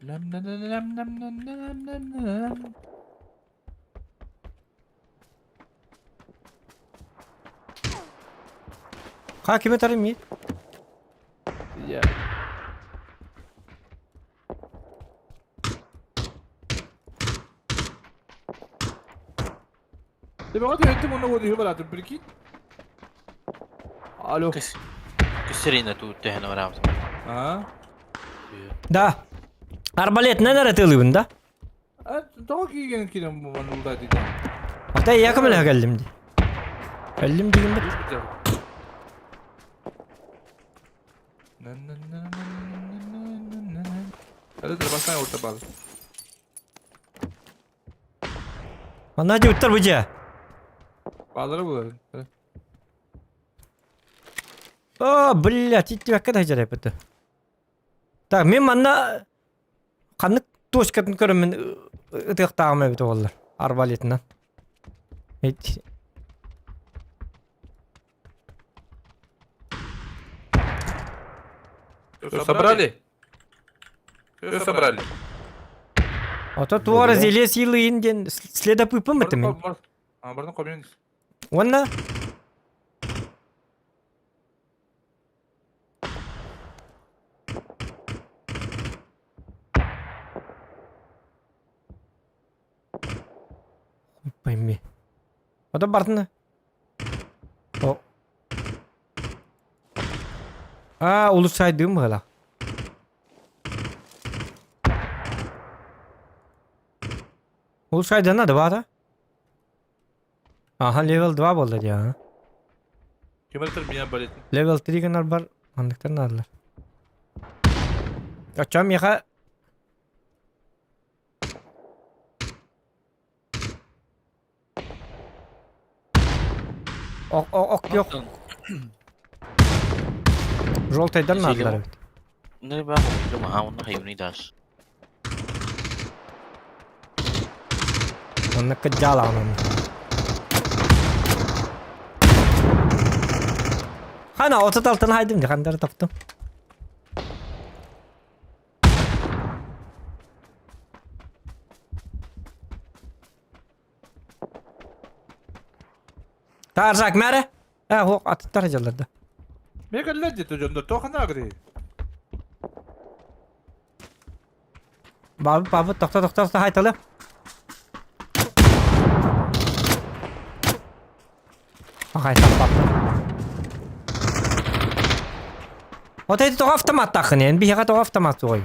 Лэм лэм лэм лэм лэм лэм лэм лэм. Ха кими тарым ми? Я. Ты өттүм онно уоду баратын, прикинь? Алло. Кысырина тут тэһэн барабыз. А? Да. Арбалет не нere тылыбын да? А, тоҕо киигэн кирен бу маны улда диде. Ата якым эле келдим ди. Келдим дигин бит. Hadi dur baksana orta bal. Ана ди уттар бу же. Bağları bulalım. О, блядь, итти бакка да жарай бит. Так, мен манна каннык точкатын көрөмүн ытыктагым эбит олар. Арбалетинен. Эт. Все собрали? Все собрали. Ото туара зеле силы ден следопыпым это мен. А, бардын комьюнист. Онна Пойми. Ото бартына. О. А, улучшайдым гала. Улучшайдана два да? Ага, level 2 болды я. Кем это меня болит? Level 3 генер бар. Андыктар надылар. Ачам яха. Ок, ок, ок, yok. Желтыйдан надылар бит. Не ба ма онно хайуны даш. Онны кыджала онун. Хана 36-ны хайдым хандары таптым. Таржак мәре. Ә, хоқ аттар жаларды. Мега леди то жонда тохана агри. Бабы, бабы, тоқта, тоқта, тоқта, хайталы. Ағай, тап, Вот это тоға автомат тақын, енді бияға тоға автомат ой.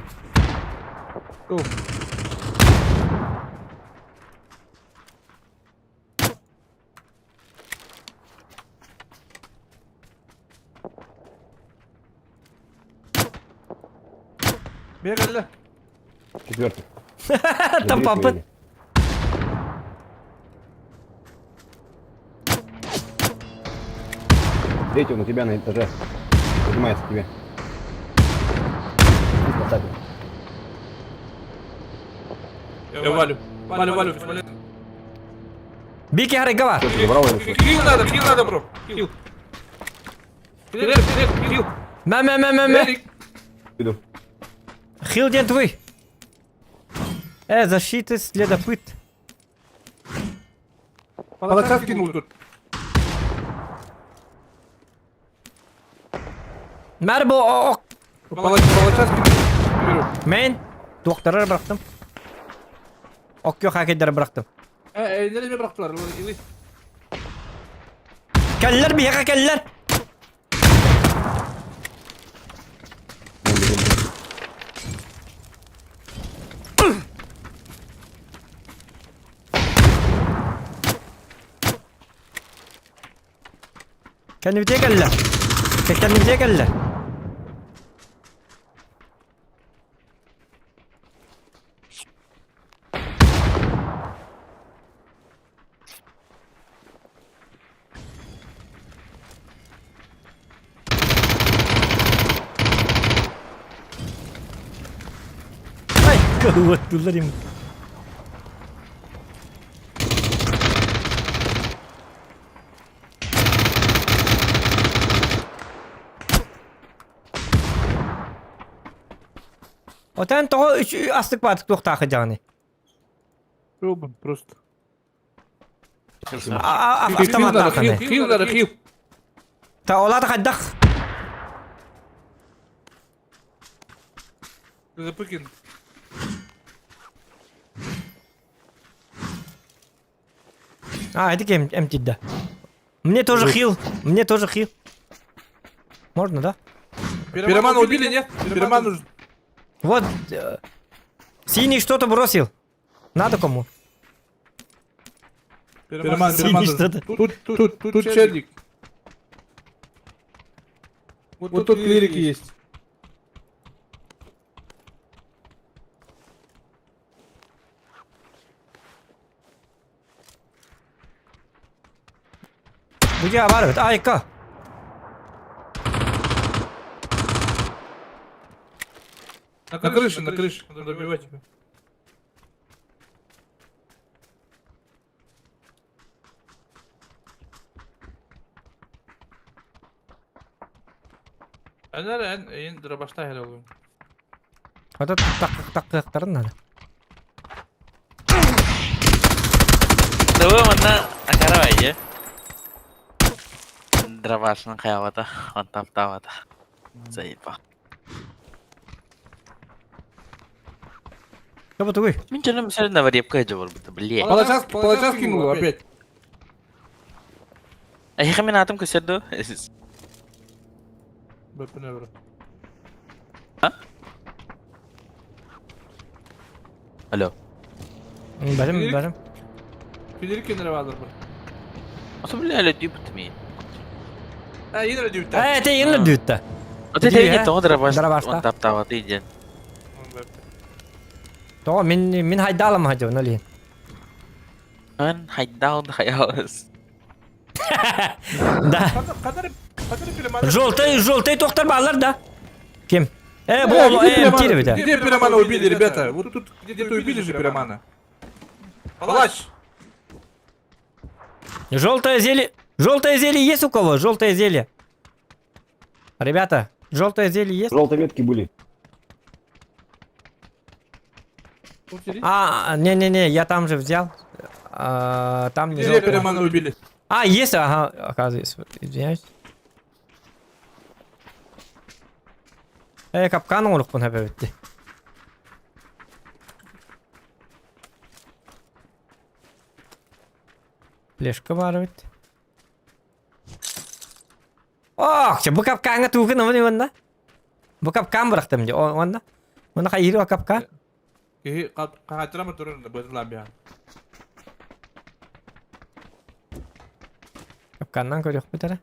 Мега Четвертый. Там папы. Третий он у тебя на этаже. Поднимается к тебе. Я валю. Валю, валю, валю. Бики харайга бар. Хил надо, хил надо, бро. Хил. Вперед, вперед, хил. Мә, мә, мә, мә, мә. Иду. Хил ден твой. Защита следопыт. Палача скинул тут. Мәр бу ок. Палача, палача скинул. Беру. Мен доктора бырақтым. Ок yok хакедер бырақтым. Nereye bıraktılar? Ili. Келлер бияға келлер. Kendimize geldiler. Kendimize geldiler. Уоттулар им. Отан тоҕо үч астык баатык туохтаахы дьаҕаны? Пробуем просто. Автоматтааханы. Хил надо, хил. Та олата хайдах? Запыкин. А, это кем эмтит, да. Мне тоже хил. Мне тоже хил. Можно, да? Пиромана убили, нет? Пироман нужен. Вот. Синий что-то бросил. Надо кому? Пироман, Синий пироман нужен. что-то. Тут, тут, тут, тут челик. Вот тут клирик есть. Где бар Айка. На крыше, на крыше. Надо добивать. Ана эн дробашта хәл olun. Вот так так так надо. Давай манна акарабай Дробашның хаябата, антаптабата. Заеба. Что вы? Мин жаным сен на варепка жобор бут, бле. Палача, палача скинула опять. А я мен атым көсөрдү. Бэпэнэ, А? Алло. Барым, барым. Федерик кенере бардыр бу. Ата биле әле дип битми. А, yine düğütte. Э, это yine düğütte. Ата теге тоҕо дробаш Дробашта. антаптабата иден. То мин мин хайдалам хажы, нали. Ан хайдал хаялыс. Да. Кадar кадar пироман. Желтый, желтый тоқтар балар да. Кем? Бу тире бит. Где пиромана убили, ребята? Вот тут где-то убили же пиромана. Палач! Желтое зелье. Желтое зелье есть у кого? Желтое зелье. Ребята, желтое зелье есть? Желтые метки были. А, не-не-не, я там же взял. А, там не Где желтое. пиромана убили? А, есть, ага, оказывается, извиняюсь. Капкан оңорукпун хэбэбитти. Плешка бар бит. Ох, бу капканга тугын омун онна. Бу капкан бырактым же, онна. Онна кайыры капкан. Киһи хаатырама турар бытылаан биһан. Капканнан көрүөх битара.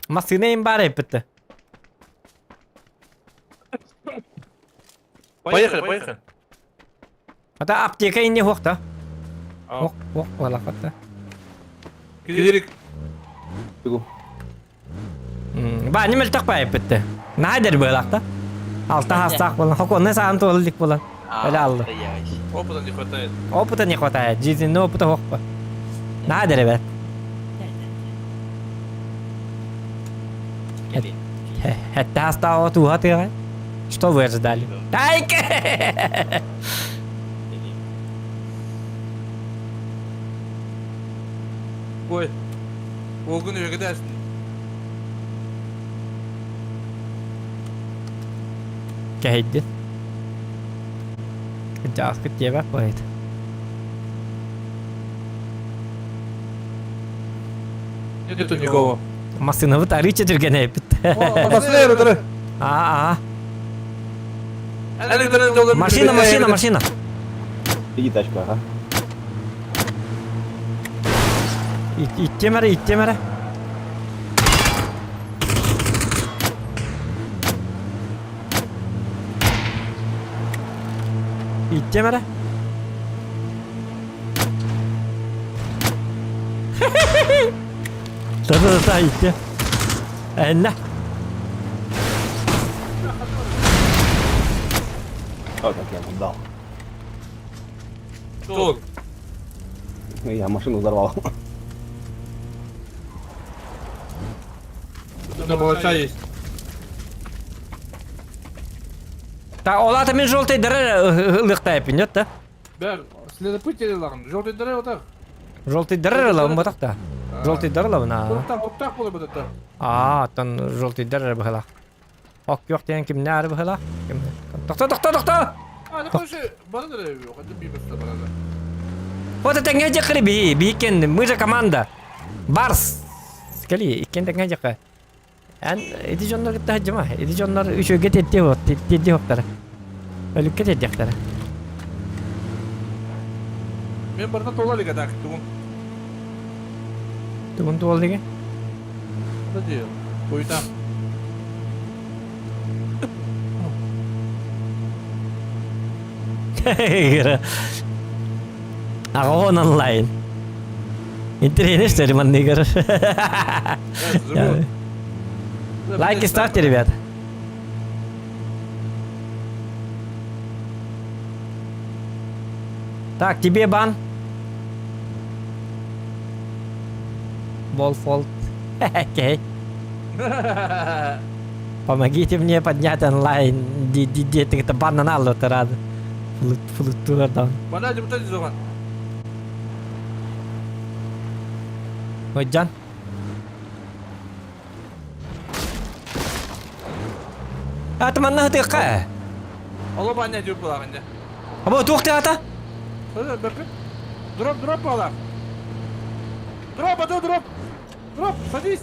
Масына им бар эппитти. Поехали, поехали. Ата аптека инне хуакта. А. Ок, ок, валакатта. Клирик. Ба, немел такпа эппитти. Найдер быйлакта. Алта хастак болан, хоконны саан туоллик болан. Эле алды. Опыта не хватает. Опыта не хватает, жизненного опыта хокпа. Надо, ребят. Это осталось туга Что вы ожидали? Тайка! Ой. Огын өгедәсин. Кәйдді. Жаскы тебек байд. Нету никого. Масына бут арыча жүрген эпит. Машина өтөрө. А, а. Машина, машина, машина. Иди тачка, ага. Иттемере, иттемере. Иттемере. Да-да-да, итте. Энне. А, как я ему дал. Кто? Ну, Я машину взорвал. Да, молодца есть. Та олата мен желтый дыры ылыктайып нет да? Бәр, следопыт лагын. Желтый дыры отак. Желтый дыры ылабын ботак да. Желтый дыры ылабын а. Оттак, оттак болор бу А, оттон желтый дыры быһылах. Ок yok деген кимне ары быһылах? Ким? Тохто, тохто, тохто! А, ну короче, бана дыры yok. Hadi bir basın bana da. Вот это не декри би, бикен, мы же команда. Барс. Кели, иккен тэҥҥэ дьэхэ. Эн ити дьоннор кытта сылдьыма. Ити дьоннор үчүгэйгэ тиэрдиэ вот, тиэрдиэ уохтара. Өлүккэ тиэрдиэхтэрэ. Мен барда тола лига так, тугун. Тугун туол диге? Подожди, хуйта. Аҕаҕын онлайн. Интересно, что ли, манныгар? Лайки ставьте, ребят. Так, тебе бан. Болфолд. Окей. Помогите мне поднять онлайн. Это бан на рад. Флуттуардан. Бана депутат изоган. Ойджан. Атыманна хытыққа. Ало баня деп булагын. Або туох ата? Дроп, дроп бала. Дроп, ата дроп. Дроп, садись.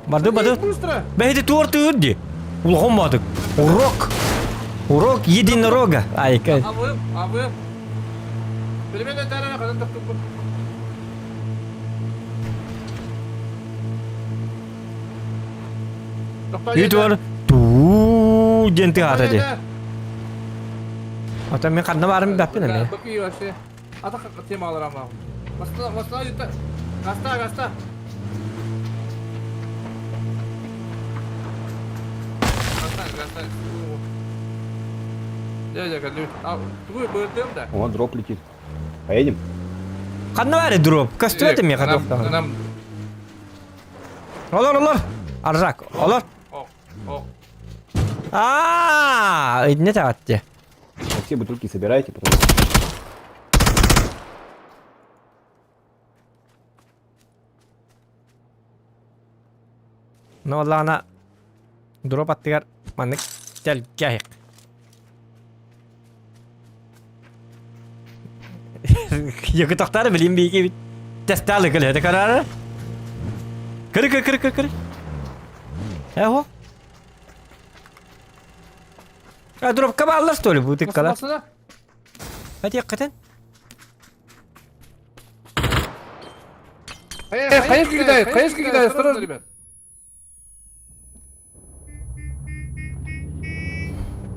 Барды, барды. Быстро. Бәйді туор тыыр Улахан бадык. Урок. Урок единорога. Ай, А вы, а вы. Переменная тарана, хадан тактып. Үтүөр туу диэн тыаата ди. Ата мен ханна барым баппин эме. Баки вообще. Ата тема аларам. Баста, баста, гаста, гаста. Гаста, гаста. Дядя, а твой БРДМ да? О, дроп летит. Поедем? Ханна бары дроп. Көстүбөт эме катоктан. Нам. Олор, олор. Аржак, олор. О, о. А, не таатте. Все бутылки собирайте, потому что... Ну ладно. Дроп аттыгар маннык тэлгээх. Йөкү тохтары билим бийки бит. Тесталы кылы карары. Кыры кыры кыры кыры кыры. Эхо. А дроп кабаллар что ли бу тыккала? Хати кытын. Хаешки кидает, хаешки кидает, осторожно, ребят.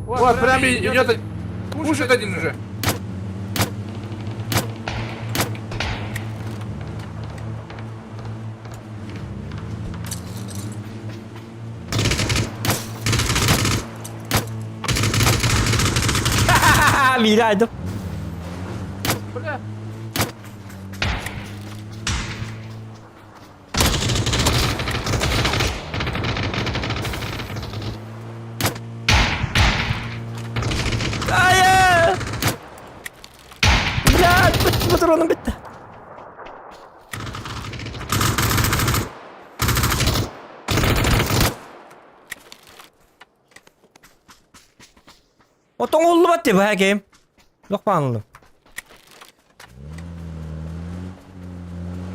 Вот, прям идет, пушит один уже. Мирайдым. Бля. Ая! Блядь, патроном битті. Отоң олду батты бу хаким. Лохпанлы.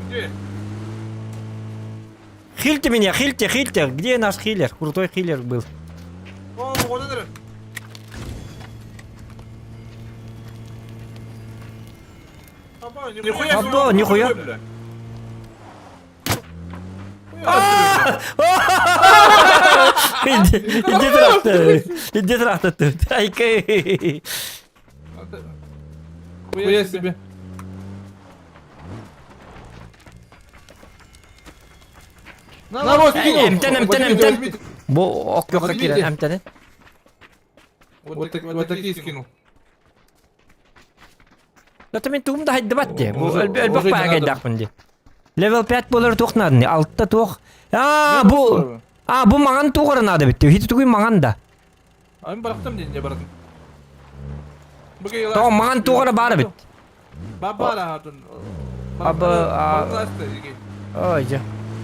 Где? Хильте меня, хильте, хильте. Где наш хиллер? Крутой хиллер был. О, вот это. Нихуя, Аба, нихуя. Иди трахты. Иди трахты. Айкэй. Хуя себе. На, вот, скинул. Эмтен, эмтен, эмтен. Бу ок yok Возьмите. кирен эмтен. Вот, так, вот такие скинул. Это мин тугум да хайдыбат дии. Бу Уже- элбэх уже не баага надо. кайдахпын дии. Level 5 буолар туох нааданы? Алта туох. Аа, бу А, бу маҥан туох наада битти. Хити тугуй маҥан да. А мен барахтам дии, не баратым. Тоҕо маҥан туох эрэ баар эбит. Баба хатун. Аба, а- Ой, дьэ.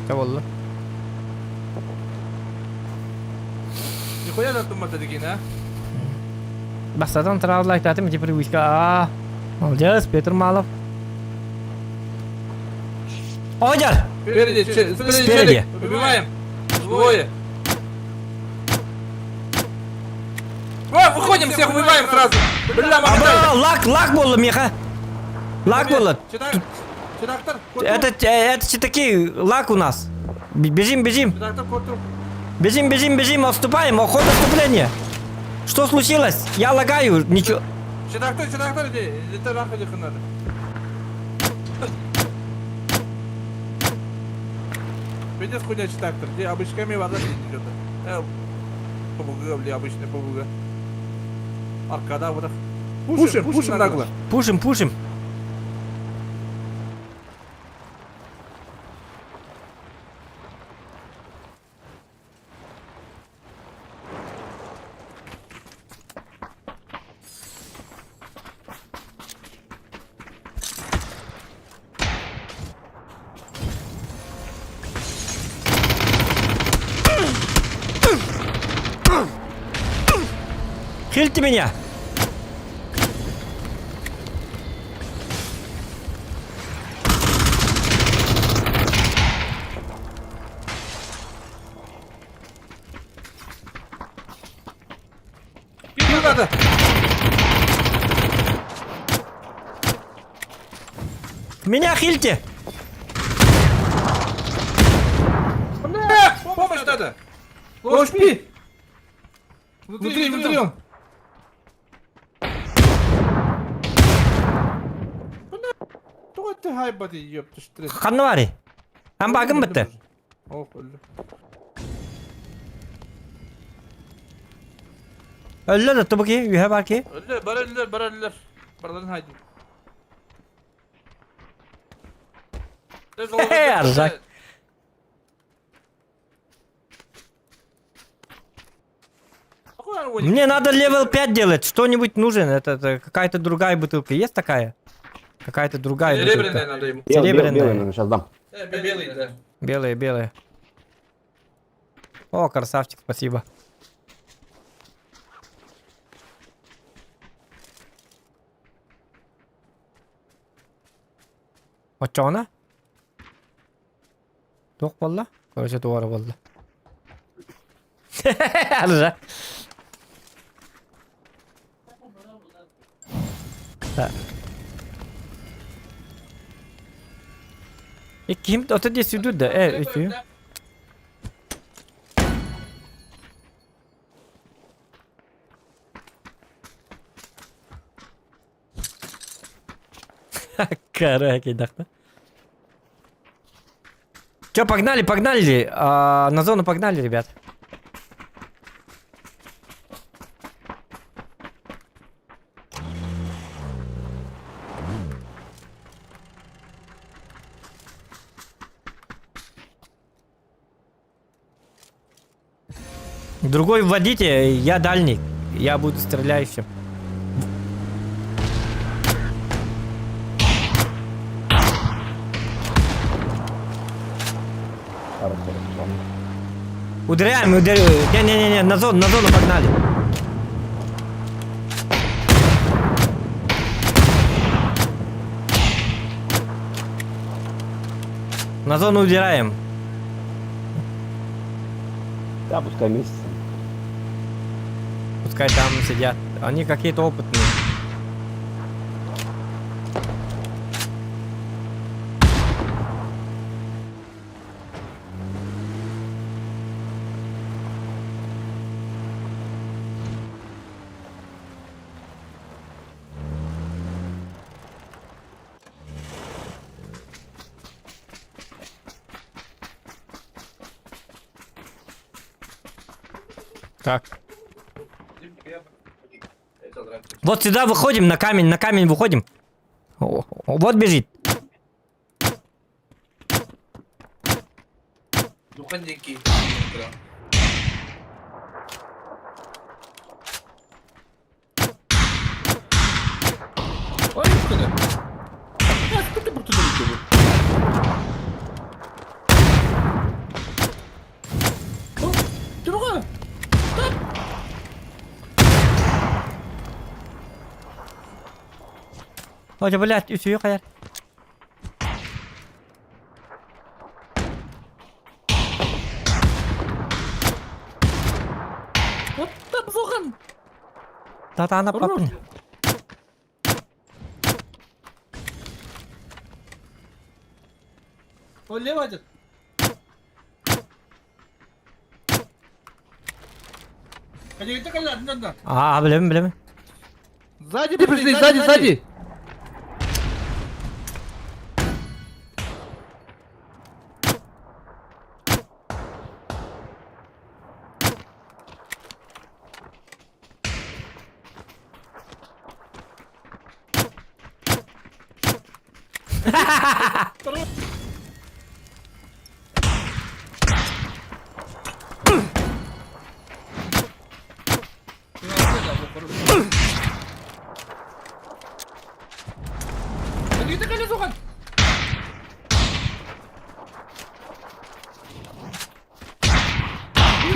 Чэ буолла. Нихуя да тумата дигин, а? Бастатан сразу лайктаатым ити привычка. Аа. Молодец, Петр Малов. Одер! Спереди, спереди, Спереди. челик. Убиваем. Двое. О, выходим, всех убиваем сразу. Бля, Аба, лак, лак буолла миэхэ. Лак буолла. Читактор, Это такие лак у нас. Бежим, бежим. Читактор, контур. Бежим, бежим, бежим, отступаем, охота отступление. Что случилось? Я лагаю, ничего. Читактор, читактор, иди. Это нахуй их надо. Видишь, хуйня читактор, где обычками вода идет. ПБГ, бля, обычный ПБГ. Аркада, вот так. Пушим, пушим нагло. Пушим, пушим. Хильте меня! Пил надо! Меня хильте! Бля, помощь надо! Ложь пи! Внутри, внутри он! Бля, кто ты хайбати, ёпта, стресс. Ханна баарый? Амбагым бытты. Ох, бля. Өллө да тубуки, үһэ бар ки. Өллөр, бар өллөр, бар өллөр. Барларын хайди. Аржак. Мне надо level 5 делать, что-нибудь нужен. Это какая-то другая бутылка. Есть такая? Какая-то другая Серебряная бутылка. надо ему. Белый, белый, Серебряная. белый, сейчас дам. Белый, да. Белая, белая. О, красавчик, спасибо. Оччоҕуна? Туох буолла? Короче, туора буолла. Аржа. Так. Ким ото десь йдуть, да? Эти. Караки, да. Че, погнали, погнали. А, на зону погнали, ребят. Другой вводите, я дальний. Я буду стреляющим. Хорошо, хорошо. Ударяем, ударяем. Не-не-не, на зону погнали. На зону удираем. Да, пускай месяц. Пускай там сидят. Они какие-то опытные. Так. Вот сюда выходим, на камень выходим. Вот бежит. Духан диэки. Ой, куда? Сколько буртуны Туруга! Ой, блядь, үсүйү хайар. Вот там Зохан! Татана папын. Он лево один. Аа, билэбин, билэбин. Сзади пришли, сзади, сзади!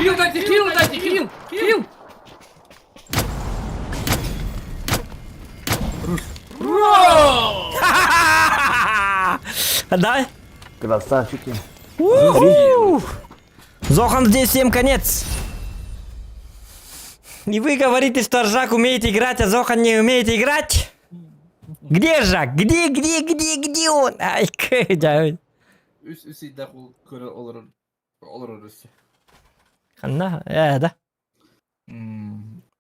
Кирилл, дайте, Кирилл, дайте, Кирилл, Кирилл! Да? Красавчики. Уху! Зохан здесь всем конец. И вы говорите, что Ржак умеет играть, а Зохан не умеет играть? Где Ржак? Где, где, где, где он? Ай, да. Үс үс ыйдаах көрө олорор олорор өссө. Ханна, да.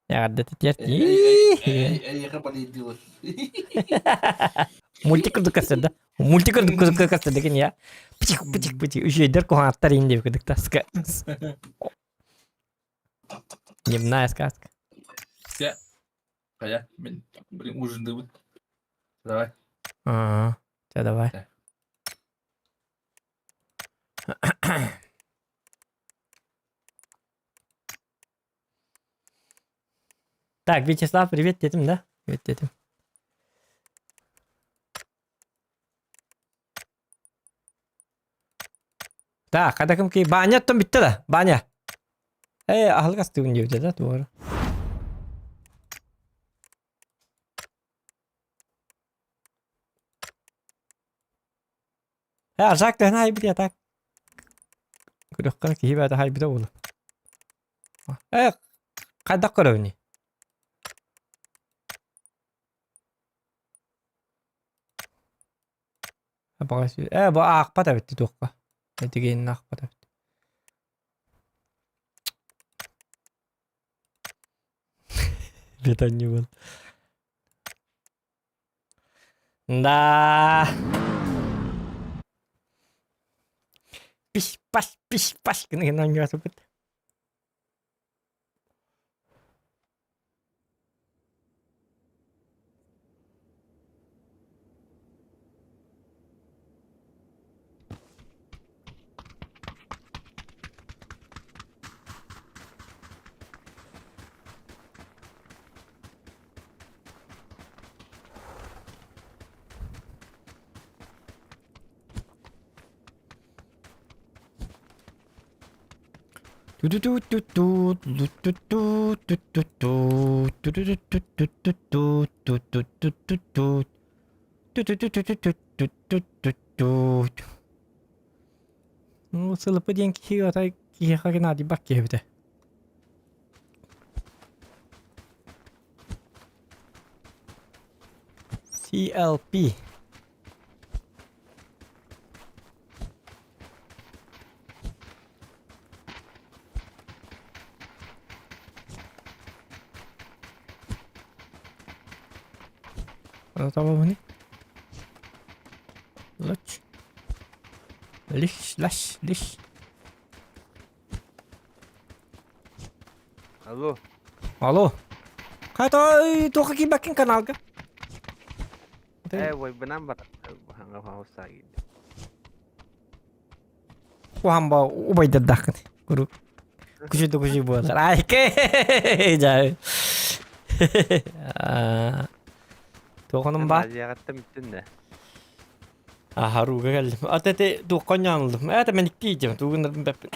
Эҕэрдэ тиэрт. Эйиэхэ балыйдылар. Мультик курдук көстөр да. Мультик курдук көстөр деген я. Пытик, пытик, пытик. Үчүгэйдэр куһаҕаттар иин диэбит курдук таска. Дневная сказка. Все. Хайа, мин блин ужиндыбын. Давай. А, Все, давай. Так, Вячеслав, привет детям, да? Привет детям. Так, хата ким ки Баня оттон бүттэ да? Баня. Э, аһылык астыыбын диэбитэ да, туора. Э, Аржак төһөн айбыт так. Көрөххө киһи бэйэтэ хайбыта буолуо. Э, хайдах көрөбүнүй? Э, бу аахпат эбит туохха. Этигиэнин аахпат эбит. Бетонни был. Да. Пиш паш пиш паш гына оонньоотубут. Ну, сылыпы диэн киһи атай киһиэхэ наадыйбат киһи эбитэ. CLP. Табабыный. Лоч. Лиш, лаш, лиш. Алло. Алло. Хайта, тоха киирбэккин каналга. Ты Э, войбынан бар. Куһаан ба убайдардаххын. Куруук. Күчүй да күчүй буолар. Айке! Жай. Туоханым ба? Азияҕаттан бүттүн да. Аһарууга кэллим. Ат эти туохха ньаанылдым. Это мен икки Тугуннарбын бэппин.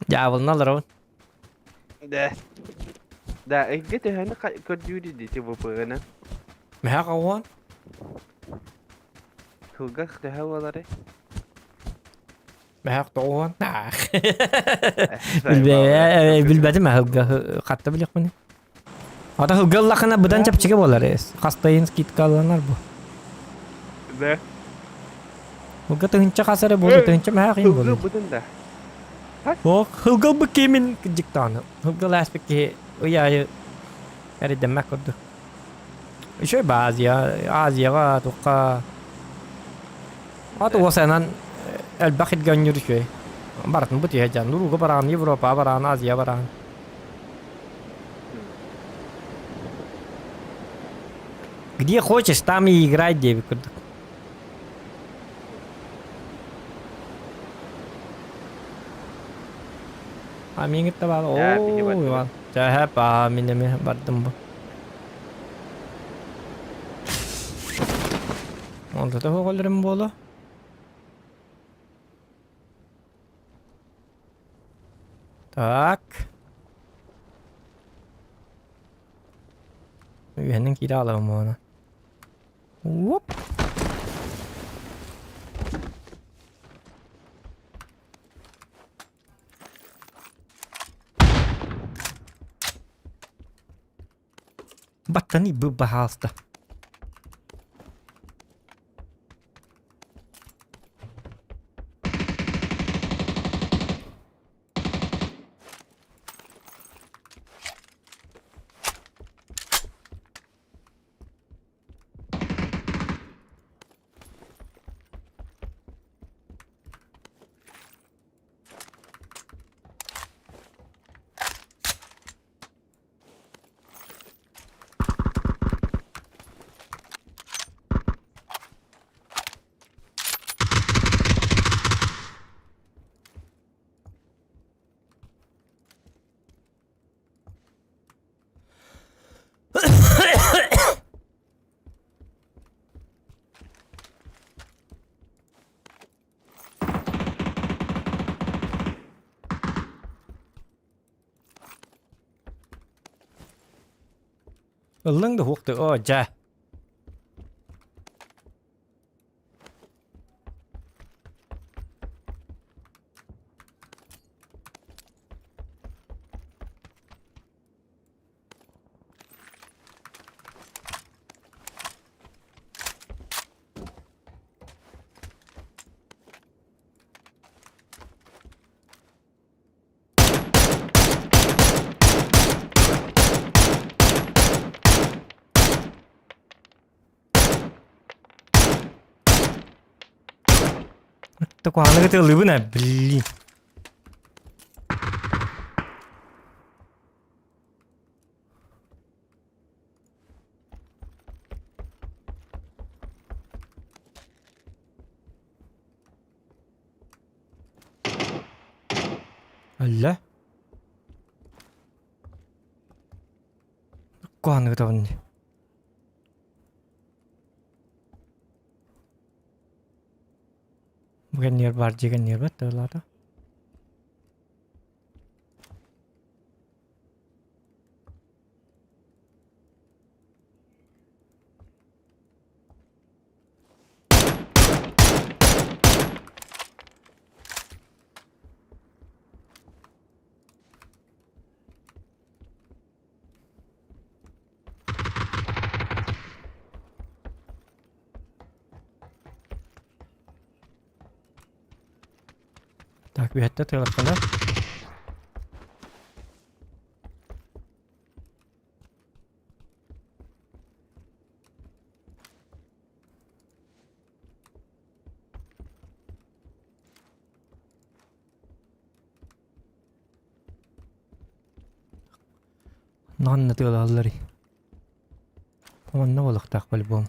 Дьаабылын аларабын. Да. Да, эйгэ төһөнү көрдүүр дити ВПН. Мэһэ қауан. Кылгах төһө болары? Мэһэ тоҕуон. Билбэтим хылга хатта билиэхпин. Ата хылга ыллахына быдан чэпчэки буолар. Хастайын скидкаланар бу. Да. Хылга тыһынча хас эрэ буолар, тыһынча мэһэ кыйын Хылгы буолар. бутун да. Ох, хылгал бу кимин кыдьыктааны. Хылга лааспыт киһи ый аайы эрэйдэммэт курдук. Еще ба Азия, Азияҕа туохха Ат уосанан элбэх илгэ онньуур үчүгэй. Барытын бу түһэ дьон. Нурууга бараан, Европаҕа бараан, Азия бараан. Где хочешь, там и играй диэбит курдук. А миигит да баар. Оо, Иван. Чэ, па, мин эмиэ бардым бу. Онто оҕолорум буолуо. Так. Үһэнин киирэ аалабым уона. Оп. Баттани бы баһаалыста. Ыллыҥ да уох оо дьэ. Куһаҕаны ытыалыыбын ээ, блин. Алла. Куһаҕаны ытабын дии. Бу кэннигэр баар дьиэ кэннигэр бат тыалаата. Так, үһэттэ тыалаппана. Нанна тыалаалларый. Онно буолуохтаах по-любому.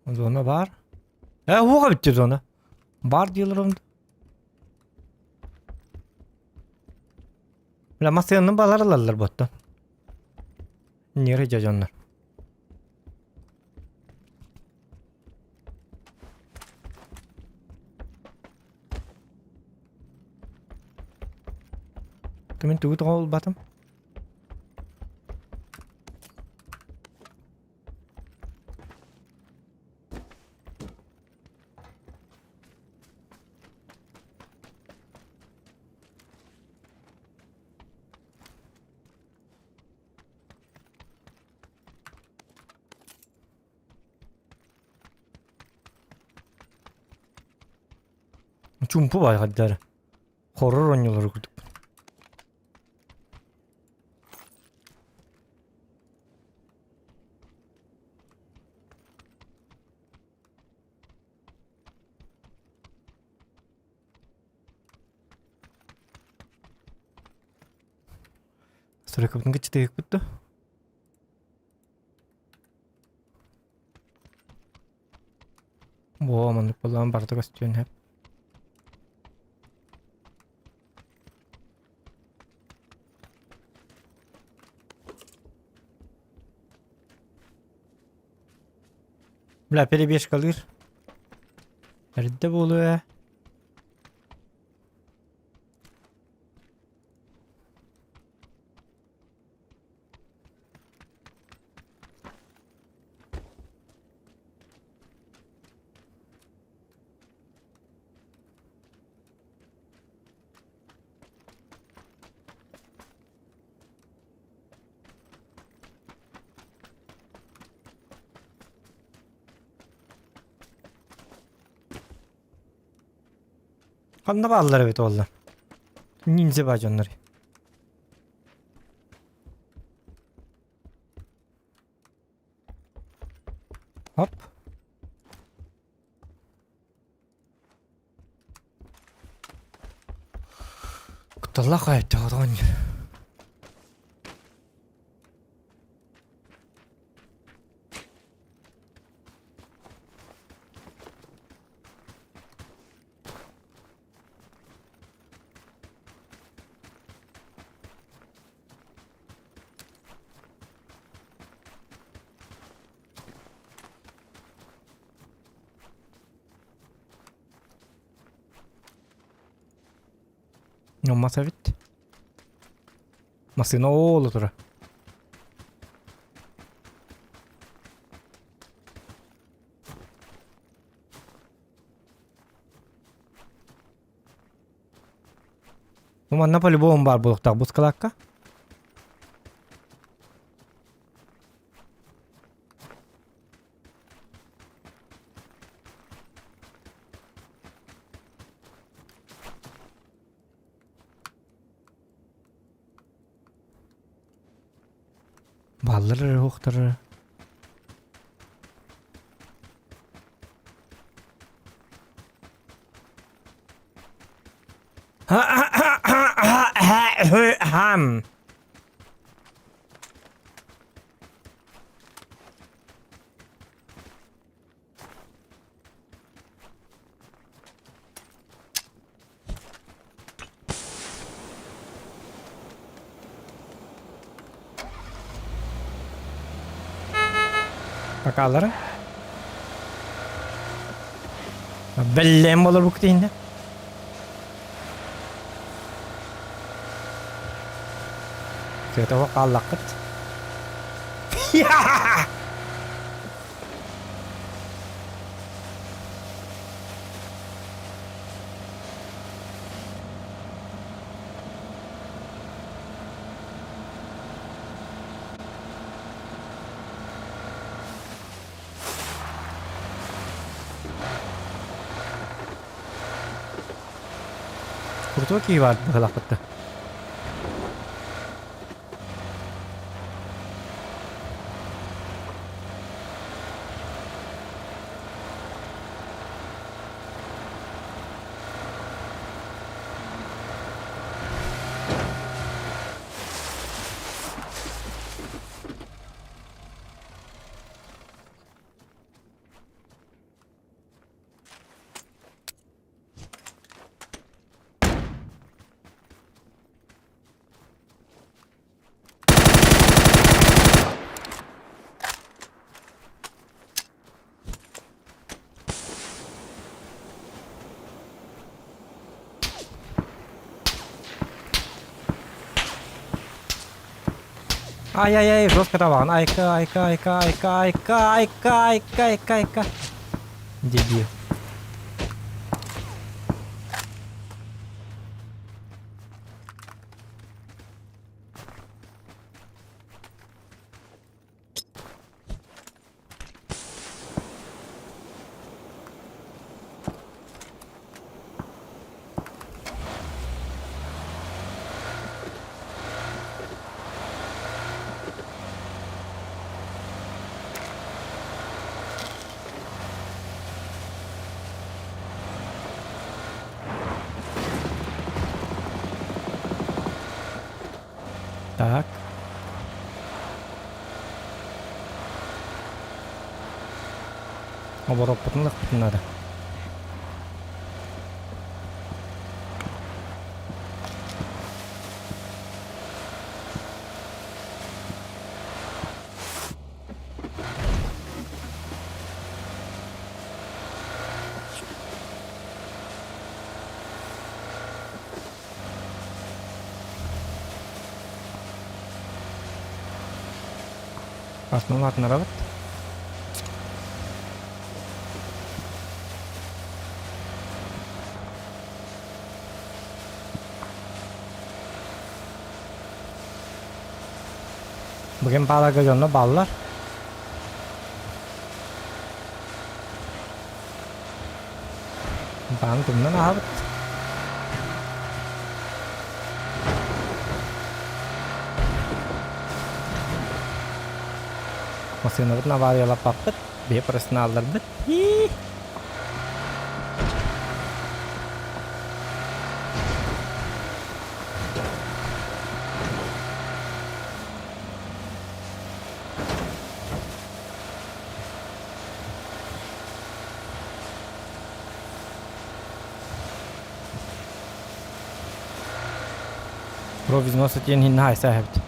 Зона баар. Э, уоҕа бүттэ зона. Бар дииллэр онно. Бля, массыынаны балар ылаллар буоттан. Ньиэрэ дьэ дьоннор. Мин тугу тоҕо ылбатым? Чуумпу баайгардара. Хоррор оонньуулары курдук. Стройкабытын кыччытыһыкпыт да. Буо, маннык буоллаҕына барыта көстүөн сөп. Бля, перебежкалыыр. Эрдэ буолуо ээ. Ханна бааллар эбит уоллар? Ниндзя баа дьоннор. Хоп. Кутталлаах аайдааҕын. Мас эбит. Массыына ооло тура. Ну манна по-любому баар буолуохтаах бу скалакка. Бааллар эрэ уохтар Хам. Бакалары. Бэллээн буолар бу кутиһиннэ. Тыата хааллаххыт. Крутой киһи баар быһалаахпытта. Ай-ай-ай, жестко табаҕын. Айка, айка, айка, айка, айка, айка, айка, айка, айка. Дебил. Так. Обороппутун ылыахпытын наада. Атын улаатыннарабыт. Бүгүн бааларга дьонно бааллар. Баан тумнан аһабыт. Массыынабытын авариялаппаппыт, биһи профессионалларбыт. Кровь из носа диэн иһин наһаа эбит.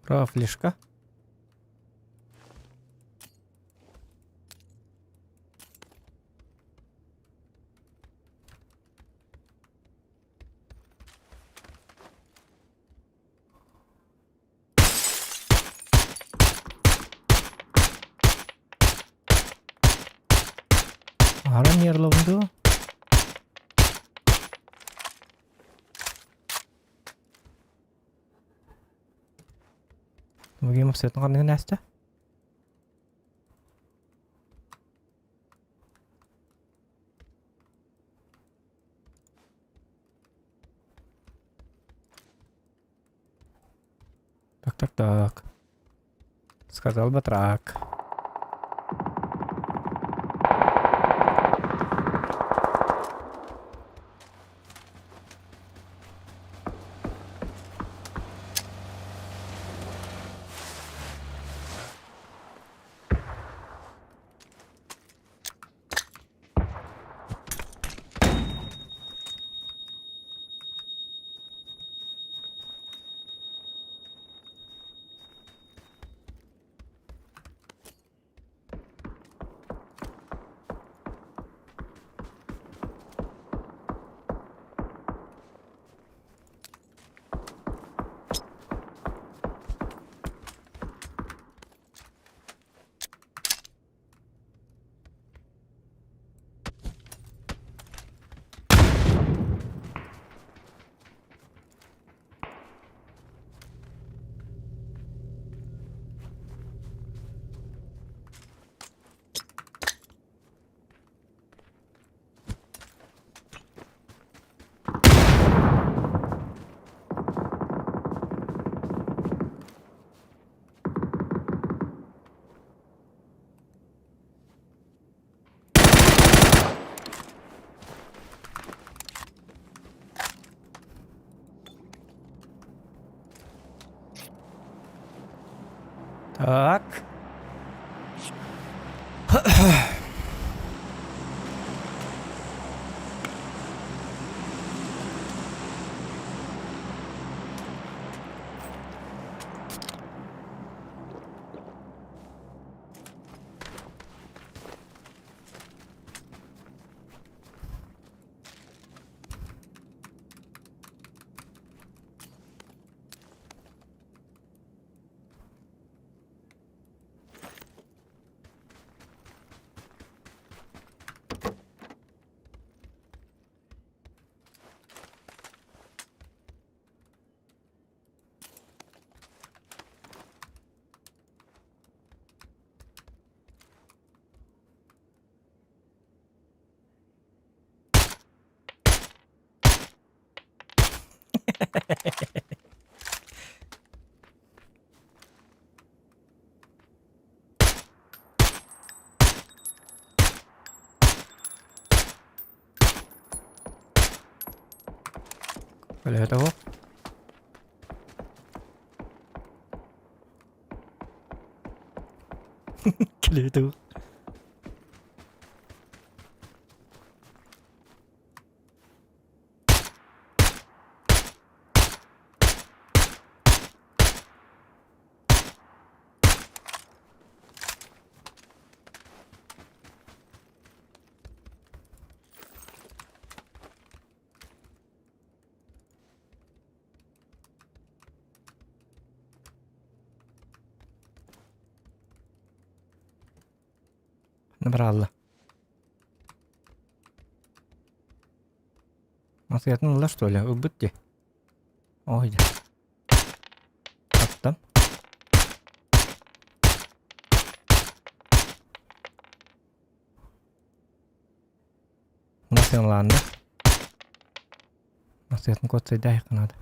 Профлишка. Аарон ярлабын дуо? Бүгін мақсатын қандай нәрсе? Так, так, так. Сказал батрак. Так. Өлөһөтө суох. Кэлэһэтэ суох. Набралла. Маскатын ылла что ли? Ылбыт дии. Ой дии. Аттым. Масыналаанна. Масыатын куотсайдаах надо.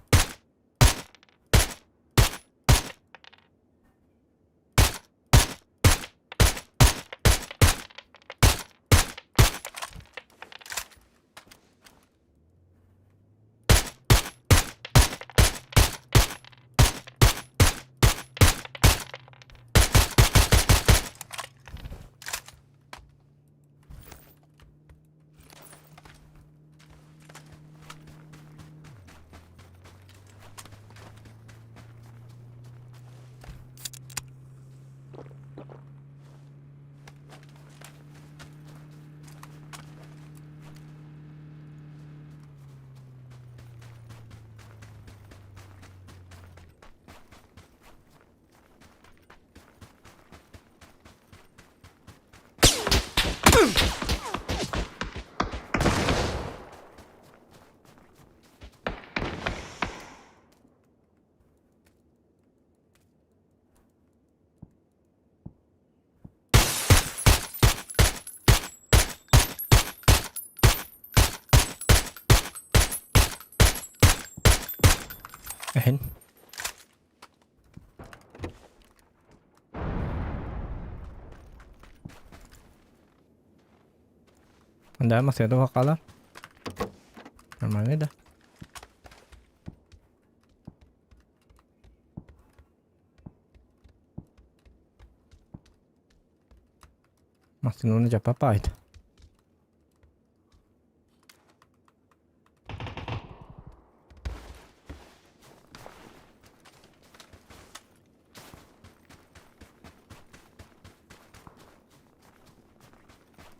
Эһин. Да, массыына хаалар. Нормальный да. Массыынаны дьаппапаайт.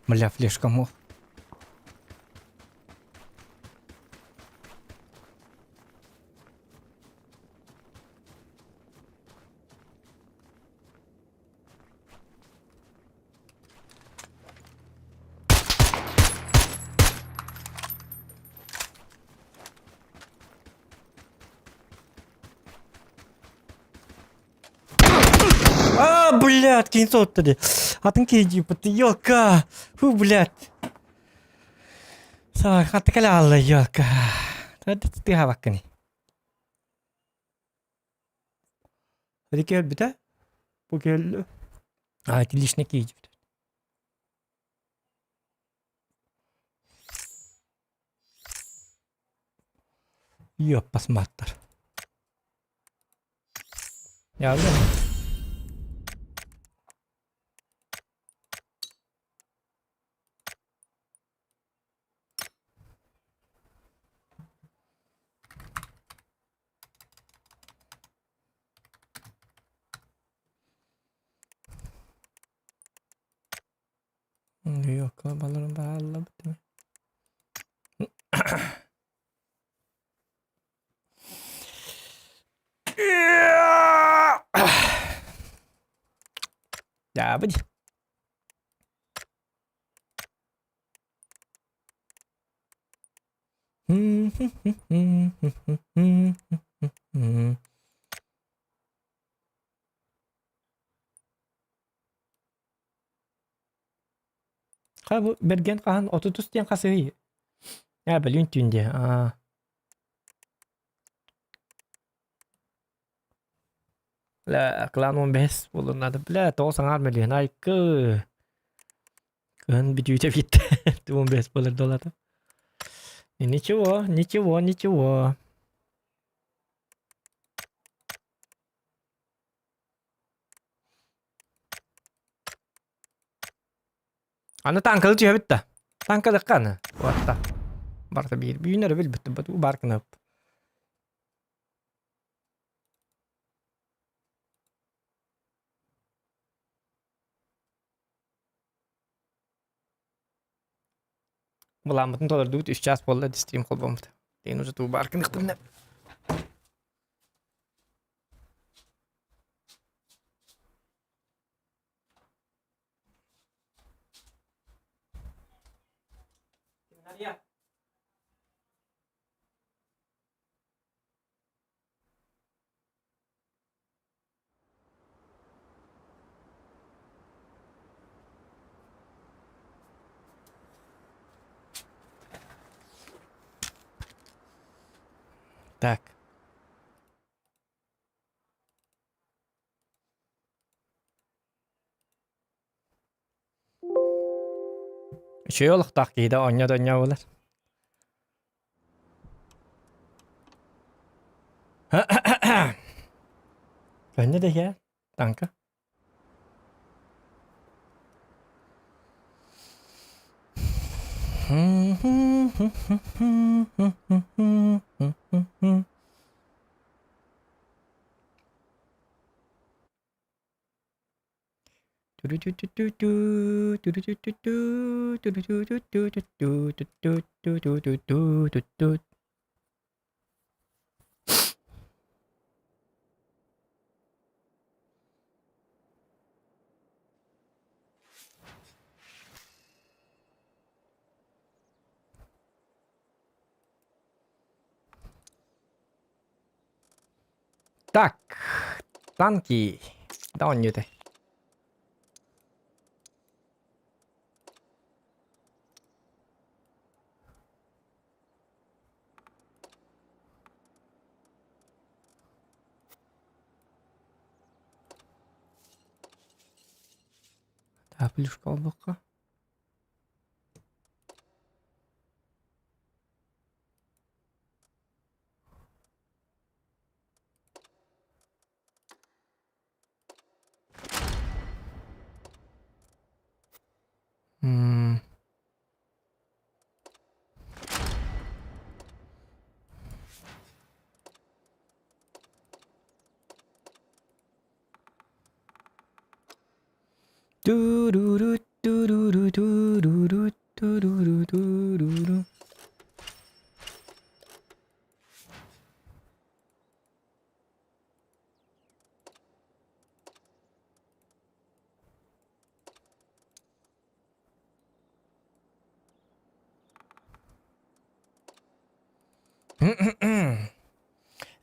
Бля, флешка мог. А, блядь, кинь соттали. Атын киһи ты елка. Фу, блядь. Саа, хатты кэлэ алла елка. Ты хабаккыни. Hadi кэлбитэ. Бу кэллэ. А, ити лишний киһи Ёппас маттар. Яалла. Балалар Дьаабы дии. Ха бу бэргэн хаһан 33 диэн хасыһый? Аа бөлүүн түүн диэ. Аа. Бля, клан 15 буолуон наада. Бля, тоҕус аҥаар мөлүйүөн айкы. Кыһын бүтүүтэ бүттэ. 15 буолар долата. Ничего, ничего, ничего. Аны танкалы түһэбит да. Танкалыкка аны. Уотта. Барыта биир. Бүүннэри билбит. Бар гынап. Былааммытын толордубут үс чаас буолла стрим холбоммут. Дейін уже туу бар гыныктыбына. Так. Үчүгэй олохтоох киһи да оонньоо да оонньоо буолар. Көннө да иһэ, таҥка. Так, танки. Да оонньуутай. Так, плюшка олбокко. М. Ту-ру-ру, ту-ру-ру, ту-ру-ру, ту-ру-ру, ту-ру-ру.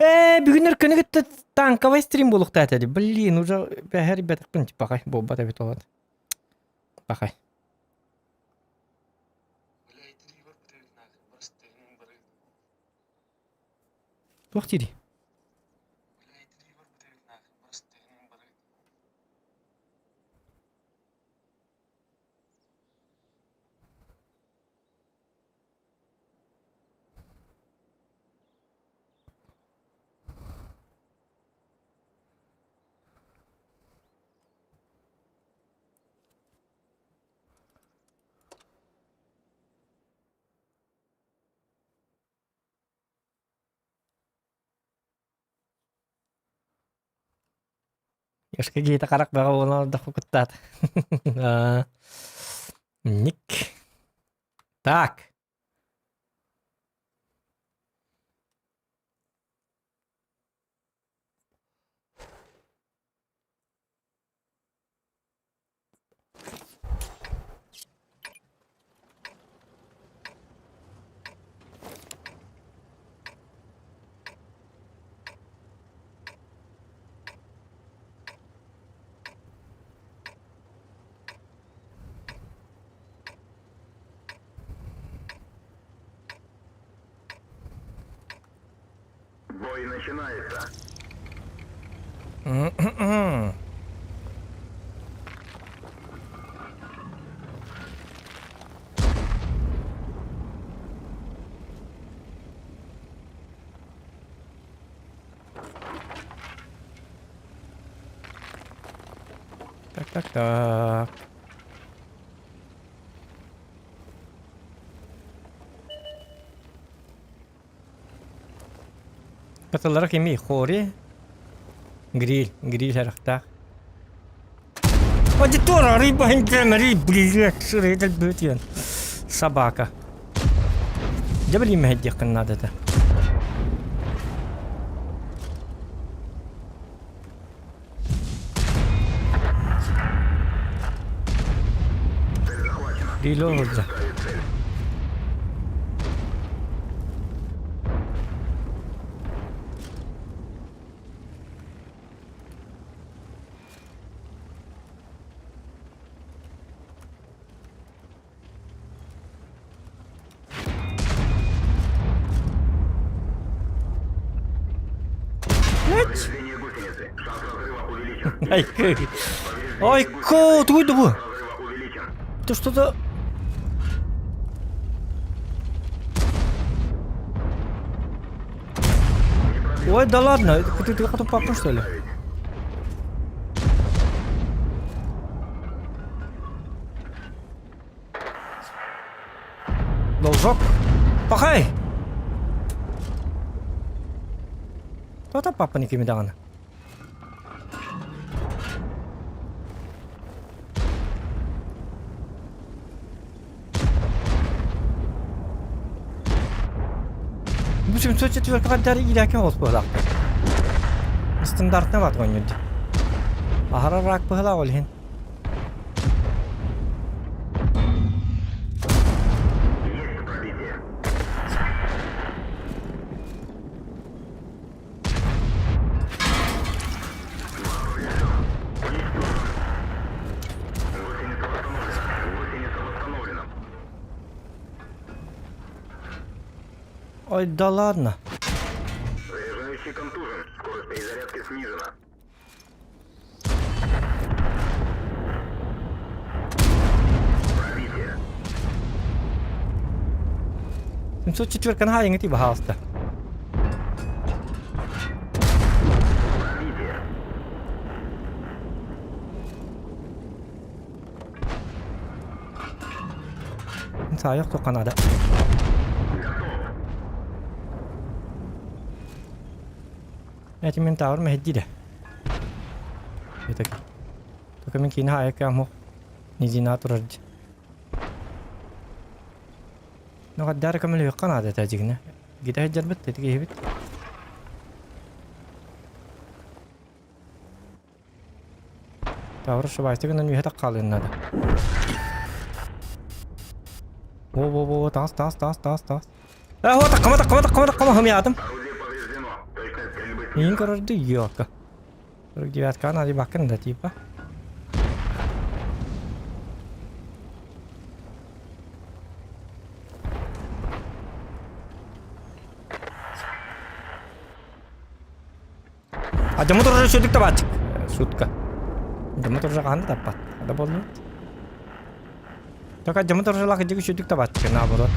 Ээ, бүгүн өркөнү кытта танковай стрим буолуохтаах этэ дии. Блин, уже бэһэр бэтэхпин пахай буолбат эбит ол. Пахай. Туох диирий? Ёшка киһитэ харах бөҕө буолан ордоххо куттаата. Ник. Так. Бой начинается. Так, так, так. Каталара кимий? Хори? Гриль, гриль харахтаах. Аудитор, рыба, блядь, сыры, Собака. Дьэ билиимэһэй диэххин наада этэ. Гриль олордо. Айкы. Айко, тугуй да бу? Это что-то... Ой, да ладно, это ты, ты, ты папа, что ли? Должок. Пахай! Тота папа не кимедагана. Бу 704 дары иирээки оҕус быһылаахтар. Стандартный бат оонньуурдун. Аһара рак быһылаах ол иһин. Ой, да ладно. Заряжающий контужен. Скорость перезарядки снижена. Пробитие. 704 хаайыҥы баһаалыста. Пробитие. Саайах туохха наада. Эти мин таабыр мэһэйдиирэ. Это Только мин киинэ аайы низина турар дии. Ну хаддаары көмөлөһүөххэ наада этэ дьигинэ. Гитэ сылдьарбыт, ити киһибит. Тавр шыбайты гынан үөһэ таххаалыан наада. Во-во-во, таас, таас, таас, таас, таас. Э, вот таккама, таккама, таккама, таккама, хомуйаатым. Миин көрөрдүү ёлка. 49 надо бакын да типа. А дьоммут уже сүрдүк табааччык. Шутка. Дьоммут уже хаһан да таппат. Да буоллубут. Только дьоммут уже лакыдьык сүрдүк табааччык, наоборот.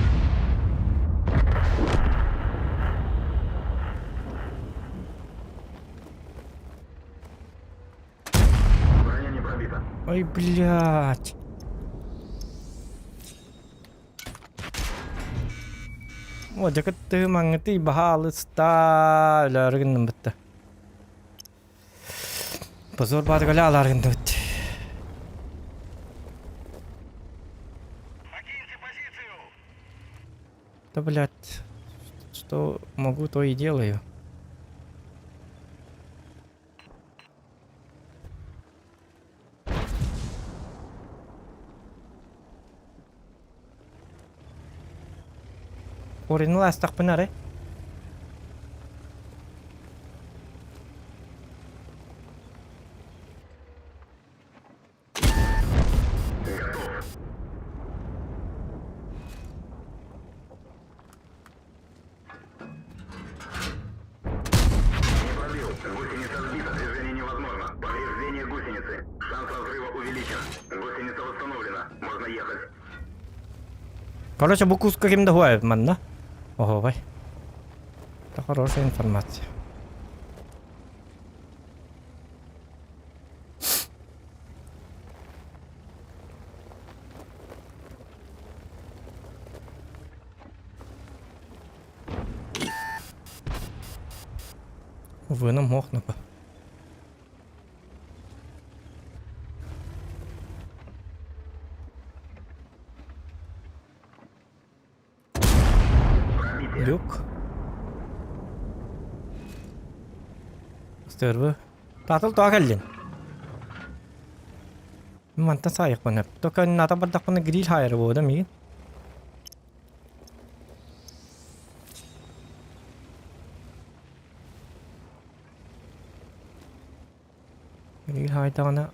Броня не пробита. Ой, блядь. О, дьэ кыттыы маҥҥытый баһаалыста өлөөрү гынным бытта. Позор баатык өлө алаары гынныбыт. Да, блядь, что могу, то и делаю. Кореныл астахпын ары. Не пробил. Гусеница сбита. Движение невозможно. Повреждение гусеницы. Шанс разрыва увеличен. Гусеница восстановлена. Можно ехать. Короче, бу куска ким да хуай манна. Ого, Это хорошая информация. Выном мохнапа. Люк. Стервы. Татыл тоға кэллин. Мантан саайыкпын эп. Тока ната бардахпына гриль хайры буода миигин. Гриль хайдаҕына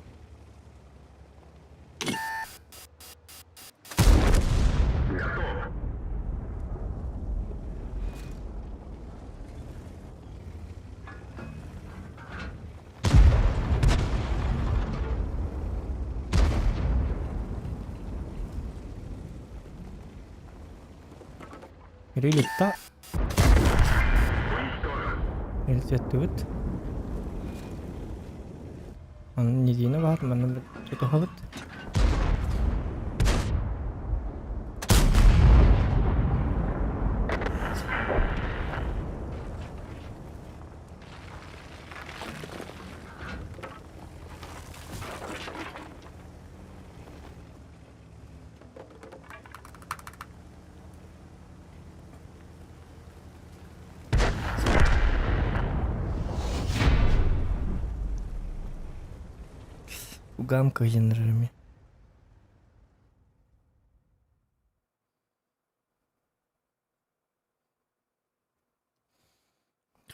Реликта Илсеттибит. Аны недине бар, манна тутуһабыт. Угам кыйыннарыми.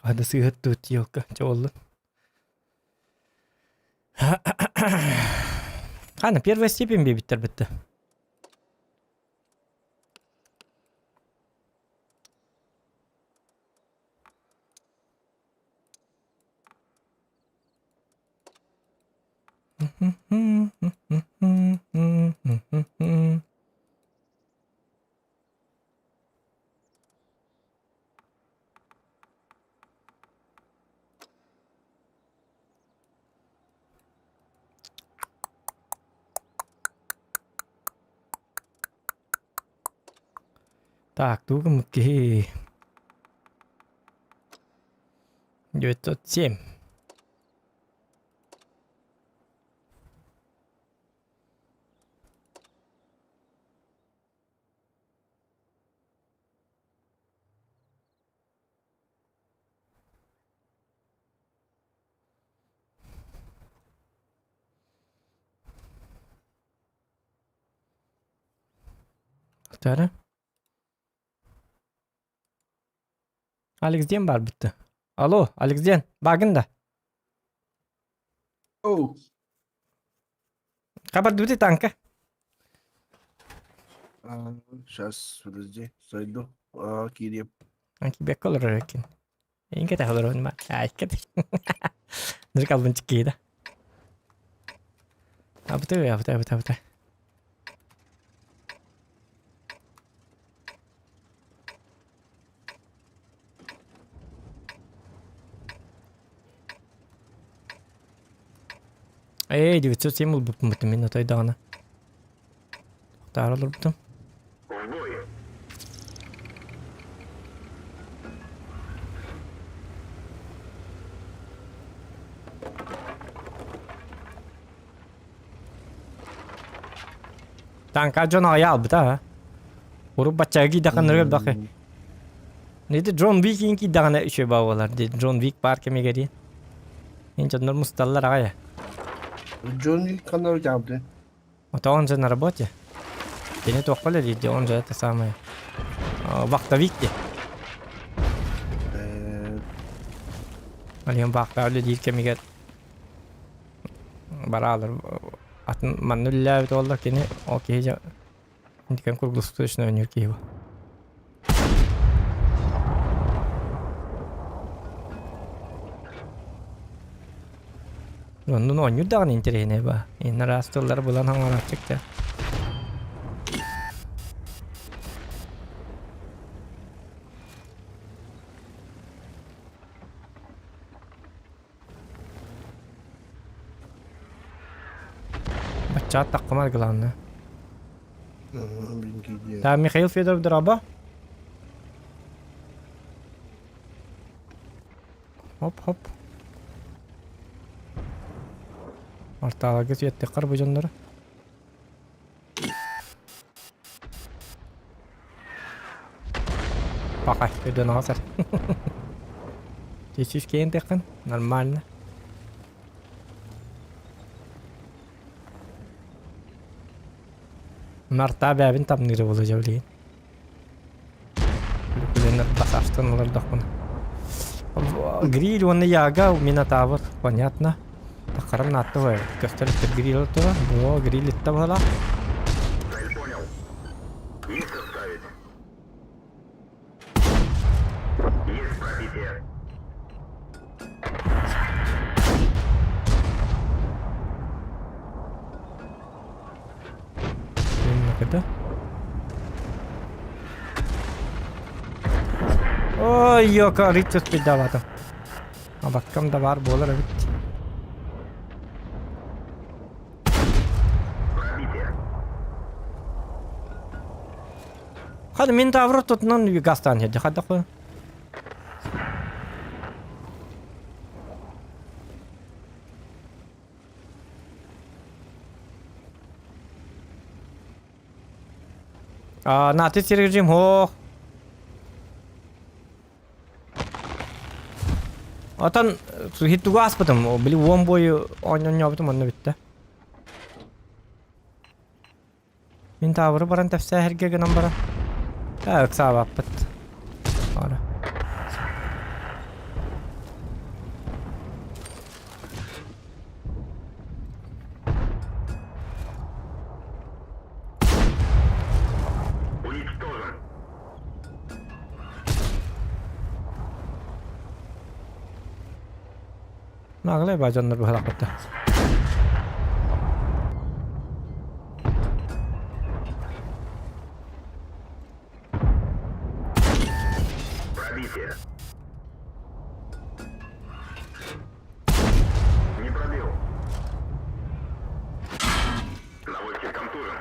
Хада сыһыт тут елка чоллун. Хана первая степень бебиттер бітті. Так, тугум киһи 907. Тара. Алекс диэн баар бүтті. Алло, Алекс диэн, багын да. Оу. Хабардыбыты танка. Сейчас, подожди, зайду. А, Кирилл. Анки бекка олорор экен. Эйин кэтэх олорон ма. Айкет. Нырк албын чиккида. Абыты, абыты, абыты, абыты. Эй, 907 ылбыппын мин отойдаҕына. Тохтаары олорбутум. Танка дьон аҕыйа албыта, а? Урут баччага киирдэххэ нырык элбэх. Ити Джон Вик иин киирдэҕинэ үчүгэй буолар дии. Джон Вик баар кэмигэр дии. Ин дьоннор мусталлар аҕай. Джон Вик ханна дьаабды? Это он же на работе. Кини туохха үлэлиир дии, он же это самое. Вахтовик дии. Ол иһин баахтаах үлэлиир кэмигэр бараалар атын манна үлэлээбит буолла кини ол киһи дьэ Итикэн круглосуточно оонньуур киһи бу. Оннун оонньуур даҕаны интэриэһинэй ба. Иннэр араас тыллары булан хаҥарааччык да. Баччаат таххымар главное. Да, Михаил Федоров дороба. Хоп-хоп. Орталарга сүөттеххар бу дьоннору. Пока, өйдөн аҕасар. Тиэчис киэн тэххин, нормально. Нарта бэбин тамныыры була дьэ билигин. Күлэннэр басаштан олордохпуна. Гриль уонна яга минотавр, понятно. Тахаран наатта бай. Көстөр гриль тура. Бу гриль итта бала. Есть отставить. Есть пробитие. Когда? Ой, ёка, рыцарь пидавата. Абаккам да бар буолар эбит. Хады мин тавры тутунан гастан хеди хады қой. А, на, ты режим, ох. Отон тугу ааспытым, били уон буойу оонньообутум онно бүттэ. Мин таабыры баран тэпсээһэргэ гынан баран аа ыксаабаппыт. Ора. Уничтожен. Наглай ба дьоннор быһалахпытта. Пробитие. Не пробил. Наводчик контужен.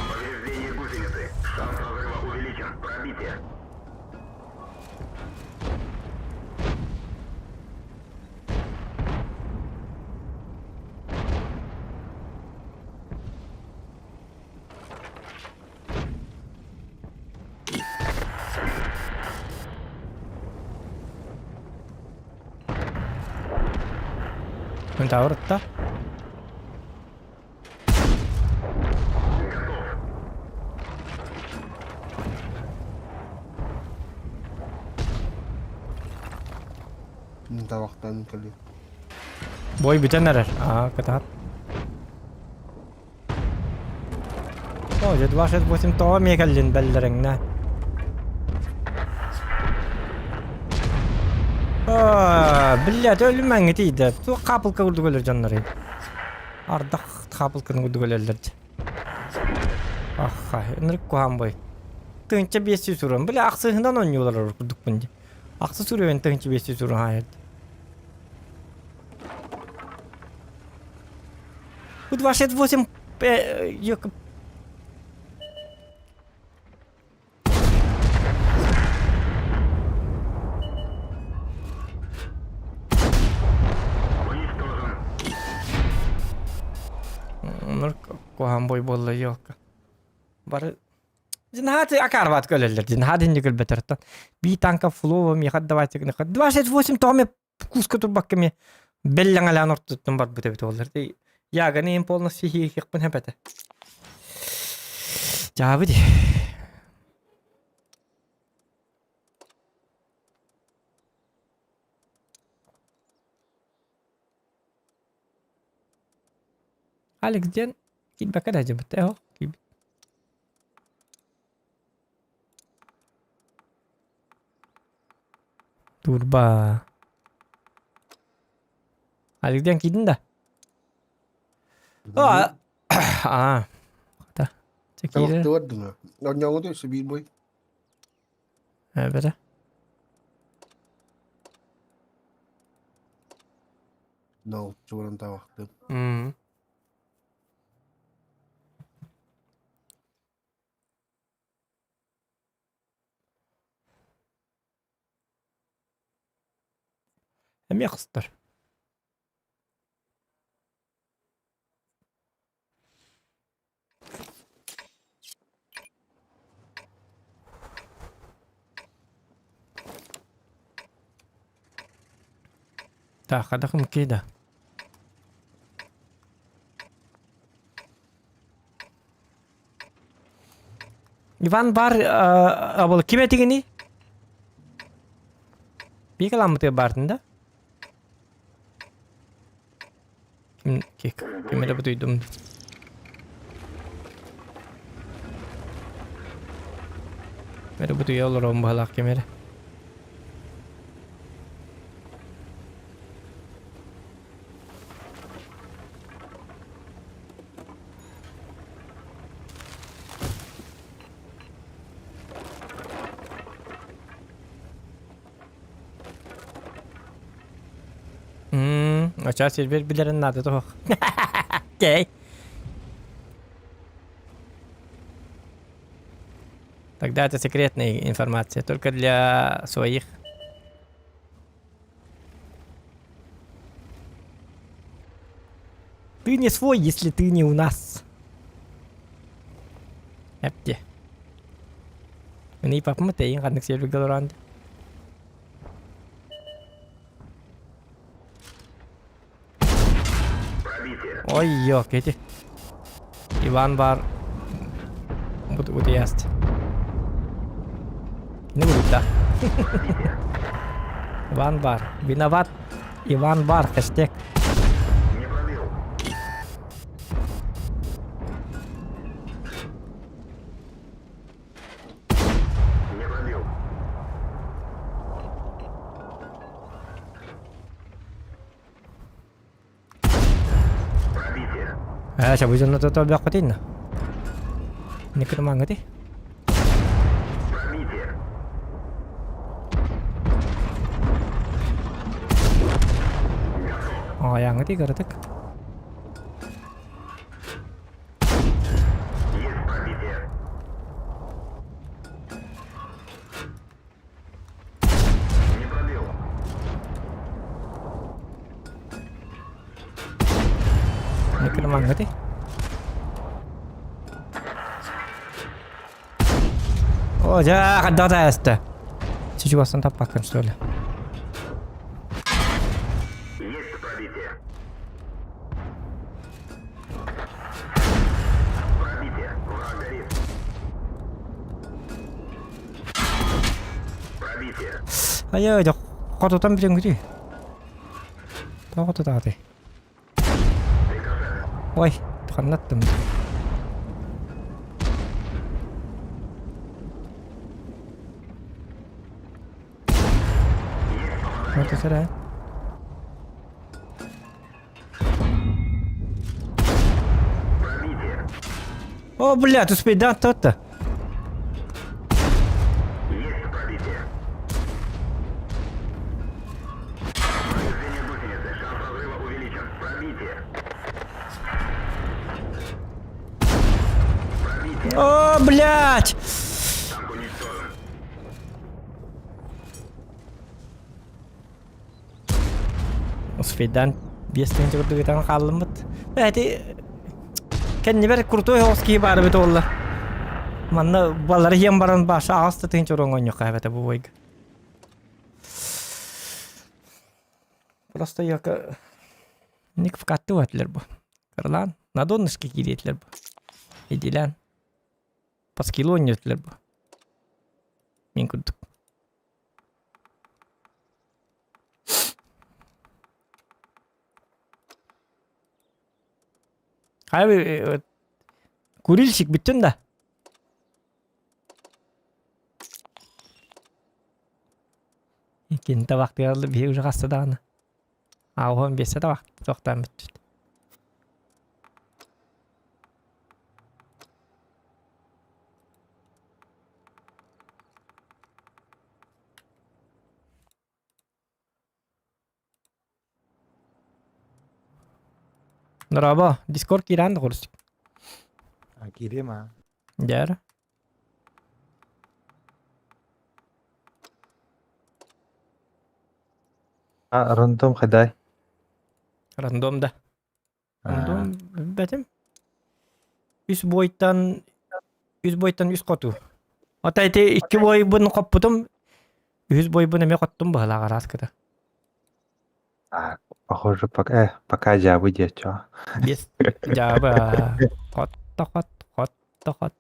Повреждение гусеницы. Шанс разрыва увеличен. Пробитие. Тавырытта. Табақтан кэлли. Бой бүтэн эрэр. Аа, кытаат. О, дьэ 268 тоҕо эмиэ кэллин бэллэрэҥнэ. Аа, блядь, өлүмэҥҥэ тиийдэ. Туох хаапылка курдук өлөр дьоннорый? Ардах хаапылканы курдук өлөллөр дьэ. Ахха, ынырык куһаан бой. 1500 уран. Бля, ахсыһынан оонньуулар курдукпун дии. Ахсыс уровень 1500 уран хаайырды. Бу 28 ёка Ныр куһаан бой буолла ёлка. Бары. Наһаа акаарбат көлөллөр. Наһаа динни көлбөтөртөн. Би танка флова миэхэ давайте 28 тоҕо ме куска турбакка ме беллэҥэлээн ортотуттан барбыт эбит оллар. Яганы им полностью хиихпин хэпэтэ. Жаабы ди. Алекс диэн киирбэккэ да дьыбыт ээ киирбит. Турба. Алекс диэн киирдин да? Аа. Аа. Хата. Чэ киирэр. Онньоҥу өссө биир бой. Эбэтэ. No, чугуран табахтым. Эмиэ хыстар. Так, хадахым кида. Иван бар абыл ким этигини? Бикаламмыты бардын да? Ким ким эрэ бутуйдум. Эрэ бутуйа олорон баһылаах ким эрэ. Оча сервер билэрин наада тоһох. Окей. Тогда это секретная информация, только для своих. Ты не свой, если ты не у нас. Эпте. Мин папам тэйин ханнык серверге олорон. Ой, ёк, эти. Иван бар. Вот, вот есть. Не будет, да. Иван бар. Виноват. Иван бар, хэштег. Не пробил. Не пробил. Пробитие. А, сейчас будем на то бяхотин. Не кырмаңы Пробитие. Аяңы ти кырытык. Есть пробитие. Не пробил. Не кырмаңы ти. О, жа, хадда эсте. Чичугастан таппаккын, что ли? Есть пробитие. Пробитие. Враг горит. Пробитие. Айа, дьэ, хотутан билиҥҥитий. Тоҕо хотутаатый? Ой, ханнаттым. Вот это О, блядь, успей, да, то-то. Есть пробитие. Повреждение гусеницы. Шанс разрыва увеличен. Пробитие. О, блядь! Танк уничтожен. Успейдан 5 курдук ытан хааллыммыт. Эти кэннибэр крутой оҕус киһи баар эбит уолла. Манна балары иһэн баран баша аҕыс да тыһыынча уроҥҥа оонньуохха эбэтэ бу бойга. Просто яка ник вкатывателер этилэр бу. Кыралаан на донышке киириэтилэр бу. Идилээн. По скиллу оонньуотулар бу. Мин курдук. Хайа курильщик бүттүн да? Иккини табахтыгар биһи уже хаста даҕаны. Ааҕыһан биэсэ табах тохтоон бүттүт. Дорообо, Дискорд киирэн да курсик. Киириэм аа. Дьэр. А, рандом хадай. Рандом да. Рандом билбэтим. Үс бойтан үс бойтан үс хоту. Ата ити икки бойбун хоппутум, үһүс бойбун эмиэ хоттум быһалаах араас кыта. А, похоже, пока, пока дьаабы диэччи. Биэс дьаабы хот хот хот хот.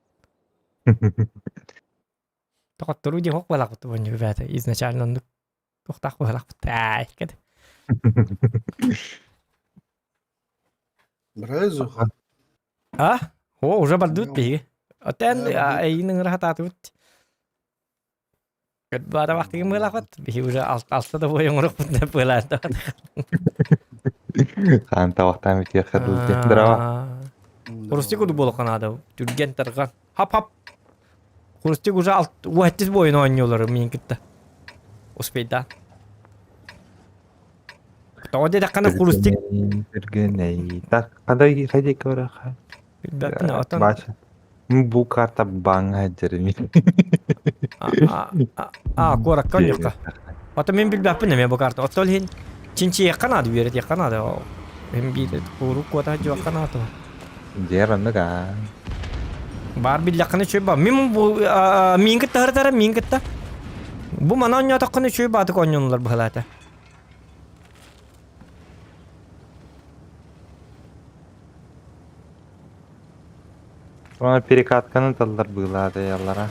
Тохотторуу диэн хох буолаахпыт буонньу бээтэ изначально оннук туохтаах быһалаахпыт аай кэт. Брайзуха. А? О, уже бардыбыт биһиги. Отен эйин ыҥыра хатаатыбыт. Баара вахтыгын быһалаахпыт. Биһи уже алта да буой оҥорохпут деп быһалаата. Хаан табахтаан бүтүөххэ дылы. Здорово. Хрустик курдук буолуохха наада. Түргэн тарҕан. Хап-хап. Хрустик уже уһаттис буойун оонньуулары миин кытта. Успейдаан. Тоҕо диэтэххинэ Хрустик Түргэнэй. Так, хадай хайдай көрөхө. Билбэппин отон Бача. Бу карта баҥа дьэрими. А, куоракка оонньуохха. Ото мин билбэппин эмиэ бу карта. Оттон иһин чинчийиэххэ наада, үөрэтиэххэ наада. Мин биир куурук куота дьуохха наада. Дьэр оннук аа. Баар биллэххинэ үчүгэй ба. Мин бу миин кытта һырытара миин кытта. Бу мана оонньоотоххуна үчүгэй баатык оонньонулар быһалаата. Уонна перекатканы таллар быылаатайаллара.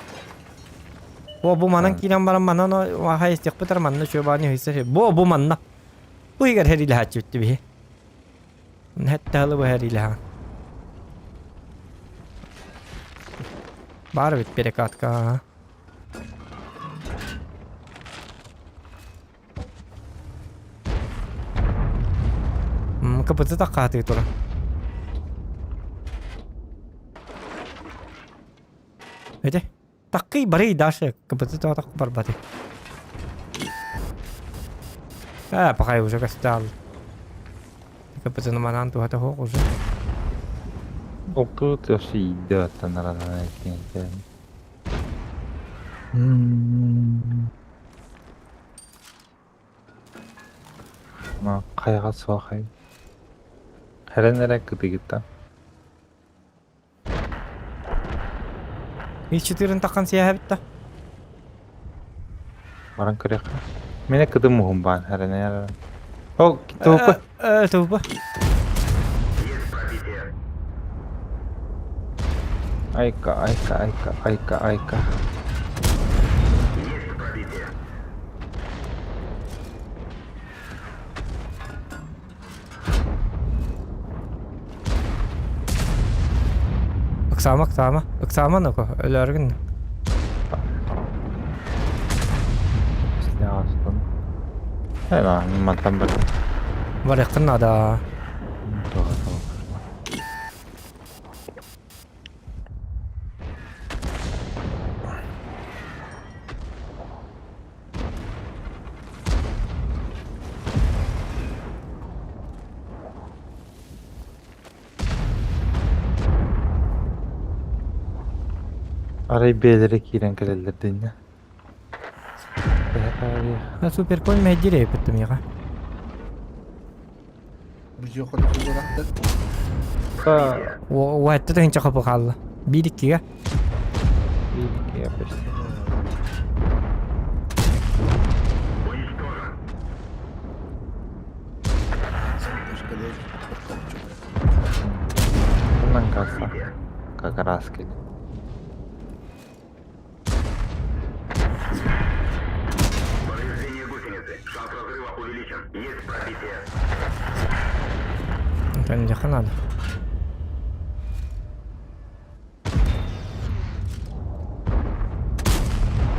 Бу бу манан киирэн баран манан аха истиэхпит эр манна үчүгэй бааны ыйсар. Бу бу манна. Бу игэр хэриилэһээччибит биһи. Хэттэ бу хэриилэһэн. Баар эбит перекатка. КПЦ таккаатыы тура. Эти таккый барый дальше КПЦ тоҕо барбаты. А, пока уже костал. КПЦ манан туһата хоқ уже. Окут өссө идет нарадан Хайаҕа суох Хэрэн эрэ кытыгыттан. Иччитирин таххан сиэһэбит да. Баран көрүөххэ. Мене кытым муһум баан хэрэн эрэ. О, туупа. Туупа. Айка, айка, айка, айка, айка. Ыксаама, ыксаама. Ыксаама ноко, өлөөргүн. Мантан бар. Барыаххын наада. Арай бэйэлэрэ киирэн кэлэллэр дэннэ. Суперконь мэйдиир эппиттим миэхэ. Уһатта тыһынча хапы хаалла. Биир иккигэ. Беленький я почти. Онон касса. Как раз кини. Повреждение гусеницы. Шанс разрыва увеличен. Есть пробитие. Төннүөххэ наада.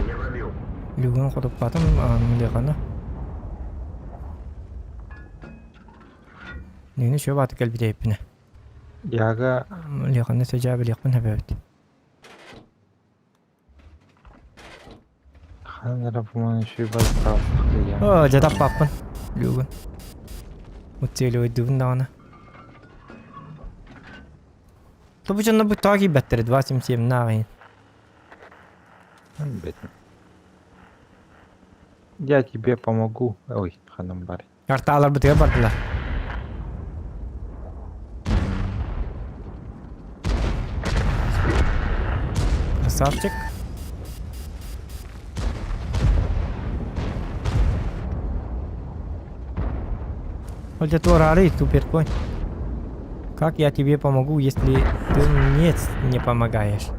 Не пробил. Люгун хотуппатым, Леханы. Нини шөп аты кэлбитээппинэ. Яга Леханы сөдьээ билиэхпин сөбөбүт. хаан эрэ по-моему еще бастаабыт Оо, дьатаппаппын. Люгун. Уцелуйдубун даҕаны. Тобу дьонно бу тоҕо киирбэттэрэ 277 нааҕыйын. Я тебе помогу. Ой, ханым бар. Карталарбытыгар бардылар. Красавчик. Вот это рары, суперконь. Как я тебе помогу, если ты мне не помогаешь?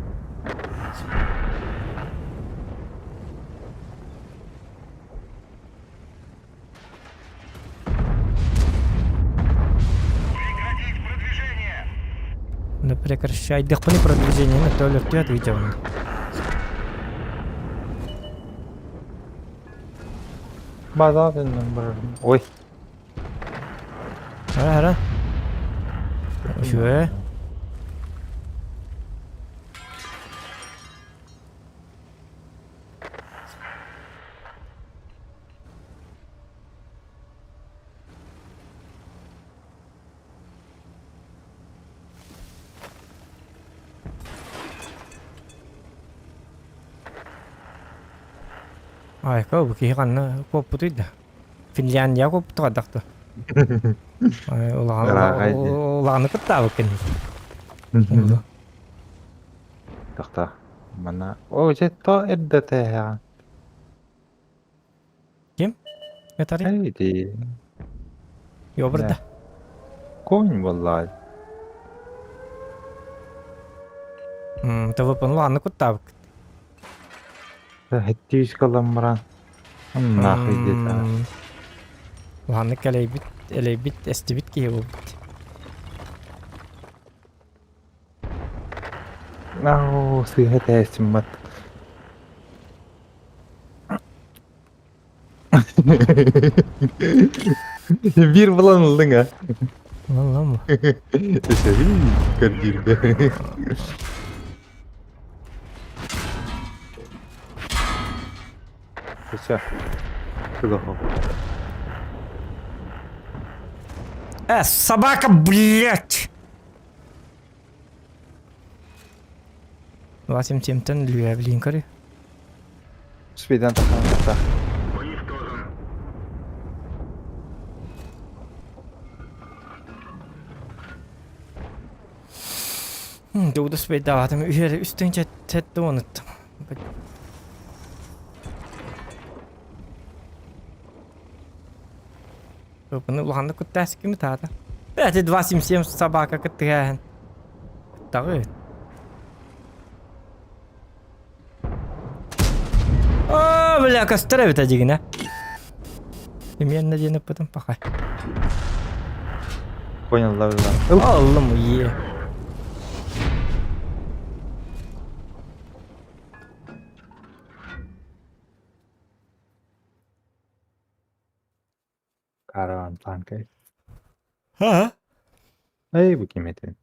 Да прекращай. Дыхпыны продвижение на то легко ответил. База Ой. Ара, ара. Үчүгэй. Айка бу киһи ханна куоппутуй да. Финляндия куоппутуга дахта. Ай Ырааҕай дии. улаҕаны кыттаабыккын. Тохто. Мана. О, дьэ то эрдэ тээһэҕин. Ким? Этари? Эй, Йобурда. Конь буоллаҕай. ТВП улаҕаны куттаабыккыт. Хэттиис кылан баран. Нахуй диэтэ. Улаханнык элэйбит, элэйбит, эстибит киһи буолбут. Ау, сыыһа тээсиммат. Биир булан ыллыҥ а? Ыллам. Өсөбүн көрдүүргэ. Все. Э, собака, блядь! 87-тен лүөбүлүүн көрү. Спидан тахаан Дууда спейдаатым үһү үстүн чэтте уонуттум. Бұны улаханнык куттаас кими таата. Бәти 277 собака кыттыгаһын. Кыттаҕы. О, бля, көстөр эбит дьигинэ. Именно диэн ыппытым пахай. Понял, да, да. Аллам е. Караван танкай. Ха? Эй, бу ким этин?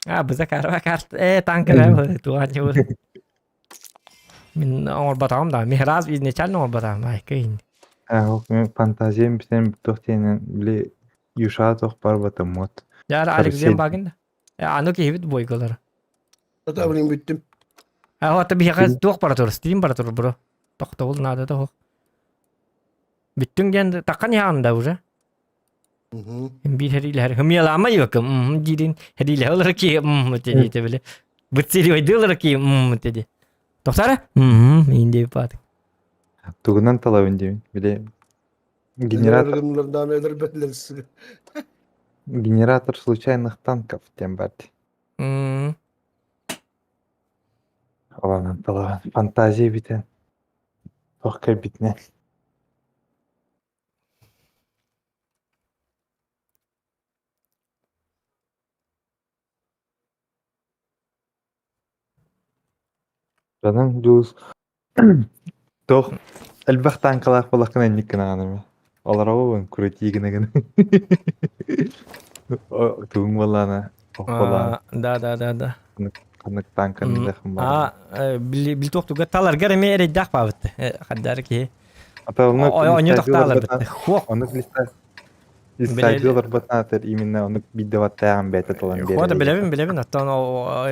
А, быза карава карт. Э, танкера туан юр. Мин оҥорботоҕум да, мин раз изначально оҥорботоҕум, ай, кыйын. Э, мен фантазиям битен туох диэнин били юша туох барбатым мот. Яр Алексей багын да. Аны киһибит бойголар. Это блин бүттүм. А вот биһиэхэ туох бара тур, стрим бара тур, бро. Тохтобул надо да Бүттүҥ диэн таххан иһаҕын да уже. Биир хэриилэһэр хымыйалаама юкым диирин хэриилэһэ олорор киһи диэте били. Быцциривайдыы олорор киһи диэти. Тохтара? Мм, инде пат. Тугунан талабын диэбин. Били генератор генератор случайных танков диэн бар дии. Мм. Олонон талабын. Фантазия бүтэн. Туох кэлбитинэн. Жаным дьулус туох элбэх тааҥкалаах буоллаххына инник гынаҕын эмэ. Олоробун крути гына гына. Тугуҥ буоллаҕына ох буоллаҕына Да, да, да, да. ханнык тааҥканы ылыаххын баҕарабын. А, били били туохтуга таларгар эмиэ эрэйдээх баабыт. Хаддар киһи. Ата оннук Оонньуу листайдыы тохтаалар олорбутна битте. Хуох. оннук листа листайдыы олорбутнаатар именно оннук биирдэ баттааҕын бэйэтэ талан Хода биэрэр билэбин билэбин оттон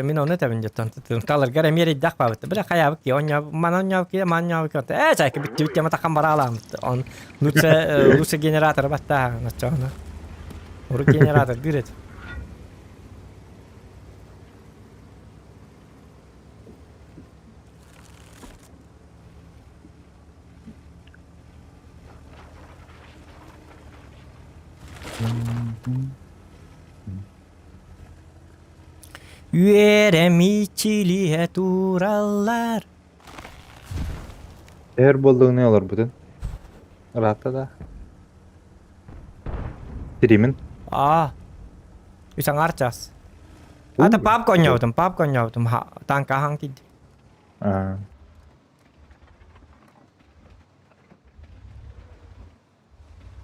мин ону этэбин дьоттон таларгар эмиэ эрэйдээх баабыт. Бile хайаабыт ки оонньоо манан оонньообут ки манан оонньообут ки ээ чайка бүттүбүт тема тахан бараалаамыт. Он лучше лучше генератор баттаа оччоҕуна. Урут генератор дыр этим. Үөрэмичилиһэ тураллар. Өр буоллугунай олорбутун. Ыраатта да. Тиримин. Аа. Үс аҥаар час. Ата папка оонньообутум, папка оонньообутум. Танка аһаҥ тиийдим. Аа.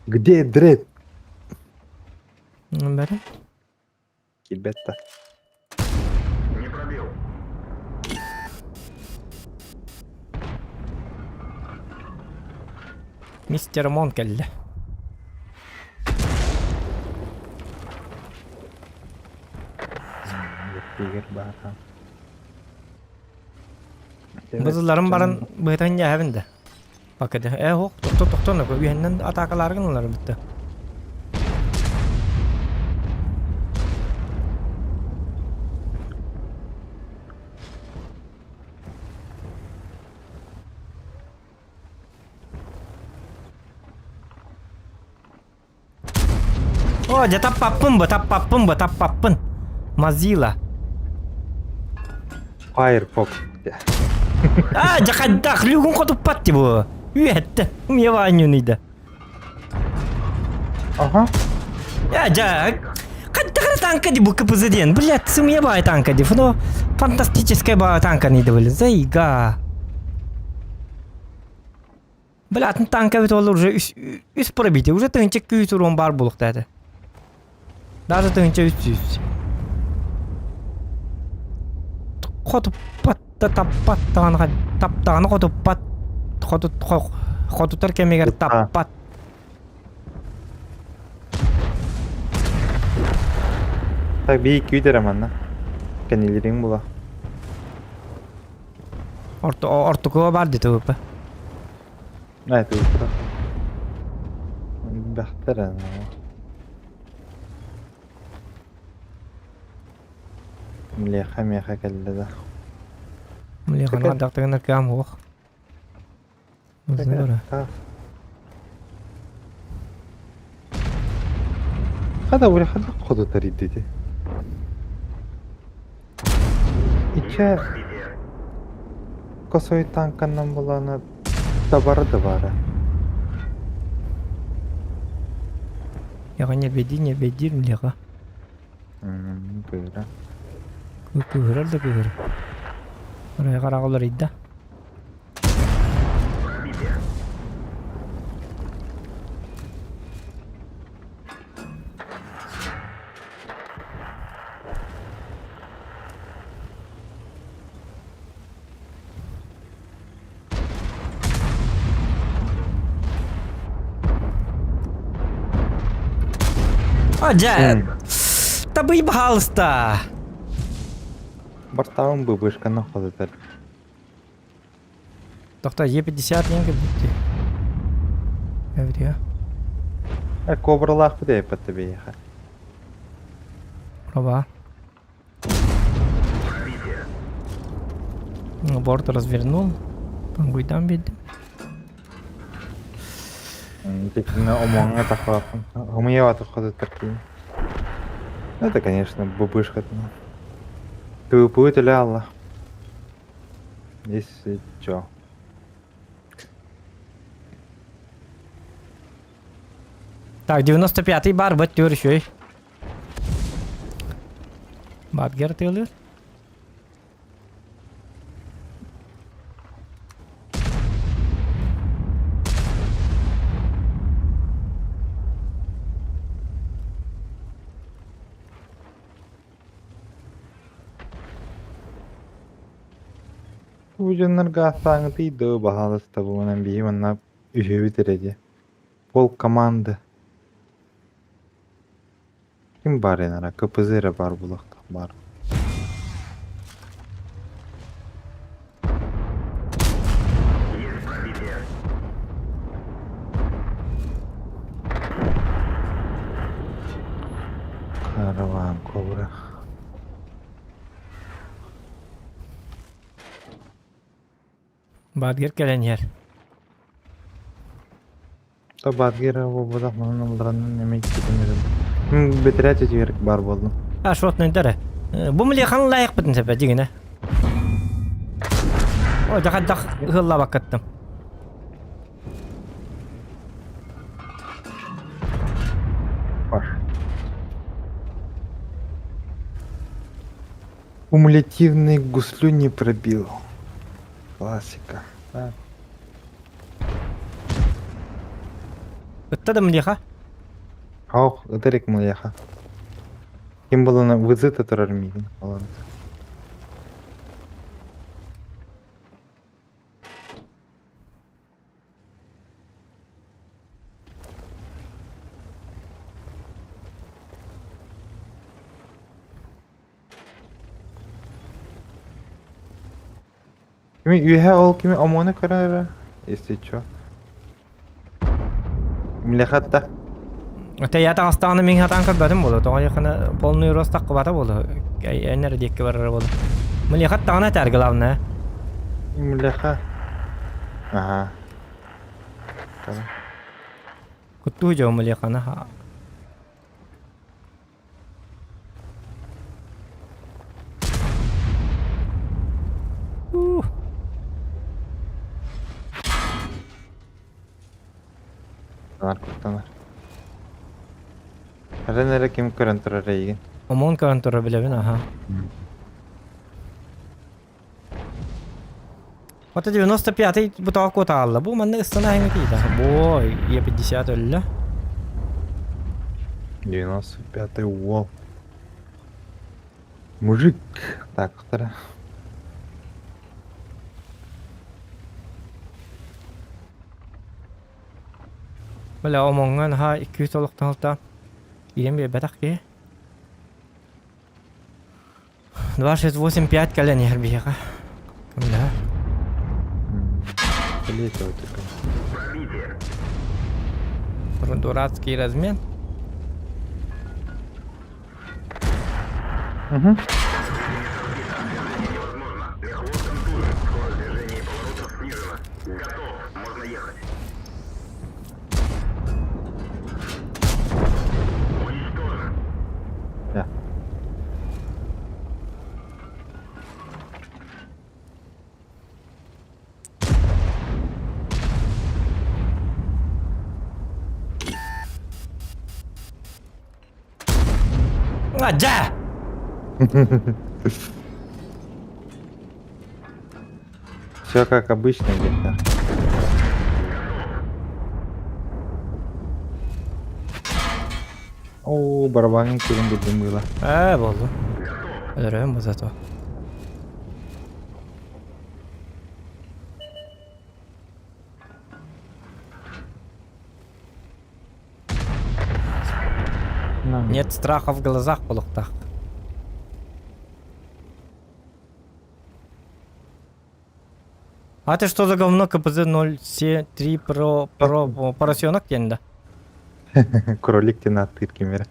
Где дред? Бары. Килбэт да. Не пробил. Мистер Мон кэллэ. Тигр баар. Бызылларым баран быһытан дьээһэбин да. Пакеты. Э, ох, тохто тохто на үһэннэн атаакалааргын ылар битте. О, дьэ таппаппын бу, таппаппын бу, таппаппын. Мазила. Firefox. А, дьэ хайдах, люгун хотуппат ти бу. Үөттэ, умья ваннюныйда. Ага. Я, дьэ, хайдах эрэ танка ди бу КПЗ диэн. Блядь, сымыйа баай танка ди. Фуно фантастическая баай танка ниде были. Зайга. Бля, атын танка эбит ол уже үс, үс пробитие. Уже тыһынча күүс урон баар буолуохтаах этэ. Даже тыһынча үс сүүс. Хотуппат да таппат даҕаны таптаҕына хотуппат хотут хотутар кэмигэр таппат. Так бии күүтэрэ манна. Кэннилэриҥ була. Орто ортокуга бар дии ТВП. Ээ ТВП. Бэхтэр Млеха миэхэ кэллэ да. Млеханы ардахтыгына кыам уох. Хада бу хада ходу таридити. Ичэ косой танканнан буланы табара да бара. Яга не беди, не беди, млеха. Кыыра. Кыыһырар да кыыһырар. Оройго араҕалар ыйда. А, дьэ, табый баһаалыста. Бартаҕын быбышканы ходутар. Тохто Е50 диэн кэлбит дии. Эбит Э, кобралаахпыт эппэтте биһиэхэ. Роба. Борт развернул. Пангуйдан биэрдим. Итиннэ омуоҥҥа таххалаахпын. Хомуйа хотуттар киин. Это, конечно, бубышка. ПВП төлө алла. Если чё. Так, 95-й бар, быт түөр үчүгэй. Бабгер тыылыыр. Бу дьоннорго астааҥытый дуу, баһаалыста буолан биһи манна үһүөбүт эрэ дии. Пол команды. Ким баар эн КПЗ эрэ баар буолуохтаах баар. Есть пробитие. Караван Кобра. Бадгер кэлэн иһэр. То Бадгер буолбатах манан ылларанан эмиэ китин бэтэрээ түтүгэр баар буоллум. А шотнайдар. Бу млехан лайықпытын сәпә дигенә. Ой, дахаддах ыһыллабаккаттым. Паш. Кумулятивный гуслю не пробил. Классика. Да. Ытта да млеха. Ох, ытырик млеха. Ким булана вызыта турар мигин. Олар. Кими үөһэ ол кими омуону көрөр если чё. Млехатта. Ата я таҕыстаҕына мин хатаан көрбөтүм буолуо. Тоҕо диэххинэ полный рост таххыбата буолуо. Эн эрэ диэкки барара буолуо. Млехат даҕаны этэр главное. Млеха. Ага. Куттуу дьон млеханы. Ух. Куттанар, куттанар. Эрэн эрэ ким көрөн турар эйигин? Омон көрөн турар билэбин, аха. Ото 95-й бутаҕа куотаалла. Бу манна ыстана аһыҥа тиийдэ. Бо, Е50 өллө. 95-й уол. Мужик. Так, вторая. Бля, омоҥҥо наһаа 200 олохтон Ием биэрбэтэх киһи. 2, 6, 8, 5 кэлэн иһэр биһиэхэ. Көмөлөһөр. Лето такое. Дурацкий размен. Угу. Да. А, дьэ! Все как обычно где-то. О, барабанын кирин билдим было. Ээ, буолла. Өлөрөм бу зато. Нет страха в глазах буолуохтаах. А ты что за говно КПЗ 073 про про поросенок диэн да? Кролик диэн ааттыыр ким эрэ.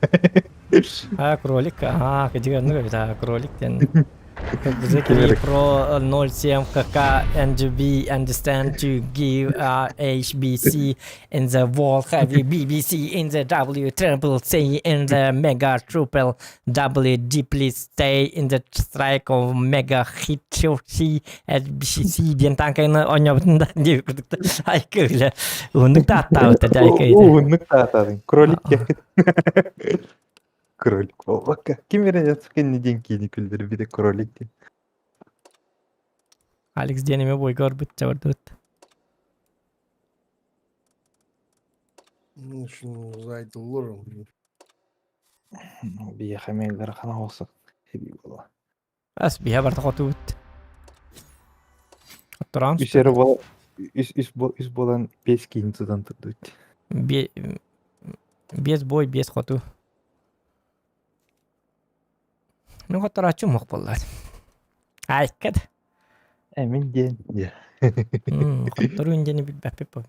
А, кролик. А, кыдьык оннук эбит. А, кролик диэн. Зекли про 07 КК NGB understand to give H B C in the wall heavy BBC in the W triple C in the mega triple W deeply stay in the strike of mega hit C S B C C диэн танкайны оонньообутун да диэбит курдук айка үлэ уһуннук да аттаабыта дьэ айка ити. Уһуннук да ааттаатыҥ. Кролик диэххит. Кролик буолбакка. Ким эрэ кэнни диэн киини күллэрбитэ кролик диэн. Алекс диэн эмиэ бойга барбыт чабардыбыт. Биһиэхэ эмиэ ыарахан оҕолсок эбии буолла. Ас биһэ барда хотубут. Оттораан Үс эрэ буол үс үс бу үс буолан биэс киһини тутан турдубут. Биэс бой, биэс хоту. Мин хотторааччы муох буоллаат. Айкат. Э мин диэн дьэ. Хотторуун диэни билбэппит бу.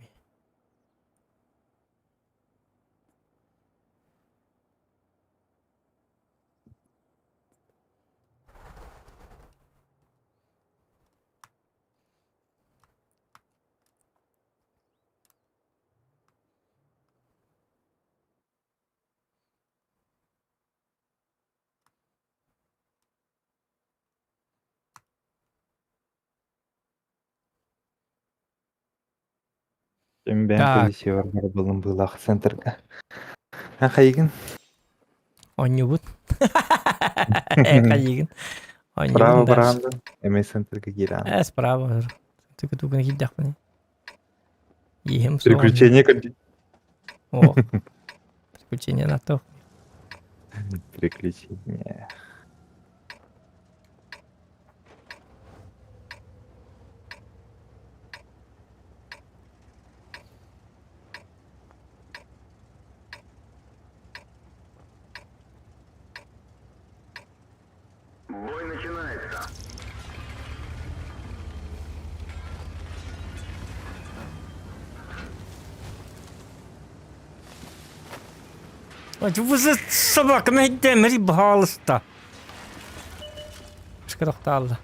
Ким бэйэм Так. полициябар барабылым быылаах центрга. А хайыгын? Оонньуубут. Хайыгын. Право Оонньуубун дальше. бараан эмэ центрга киирэн. Э, справа. Только тугун киирдэхпинэ. Иһим суох. Приключения кон- О. Приключения на то. Приключения. Бой начинается. Вы собака мэйдэмэри баһаалыста. Пушка тохтаалла.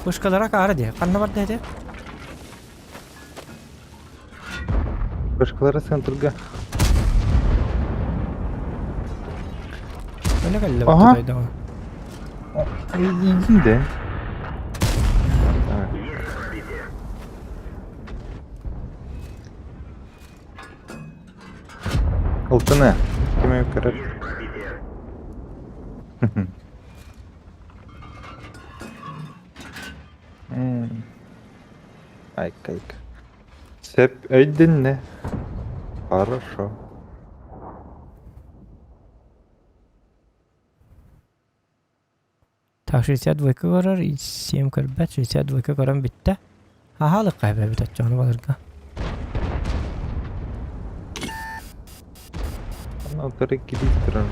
Пушкалара каара дии. Ханна барда этэ? Пушкалара центрга. Öyle кэллэ Аха. дойдоҕо. Иди да. Так. Алтына. Ким көрөр? Айка айка. Сөп өйдүннэ. Хорошо. Так 62 көрөр, 7 көрбөт, 62 көрөн бүттэ. Аһаалык хайбэбит оччоҕуна баларга. Алтары килистер.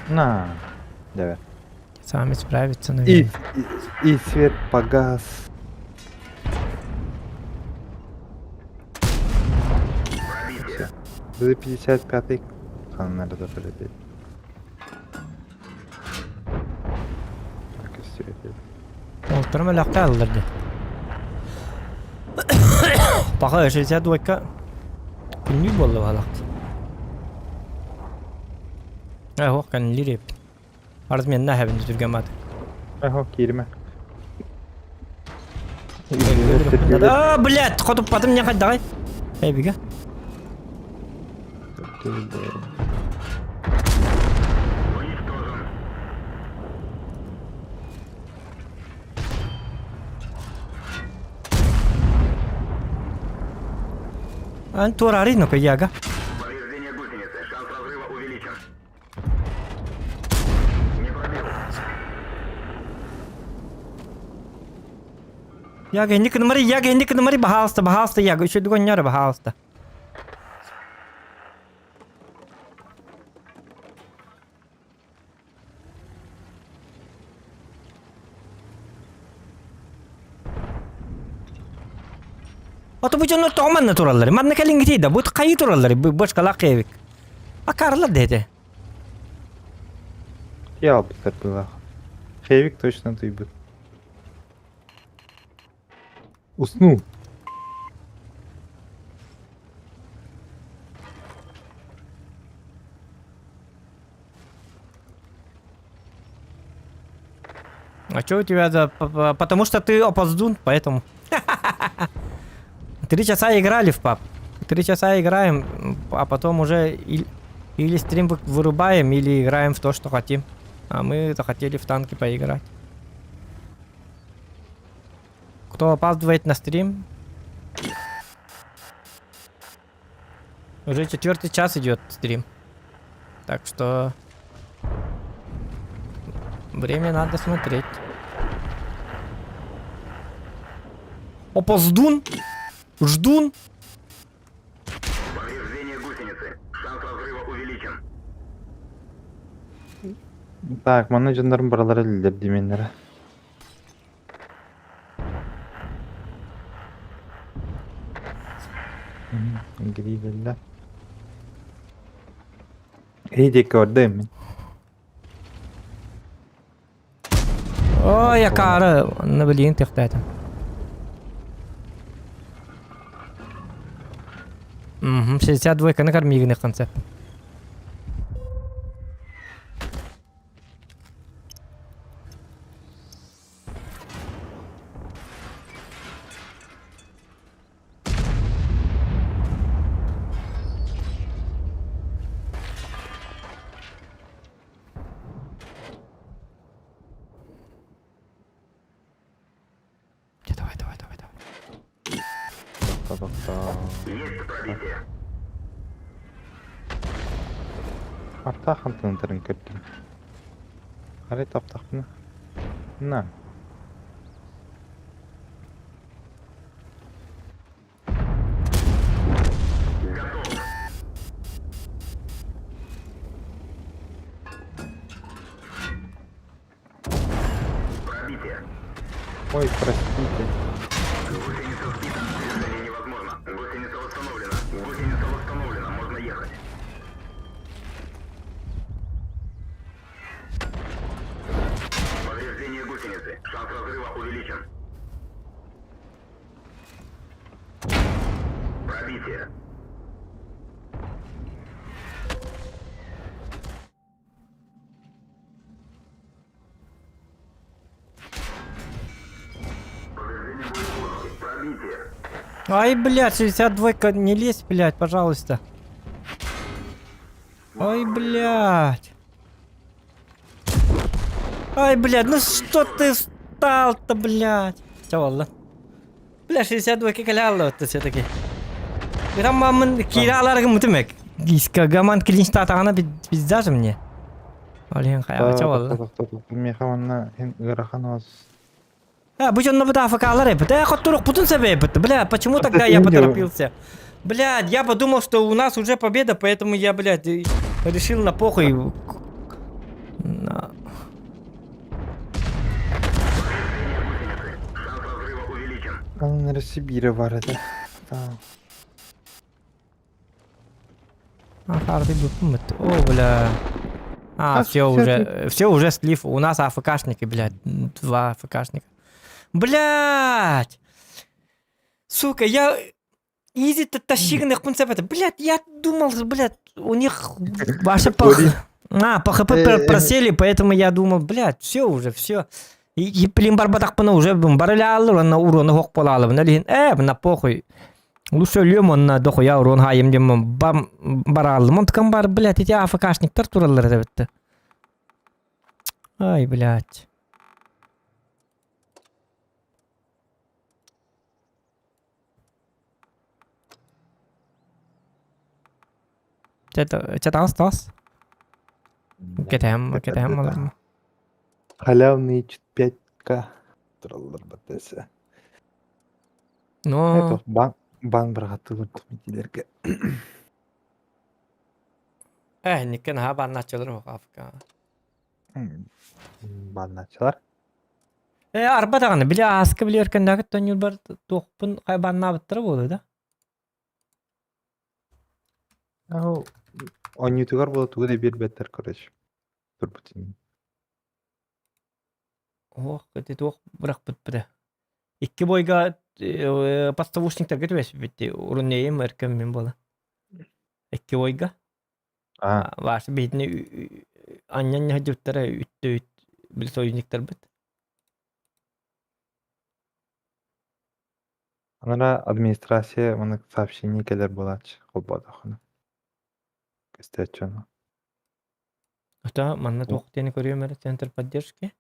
На. Давай. Сами справиться, И, наверное. и свет погас. Всё. За 55-й надо полететь. Так, и всё это. Олтарым өлөктө алларды. Пока 62 күннүү буолла балак. Э, хуох кэннилиир эбит. Арыз мен нахабын түргэн мат. Ага, киирмэ. А, блядь, хотуппатым не хайдагай. Эй, бигэ. Ан туорари ну яга. Повреждение гусеницы. Шанс разрыва увеличен. Не пробил. Яга инник нымари, яга инник нымари, баһаалыста, баһаалыста, яга, еще дугоннёра, баһаалыста. Ото бу дьоннор тоҕо манна тураллар? Манна кэлиҥҥитий да, бу хайыы тураллар, бу бочкалаах киэбик. Акаарылар да этэ. Я албыттар быылаах. Хевик точно тыйбыт. Уснул. А что у тебя за... Потому что ты опоздун, поэтому... 3 часа играли в паб. 3 часа играем, а потом уже или стрим вырубаем, или играем в то, что хотим. А мы захотели в танки поиграть. Кто опаздывает на стрим? Уже четвертый час идет стрим. Так что время надо смотреть. Опоздун? Ждун? Повреждение гусеницы. Шанс разрыва увеличен. Так, манна дьоннорум баралара эллэр дименнere. Грибелле. Эй диэки орда мин. Ой, акаары, на блин, төхтәтім. Угу, 62 на кормигны концепт. Давай, давай, давай, давай. Есть пробитие. Арта хантын көрдүм. Харай таптахпына. На. Готов. Пробитие. Ой, простите. Гусеница сбита. Движение невозможно. Гусеница восстановлена. Гусеница восстановлена. Можно ехать. Повреждение гусеницы. Шанс разрыва увеличен. Пробитие. Повреждение боеголовки. Пробитие. Ай, блядь, 62 не лезь, блядь, пожалуйста. Ай, блядь. Ай, блядь, ну что ты встал-то, блядь? Все, ладно. Бля, 62 каляла вот все-таки. Там мамын кираларгым мутымек. Гаман клинч татағана пизда же мне. Олен хая, все, ладно. Меха манна хин ыарахан вас. А, будь он на АФК Да, хоть турук путун себе, бля, почему тогда я поторопился? Блядь, я подумал, что у нас уже победа, поэтому я, блядь, и решил на похуй. На. Шанс разрыва увеличен. Аннары Сибири бар это. Так. А, харды бупмыт. О, бля. А, А, все всё уже, все уже слив. У нас АФКшники, блядь, два АФКшника. Блядь! Сука, я... Изи тащи на Блядь, я думал, блядь, у них ваши по... А, по ХП просели, поэтому я думал, блядь, все уже, все. И, блин, барбатахпына уже барылялыр, на урона хок полалы. На похуй. Лучше өлөм онна дохуя урон хайым дем бам баралым. Онтукам бар, блядь, эти АФКшниктар тураллар эбитти. Ай, блядь. Чэ таас таас. Кетем, кетем аларма. Халявный 5К. Тураллар баттеса. Но Это бан бан бырахаттылар тумитилерге. Никкен ха банначылар АФК. Банначылар. Э, арба даҕаны, били ааска били өркөннөөкүт тонньуурбар туохпун хайбаннаабыттара буолуо да? Ау, Онньутугар буола тугу да биэрбэттэр, короче. Турбут иҥин. Ох, ити туох бырахпыт быта. Икки бойга э, подставушниктарга түбэспиппит уруннейим өркөн мин буола. Икки бойга. А, Вася биһитини анньан сылдьыбыттара үттэ үт били союзниктарбыт. Анара администрация маннык сообщение кэлэр буолааччы холбоотоххуна. Көстөөччү ону. Ата манна туох диэни көрүөм эрэ центр поддержки.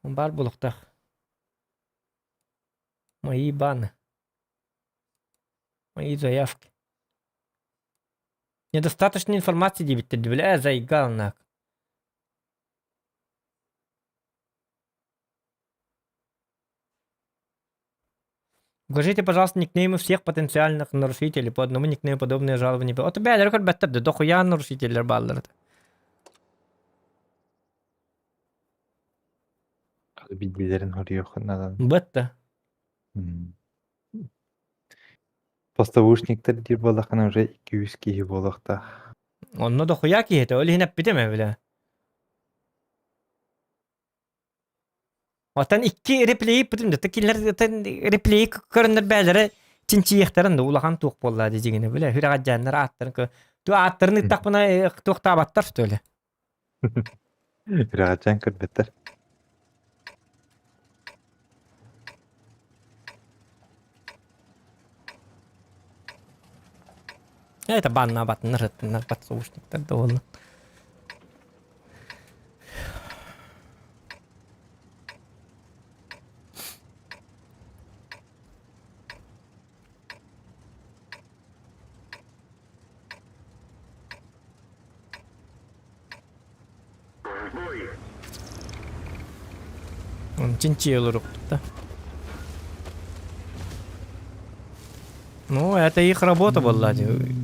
Баар буолуохтаах. Мои баны. Мои заявки. Недостаточно информации диэбиттэр били ээ зайга Укажите, пожалуйста, никнеймы всех потенциальных нарушителей. По одному никнейму подобные жалобы не... Ото бээлэри көрбөттөр да, дохуя нарушителлэр бааллар это. Билбилерин хоруйуоххун надан. Бытта. Поставушниктар диир буоллаххына уже 200 киһи буолуохтаах. Онно дохуя киһи ол иһин эппитим ээ бile. Оттон икки реплей бүтүн да кинилэр реплей көрөннөр бээлэрэ чинчийиэхтэрин да улахан туох буолла дьиҥинэ билэ хүрэҕэдьээннэр ааттарын кө ту ааттарын ыттахпына туохтаабаттар что ли Хүрэҕэдьээн көрбөттөр. Это баннаабатыннар ыттыннар подсолнечниктар да буолла. Чинчи олорукта. Ну, это их работа была. Дьиҥинэ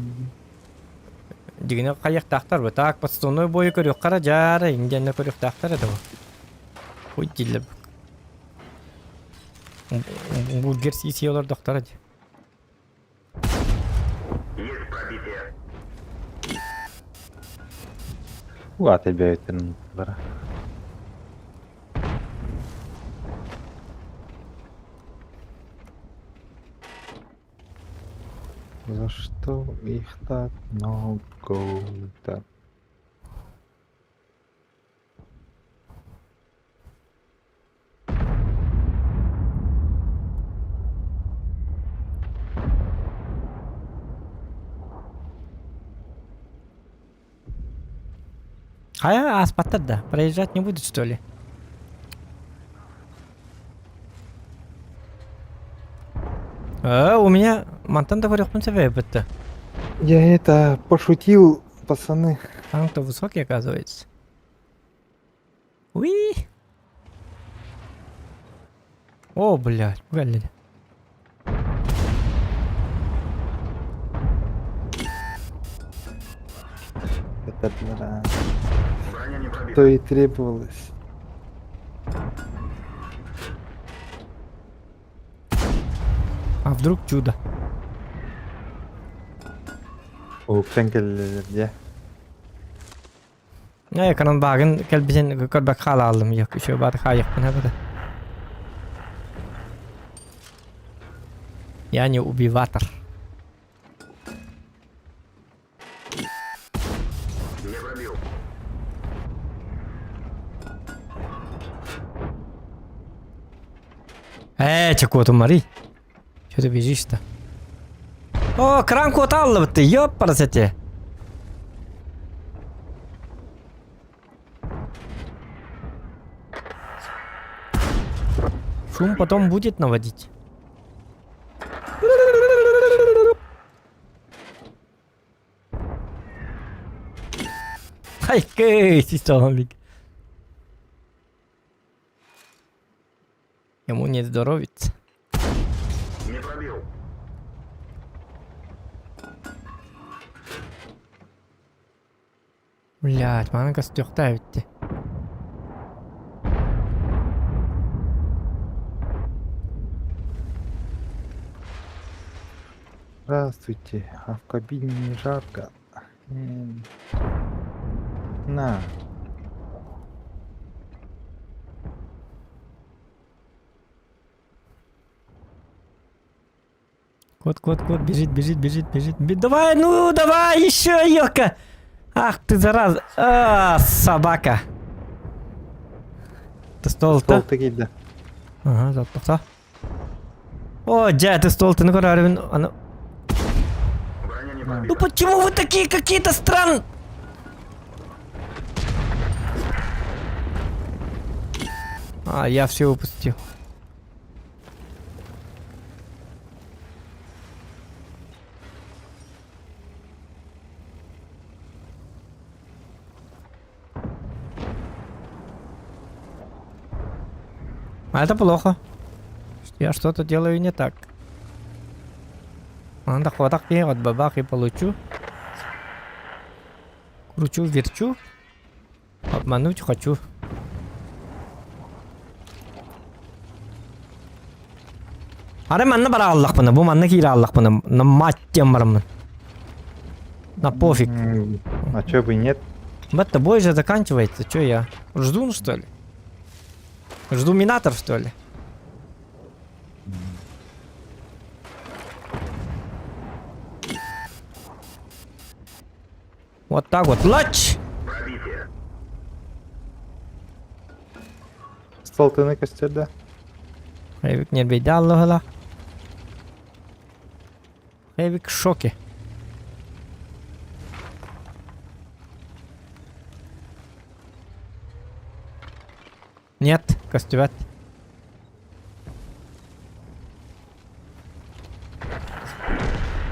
хайыахтаахтар бу так подставной бойу көрүөххэ дьаара индианна көрүөхтаахтар этэ бу. Ой дииллэр. Бургер сии олордохторо дии. Есть пробитие. Уата бэйэтин бара. За что их так много-то? Хайа ааспаттар да, проезжать не будет что ли? А, у меня мантан да көрүөхпүн сөбөйбүттэ. Я это пошутил, пацаны. Танк-то высокий, оказывается. Уи! О, блядь, блядь. Это да. То и требовалось. А вдруг чудо? Уһуктан кэллилэр дьэ. Э, экран багын кэлбитин көрбөк хаалаалым yok еще бар хаайыкпын эбэтэ. Я не убиватор. Не пробил. Э, чекуотумари. Что ты бежишь-то? О, кран куоталлыбытты, ёппарасете. Шум потом будет наводить. Хайкэй, систоломик. Ему не здоровится. Не пробил. Блядь, манан көстүөхтээ эбитти. Здравствуйте, а в кабине не жарко? На. Кот, кот, кот, бежит, бежит, бежит, бежит. Давай, ну, давай, еще, ёлка! Ах ты, зараза! А, собака! Ты стол-то? Стол киирдэ. Ага, запаса. О, дядя, ты стол, ты ну оно. Ну почему вы такие какие-то стран? А, я все упустил. А это плохо. Я что-то делаю не так. Анда хватак от бабах и получу. Кручу, верчу. Обмануть хочу. Ары манна бара аллах бу манна киирэ аллах на мать тем барамын. На пофиг. А чё бы и нет? Бетта бой же заканчивается, чё я? Жду, что ли? Жду минатор, что ли? Вот так вот. Лач! Стол ты на костер, да? Хэвик не беда Аллахала. Хэвик в шоке. Нет, костювет.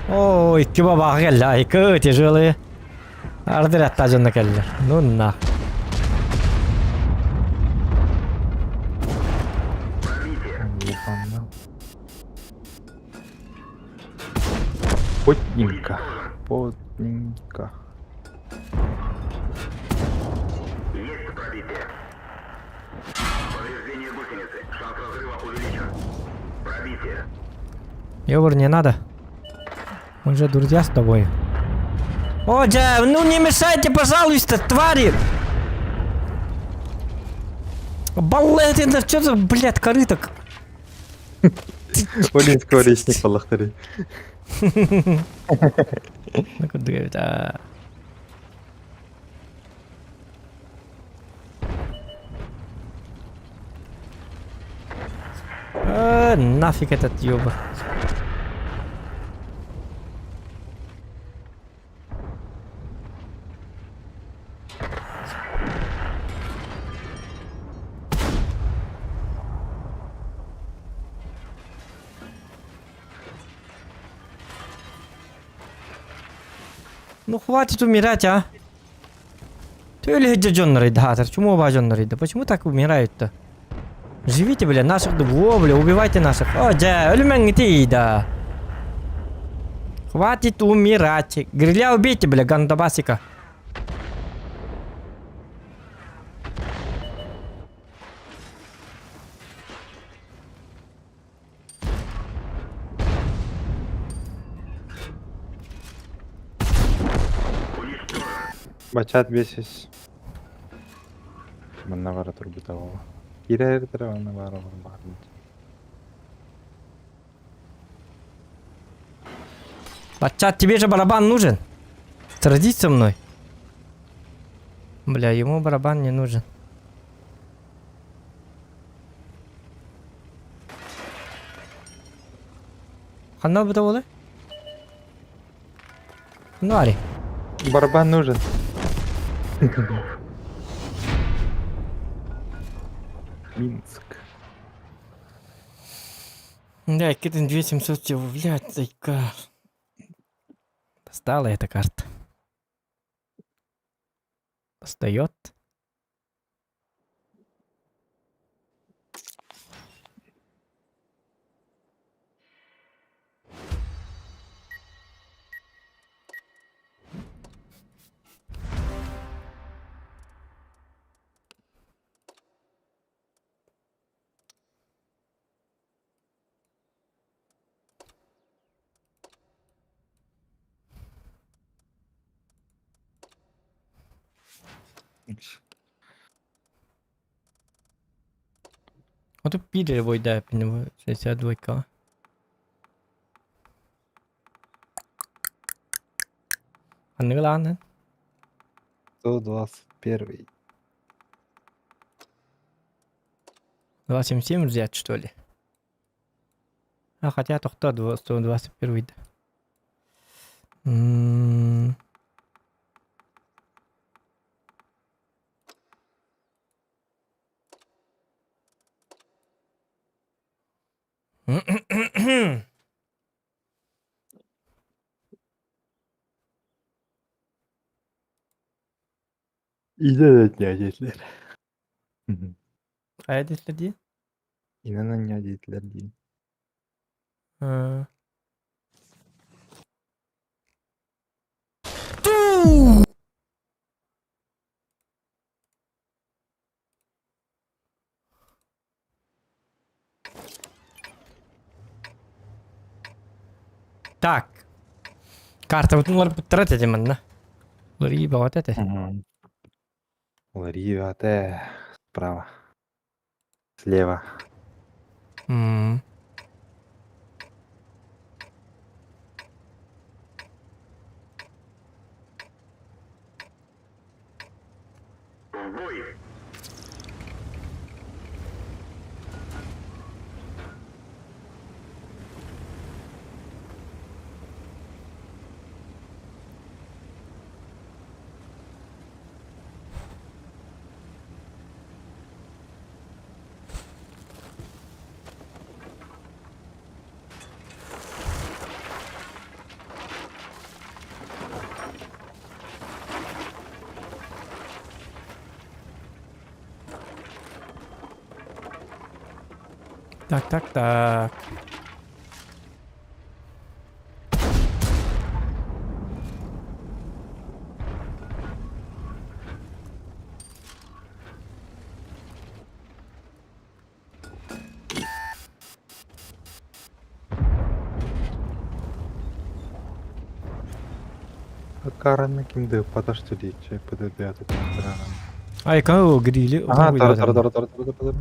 Ой, бабаға келді, екі тяжелые. Ардыр атта жонна келді. Ну на. Потненько. Потненько. Есть пробитие. Повреждение гусеницы. Шанс разрыва увеличен. Пробитие. Ёбр, не надо. Мы же друзья с тобой. О, дя, ну не мешайте, пожалуйста, твари! Балет, это что за, блядь, корыток? Блин, скворечник балахтары. Ну куда это? Нафиг этот ёбр. Ну хватит умирать, а. Ты Джон Чему оба Джон Почему так умирают-то? Живите, бля, наших во, бля, убивайте наших. О, дя, да. Хватит умирать. Гриля убейте, бля, гандабасика. Бачат бесис. Манна бара турбута Кирер манна бара бар. Бачат, тебе же барабан нужен. Сразись со мной. Бля, ему барабан не нужен. Ханна бы того, Ну, Ари. Барабан нужен. Минск. Да, Китен 2700 всего, блядь, зайка. Достала эта карта. Достает. Отут биир эрэ буойдааппын 62-га. Ханныгы лаанын? 121. 277 взять, что ли? А хотя тохто 121 да. М. Инэн диэтилэр. Хайа диэтилэр дии? Инэн анньа диэтилэр дии. Аа. Так. Картабытын уларыппыттара этэ манна. Уларыы бөҕөтө этэ. Уларыы бөҕөтө справа. Слева. М. Так, так, так. Караны кимди подожди диэччи ПДД Ай, кого грили? Ага, тар тар тар тар тар тар.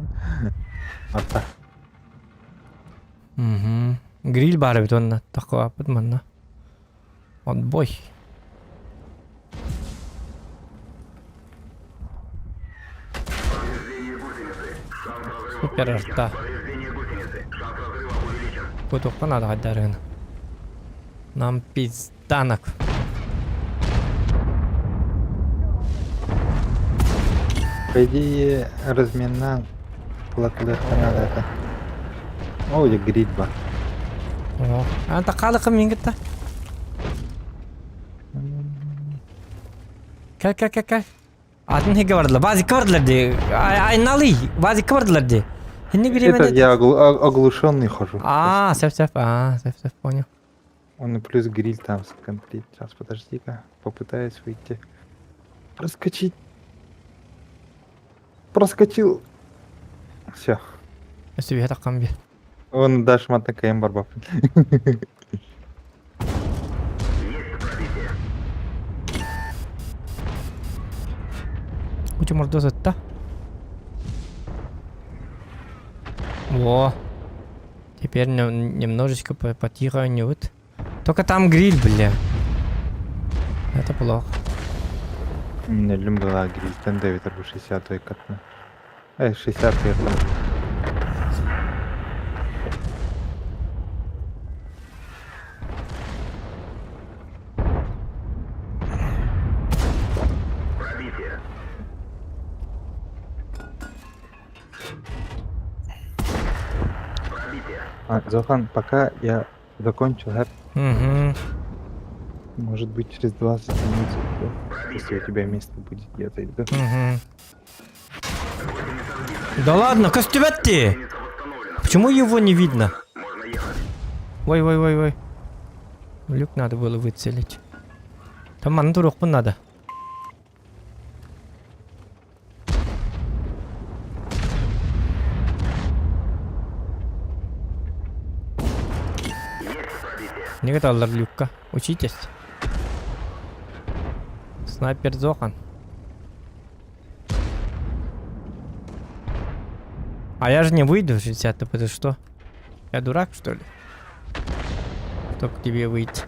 Арта. Угу. Гриль баар эбит уонна таххыбаппыт манна. Отбой. Супер арта. Кутукка надо хайдарыгын. Нам пизданок. По идее, разминан платлыхта надо это. О, я гриль бар. О, а такалыкым мин кытта. Кэл кэл кэл кэл. Атын хигэ бардылар. Базикка бардылар дии. Айналый. Базикка бардылар дии. Инни Это бириэмэни... я оглушенный хожу. А, сөп сөп. А, сөп сөп, понял. Он и плюс гриль там скомплит. Сейчас, подожди-ка. Попытаюсь выйти. Проскочить. Проскочил. Все. Өссө таххан би. Он даже матакаем барбап. Куча мордос ытта. Во. Теперь немножечко потихоньку. Только там гриль, бля. Это плохо. Нелім была гриль, там 9 60 катна. Эй, 60 там. Пробитие. Пробитие. А, Зохан, пока я закончил гэп, Угу. может быть через 20 минут, если у тебя место будет, я зайду. Угу. Да ладно, Костюветти! Почему его не видно? Ой, ой, ой, ой. Люк надо было выцелить. Там манна туруохпун надо. Не таллар люкка. Учитесь. Снайпер Зохан. А я же не выйду, 60 ТП, ты что? Я дурак, что ли? Чтоб к тебе выйти.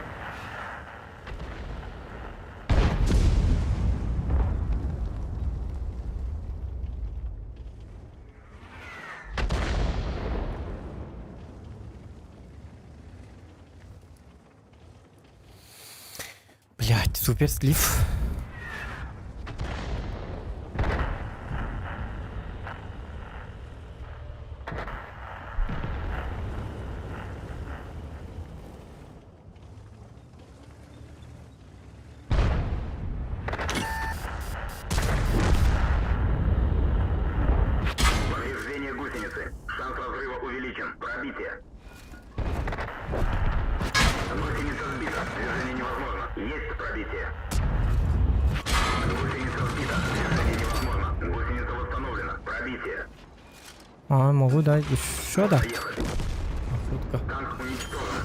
Блять, супер слив. Повреждение гусеницы. Шанс разрыва увеличен. Пробитие. Гусеница сбита. Движение невозможно. Есть пробитие. Гусеница сбита. Движение невозможно. Гусеница восстановлена. Пробитие. А, могу дать еще дать. Шутка. Танк уничтожен.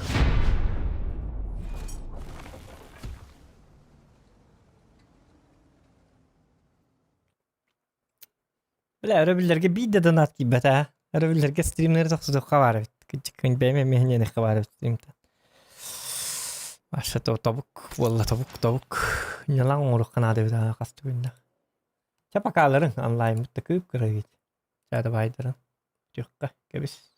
Бля, өрөбүллэргэ биир да донат киирбэтэ аа. Өрөбүллэргэ стримнэри тохтотуохха баар эбит. Кырдьык бэйэм эмиэ баар эбит стримтэн. Вообще то тобук буолла тобук тобук. Ньалаҥ оҥоруохха наада эбит аа хас түгэннэх. Чэ покаларын онлайн бытта кыып кыра эбит. Чэ давайдарын. Түөххэ кэбис.